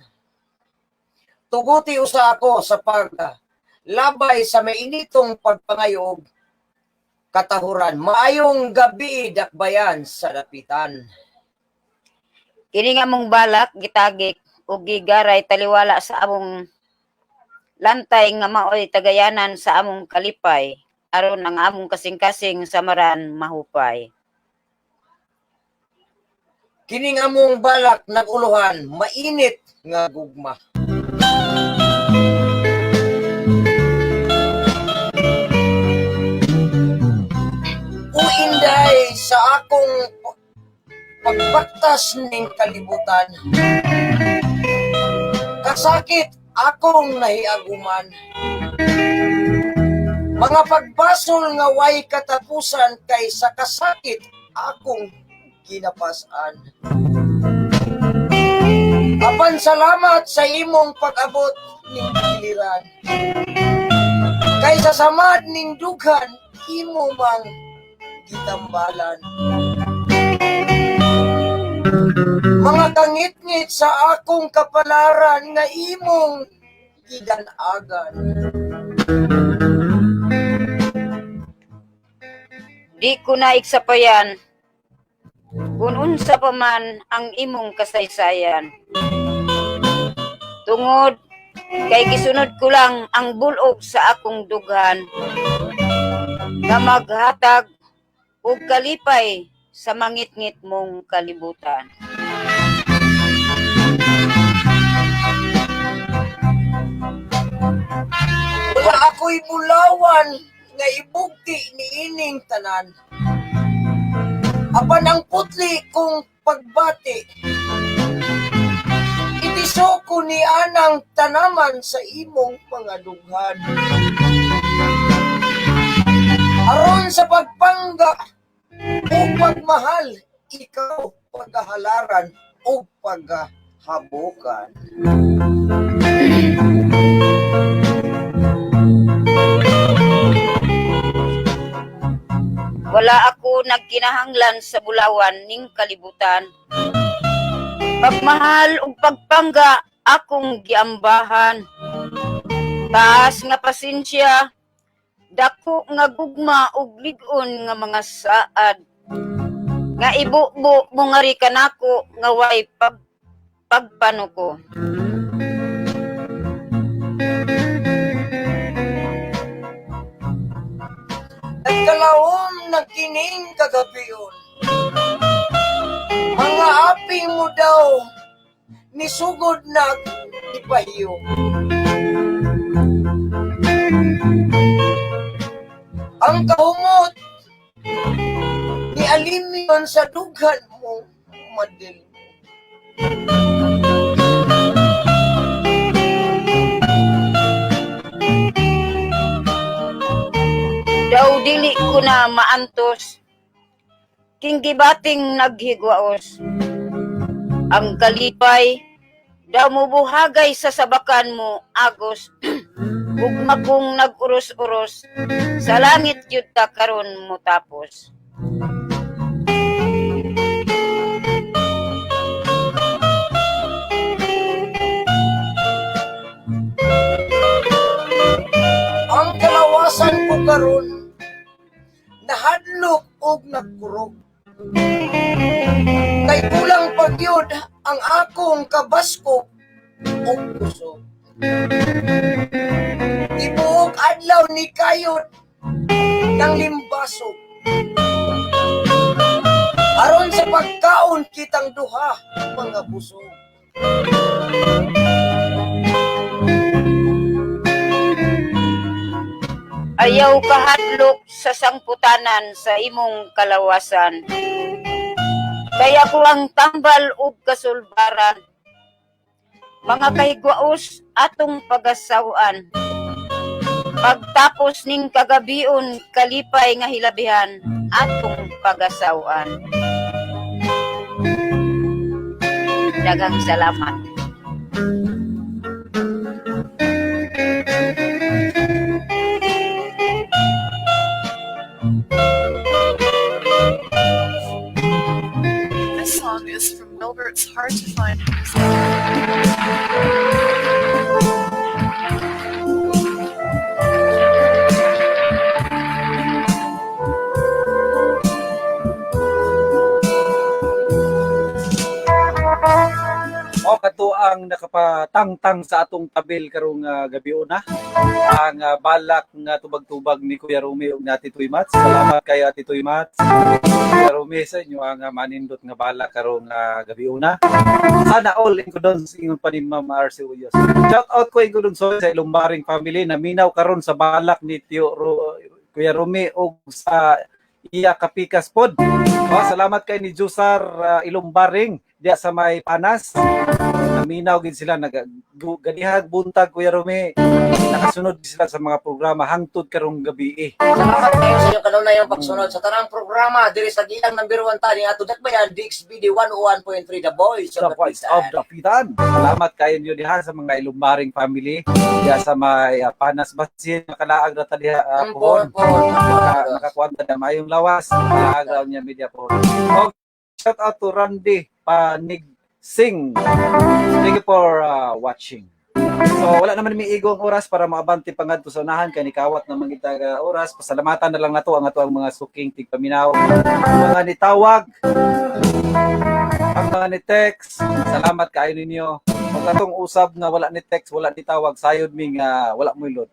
Tuguti usa ako sa pag labay sa mainitong pagpangayog katahuran. Maayong gabi dakbayan sa dapitan. Kini nga mong balak gitagik ug gigaray taliwala sa among lantay nga maoy tagayanan sa among kalipay aron ang among kasing-kasing samaran mahupay. Kining among balak naguluhan mainit nga gugma. O inday sa akong pagbaktas ning kalibutan. Kasakit akong nahiaguman. Mga pagbasol nga way katapusan kay sa kasakit akong kinapasan. Apan salamat sa imong pag-abot ning kiliran. Kay sa samad ning dughan imo mang gitambalan. Mga kangitngit sa akong kapalaran nga imong gidanagan. Di ko na iksapayan kung unsa pa man ang imong kasaysayan. Tungod kay gisunod ko lang ang bulog sa akong dughan nga maghatag og kalipay sa mangitngit mong kalibutan. Wala ako'y bulawan nga ibugti niining tanan. Apan ang putli kong pagbati, itiso ko ni anang tanaman sa imong mga dughan. Aron sa pagpangga o pagmahal, ikaw pagkahalaran o paghabukan. Wala ako nagkinahanglan sa bulawan ning kalibutan. Pagmahal ug pagpangga akong giambahan. Taas nga pasensya, dako nga gugma ug lig-on nga mga saad. Nga ibubo mo nga ri kanako nga way pagpanuko. Nagkalawom na kining kagabion. Mga api mo daw, nisugod na ipahiyo. Ang kahumot ni Alimyon sa dughan mo, madil. Daw dili ko na maantos, king gibating naghigwaos. Ang kalipay, daw mubuhagay sa sabakan mo, agos, ug kong nag-uros-uros, sa langit yun ta karon mo tapos. Ang kalawasan ko karon nahadlok og nagkurog. Kay kulang pagyud ang akong kabaskog og kusog. Tibuok adlaw ni kayod ng limbasog. Aron sa pagkaon Kitang duha mga busog. Ayaw kahadlok sa sangputanan sa imong kalawasan. Kaya ko ang tambal ug kasulbaran. Mga kahigwaos atong pagasawan. Pagtapos ning kagabion, kalipay nga hilabihan atong pagasawan. Daghang salamat. This song is from Wilbert's Hard to Find Music. O kato ang nakapatangtang sa atong tabil karong gabi una. Ang balak nga tubag-tubag ni Kuya Rumi ug ni Ate Tuy Mats. Salamat kay Ate Tuy Mats. Kuya Rumi sa inyo ang manindot nga balak karong gabi una. Sana all ingkudon ingon pa ni Ma'am RC Uyos. Shout out ko ingkudon sa Lumbaring family na minaw karon sa balak ni Kuya Rumi ug sa iya kapikas pod. Oh, salamat kay ni Jusar Ilumbaring diya sa may Panas. Naminaw gid sila gadihag buntag Kuya Rumi. Nakasunod sila sa mga programa hangtod karong gabi eh. Salamat kayo sa inyong kanunay yung pagsunod sa tanang programa diri sa gilang number 1 tani ato dakbayan DXBD 101.3 The Voice of The Voice of Dapitan. Salamat kayo niyo diha sa mga Ilumbaring family diya sa may Panas basin nakalaag ra ta diha Pohon. Nakakuan ta na maayong lawas. Nakalaag ra niya media pohon. Og shout out to Randy Panig Singh. Thank you for watching. So wala naman mi igong oras para maabante pa ngadto sa unahan kay nikawat naman kita ga oras. Pasalamatan na lang nato ang ato ang mga suking tigpaminaw, mga nitawag, ang mga ni text. Salamat kaayo ninyo. Kung atong usab nga wala ni text, wala ni tawag, sayod mi nga wala mo'y load.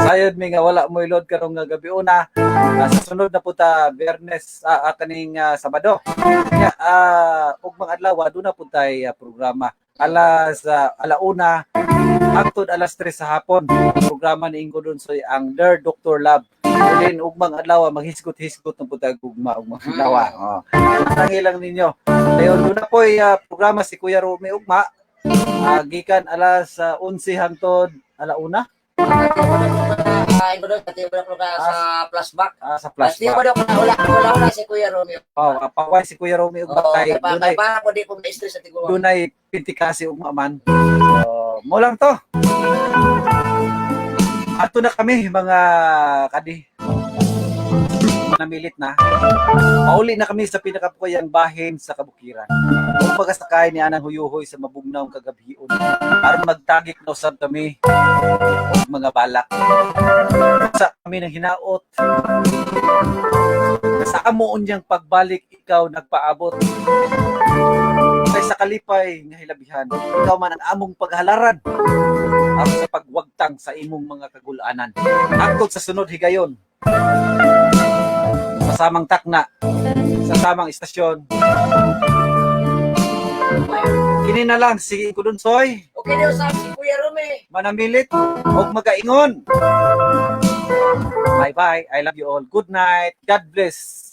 Sayod mi nga wala mo'y load karong nga gabi una. Sa sunod na puta Biyernes kaning Sabado. Nya ug mga adlaw aduna pud tay programa alas 1:00 hangtod 3:00 sa hapon. Programa ni Ingo Dunsoy ang Der Dr. Love. Then ugmang adlaw maghisgot-hisgot na pud gugma ug mga adlaw. Oh. Tangi lang ninyo. Dayon duna poy programa si Kuya Rumi ugma. Gikan alas 11 hangtod 1:00. Sa flashback. Sa flashback. Wala si Kuya Romeo. Oh, paway si Kuya Romeo ugma kay dunay para ko di ko ma-stress sa tiguang. Dunay pintikasi ugma man. So, mo lang to. Ato na kami mga kadi. Namilit na. Pauli na kami sa pinakapukuyang bahin sa kabukiran. Kung pagkasakay ni Anang Huyuhoy sa mabugnaw kagabhion, aron magtagik na usab kami og mga balak. Sa kami ng hinaot. Sa amo unyang pagbalik, ikaw nagpaabot. Kay sa kalipay nga hilabihan, ikaw man ang among paghalaran aron sa pagwagtang sa imong mga kagulanan. Hangtod sa sunod higayon, sa samang takna, sa samang istasyon. Kini na lang si Kudunsoy. Okay na usab si Kuya Rumi. Manamilit og magaingon. Bye bye. I love you all. Good night. God bless.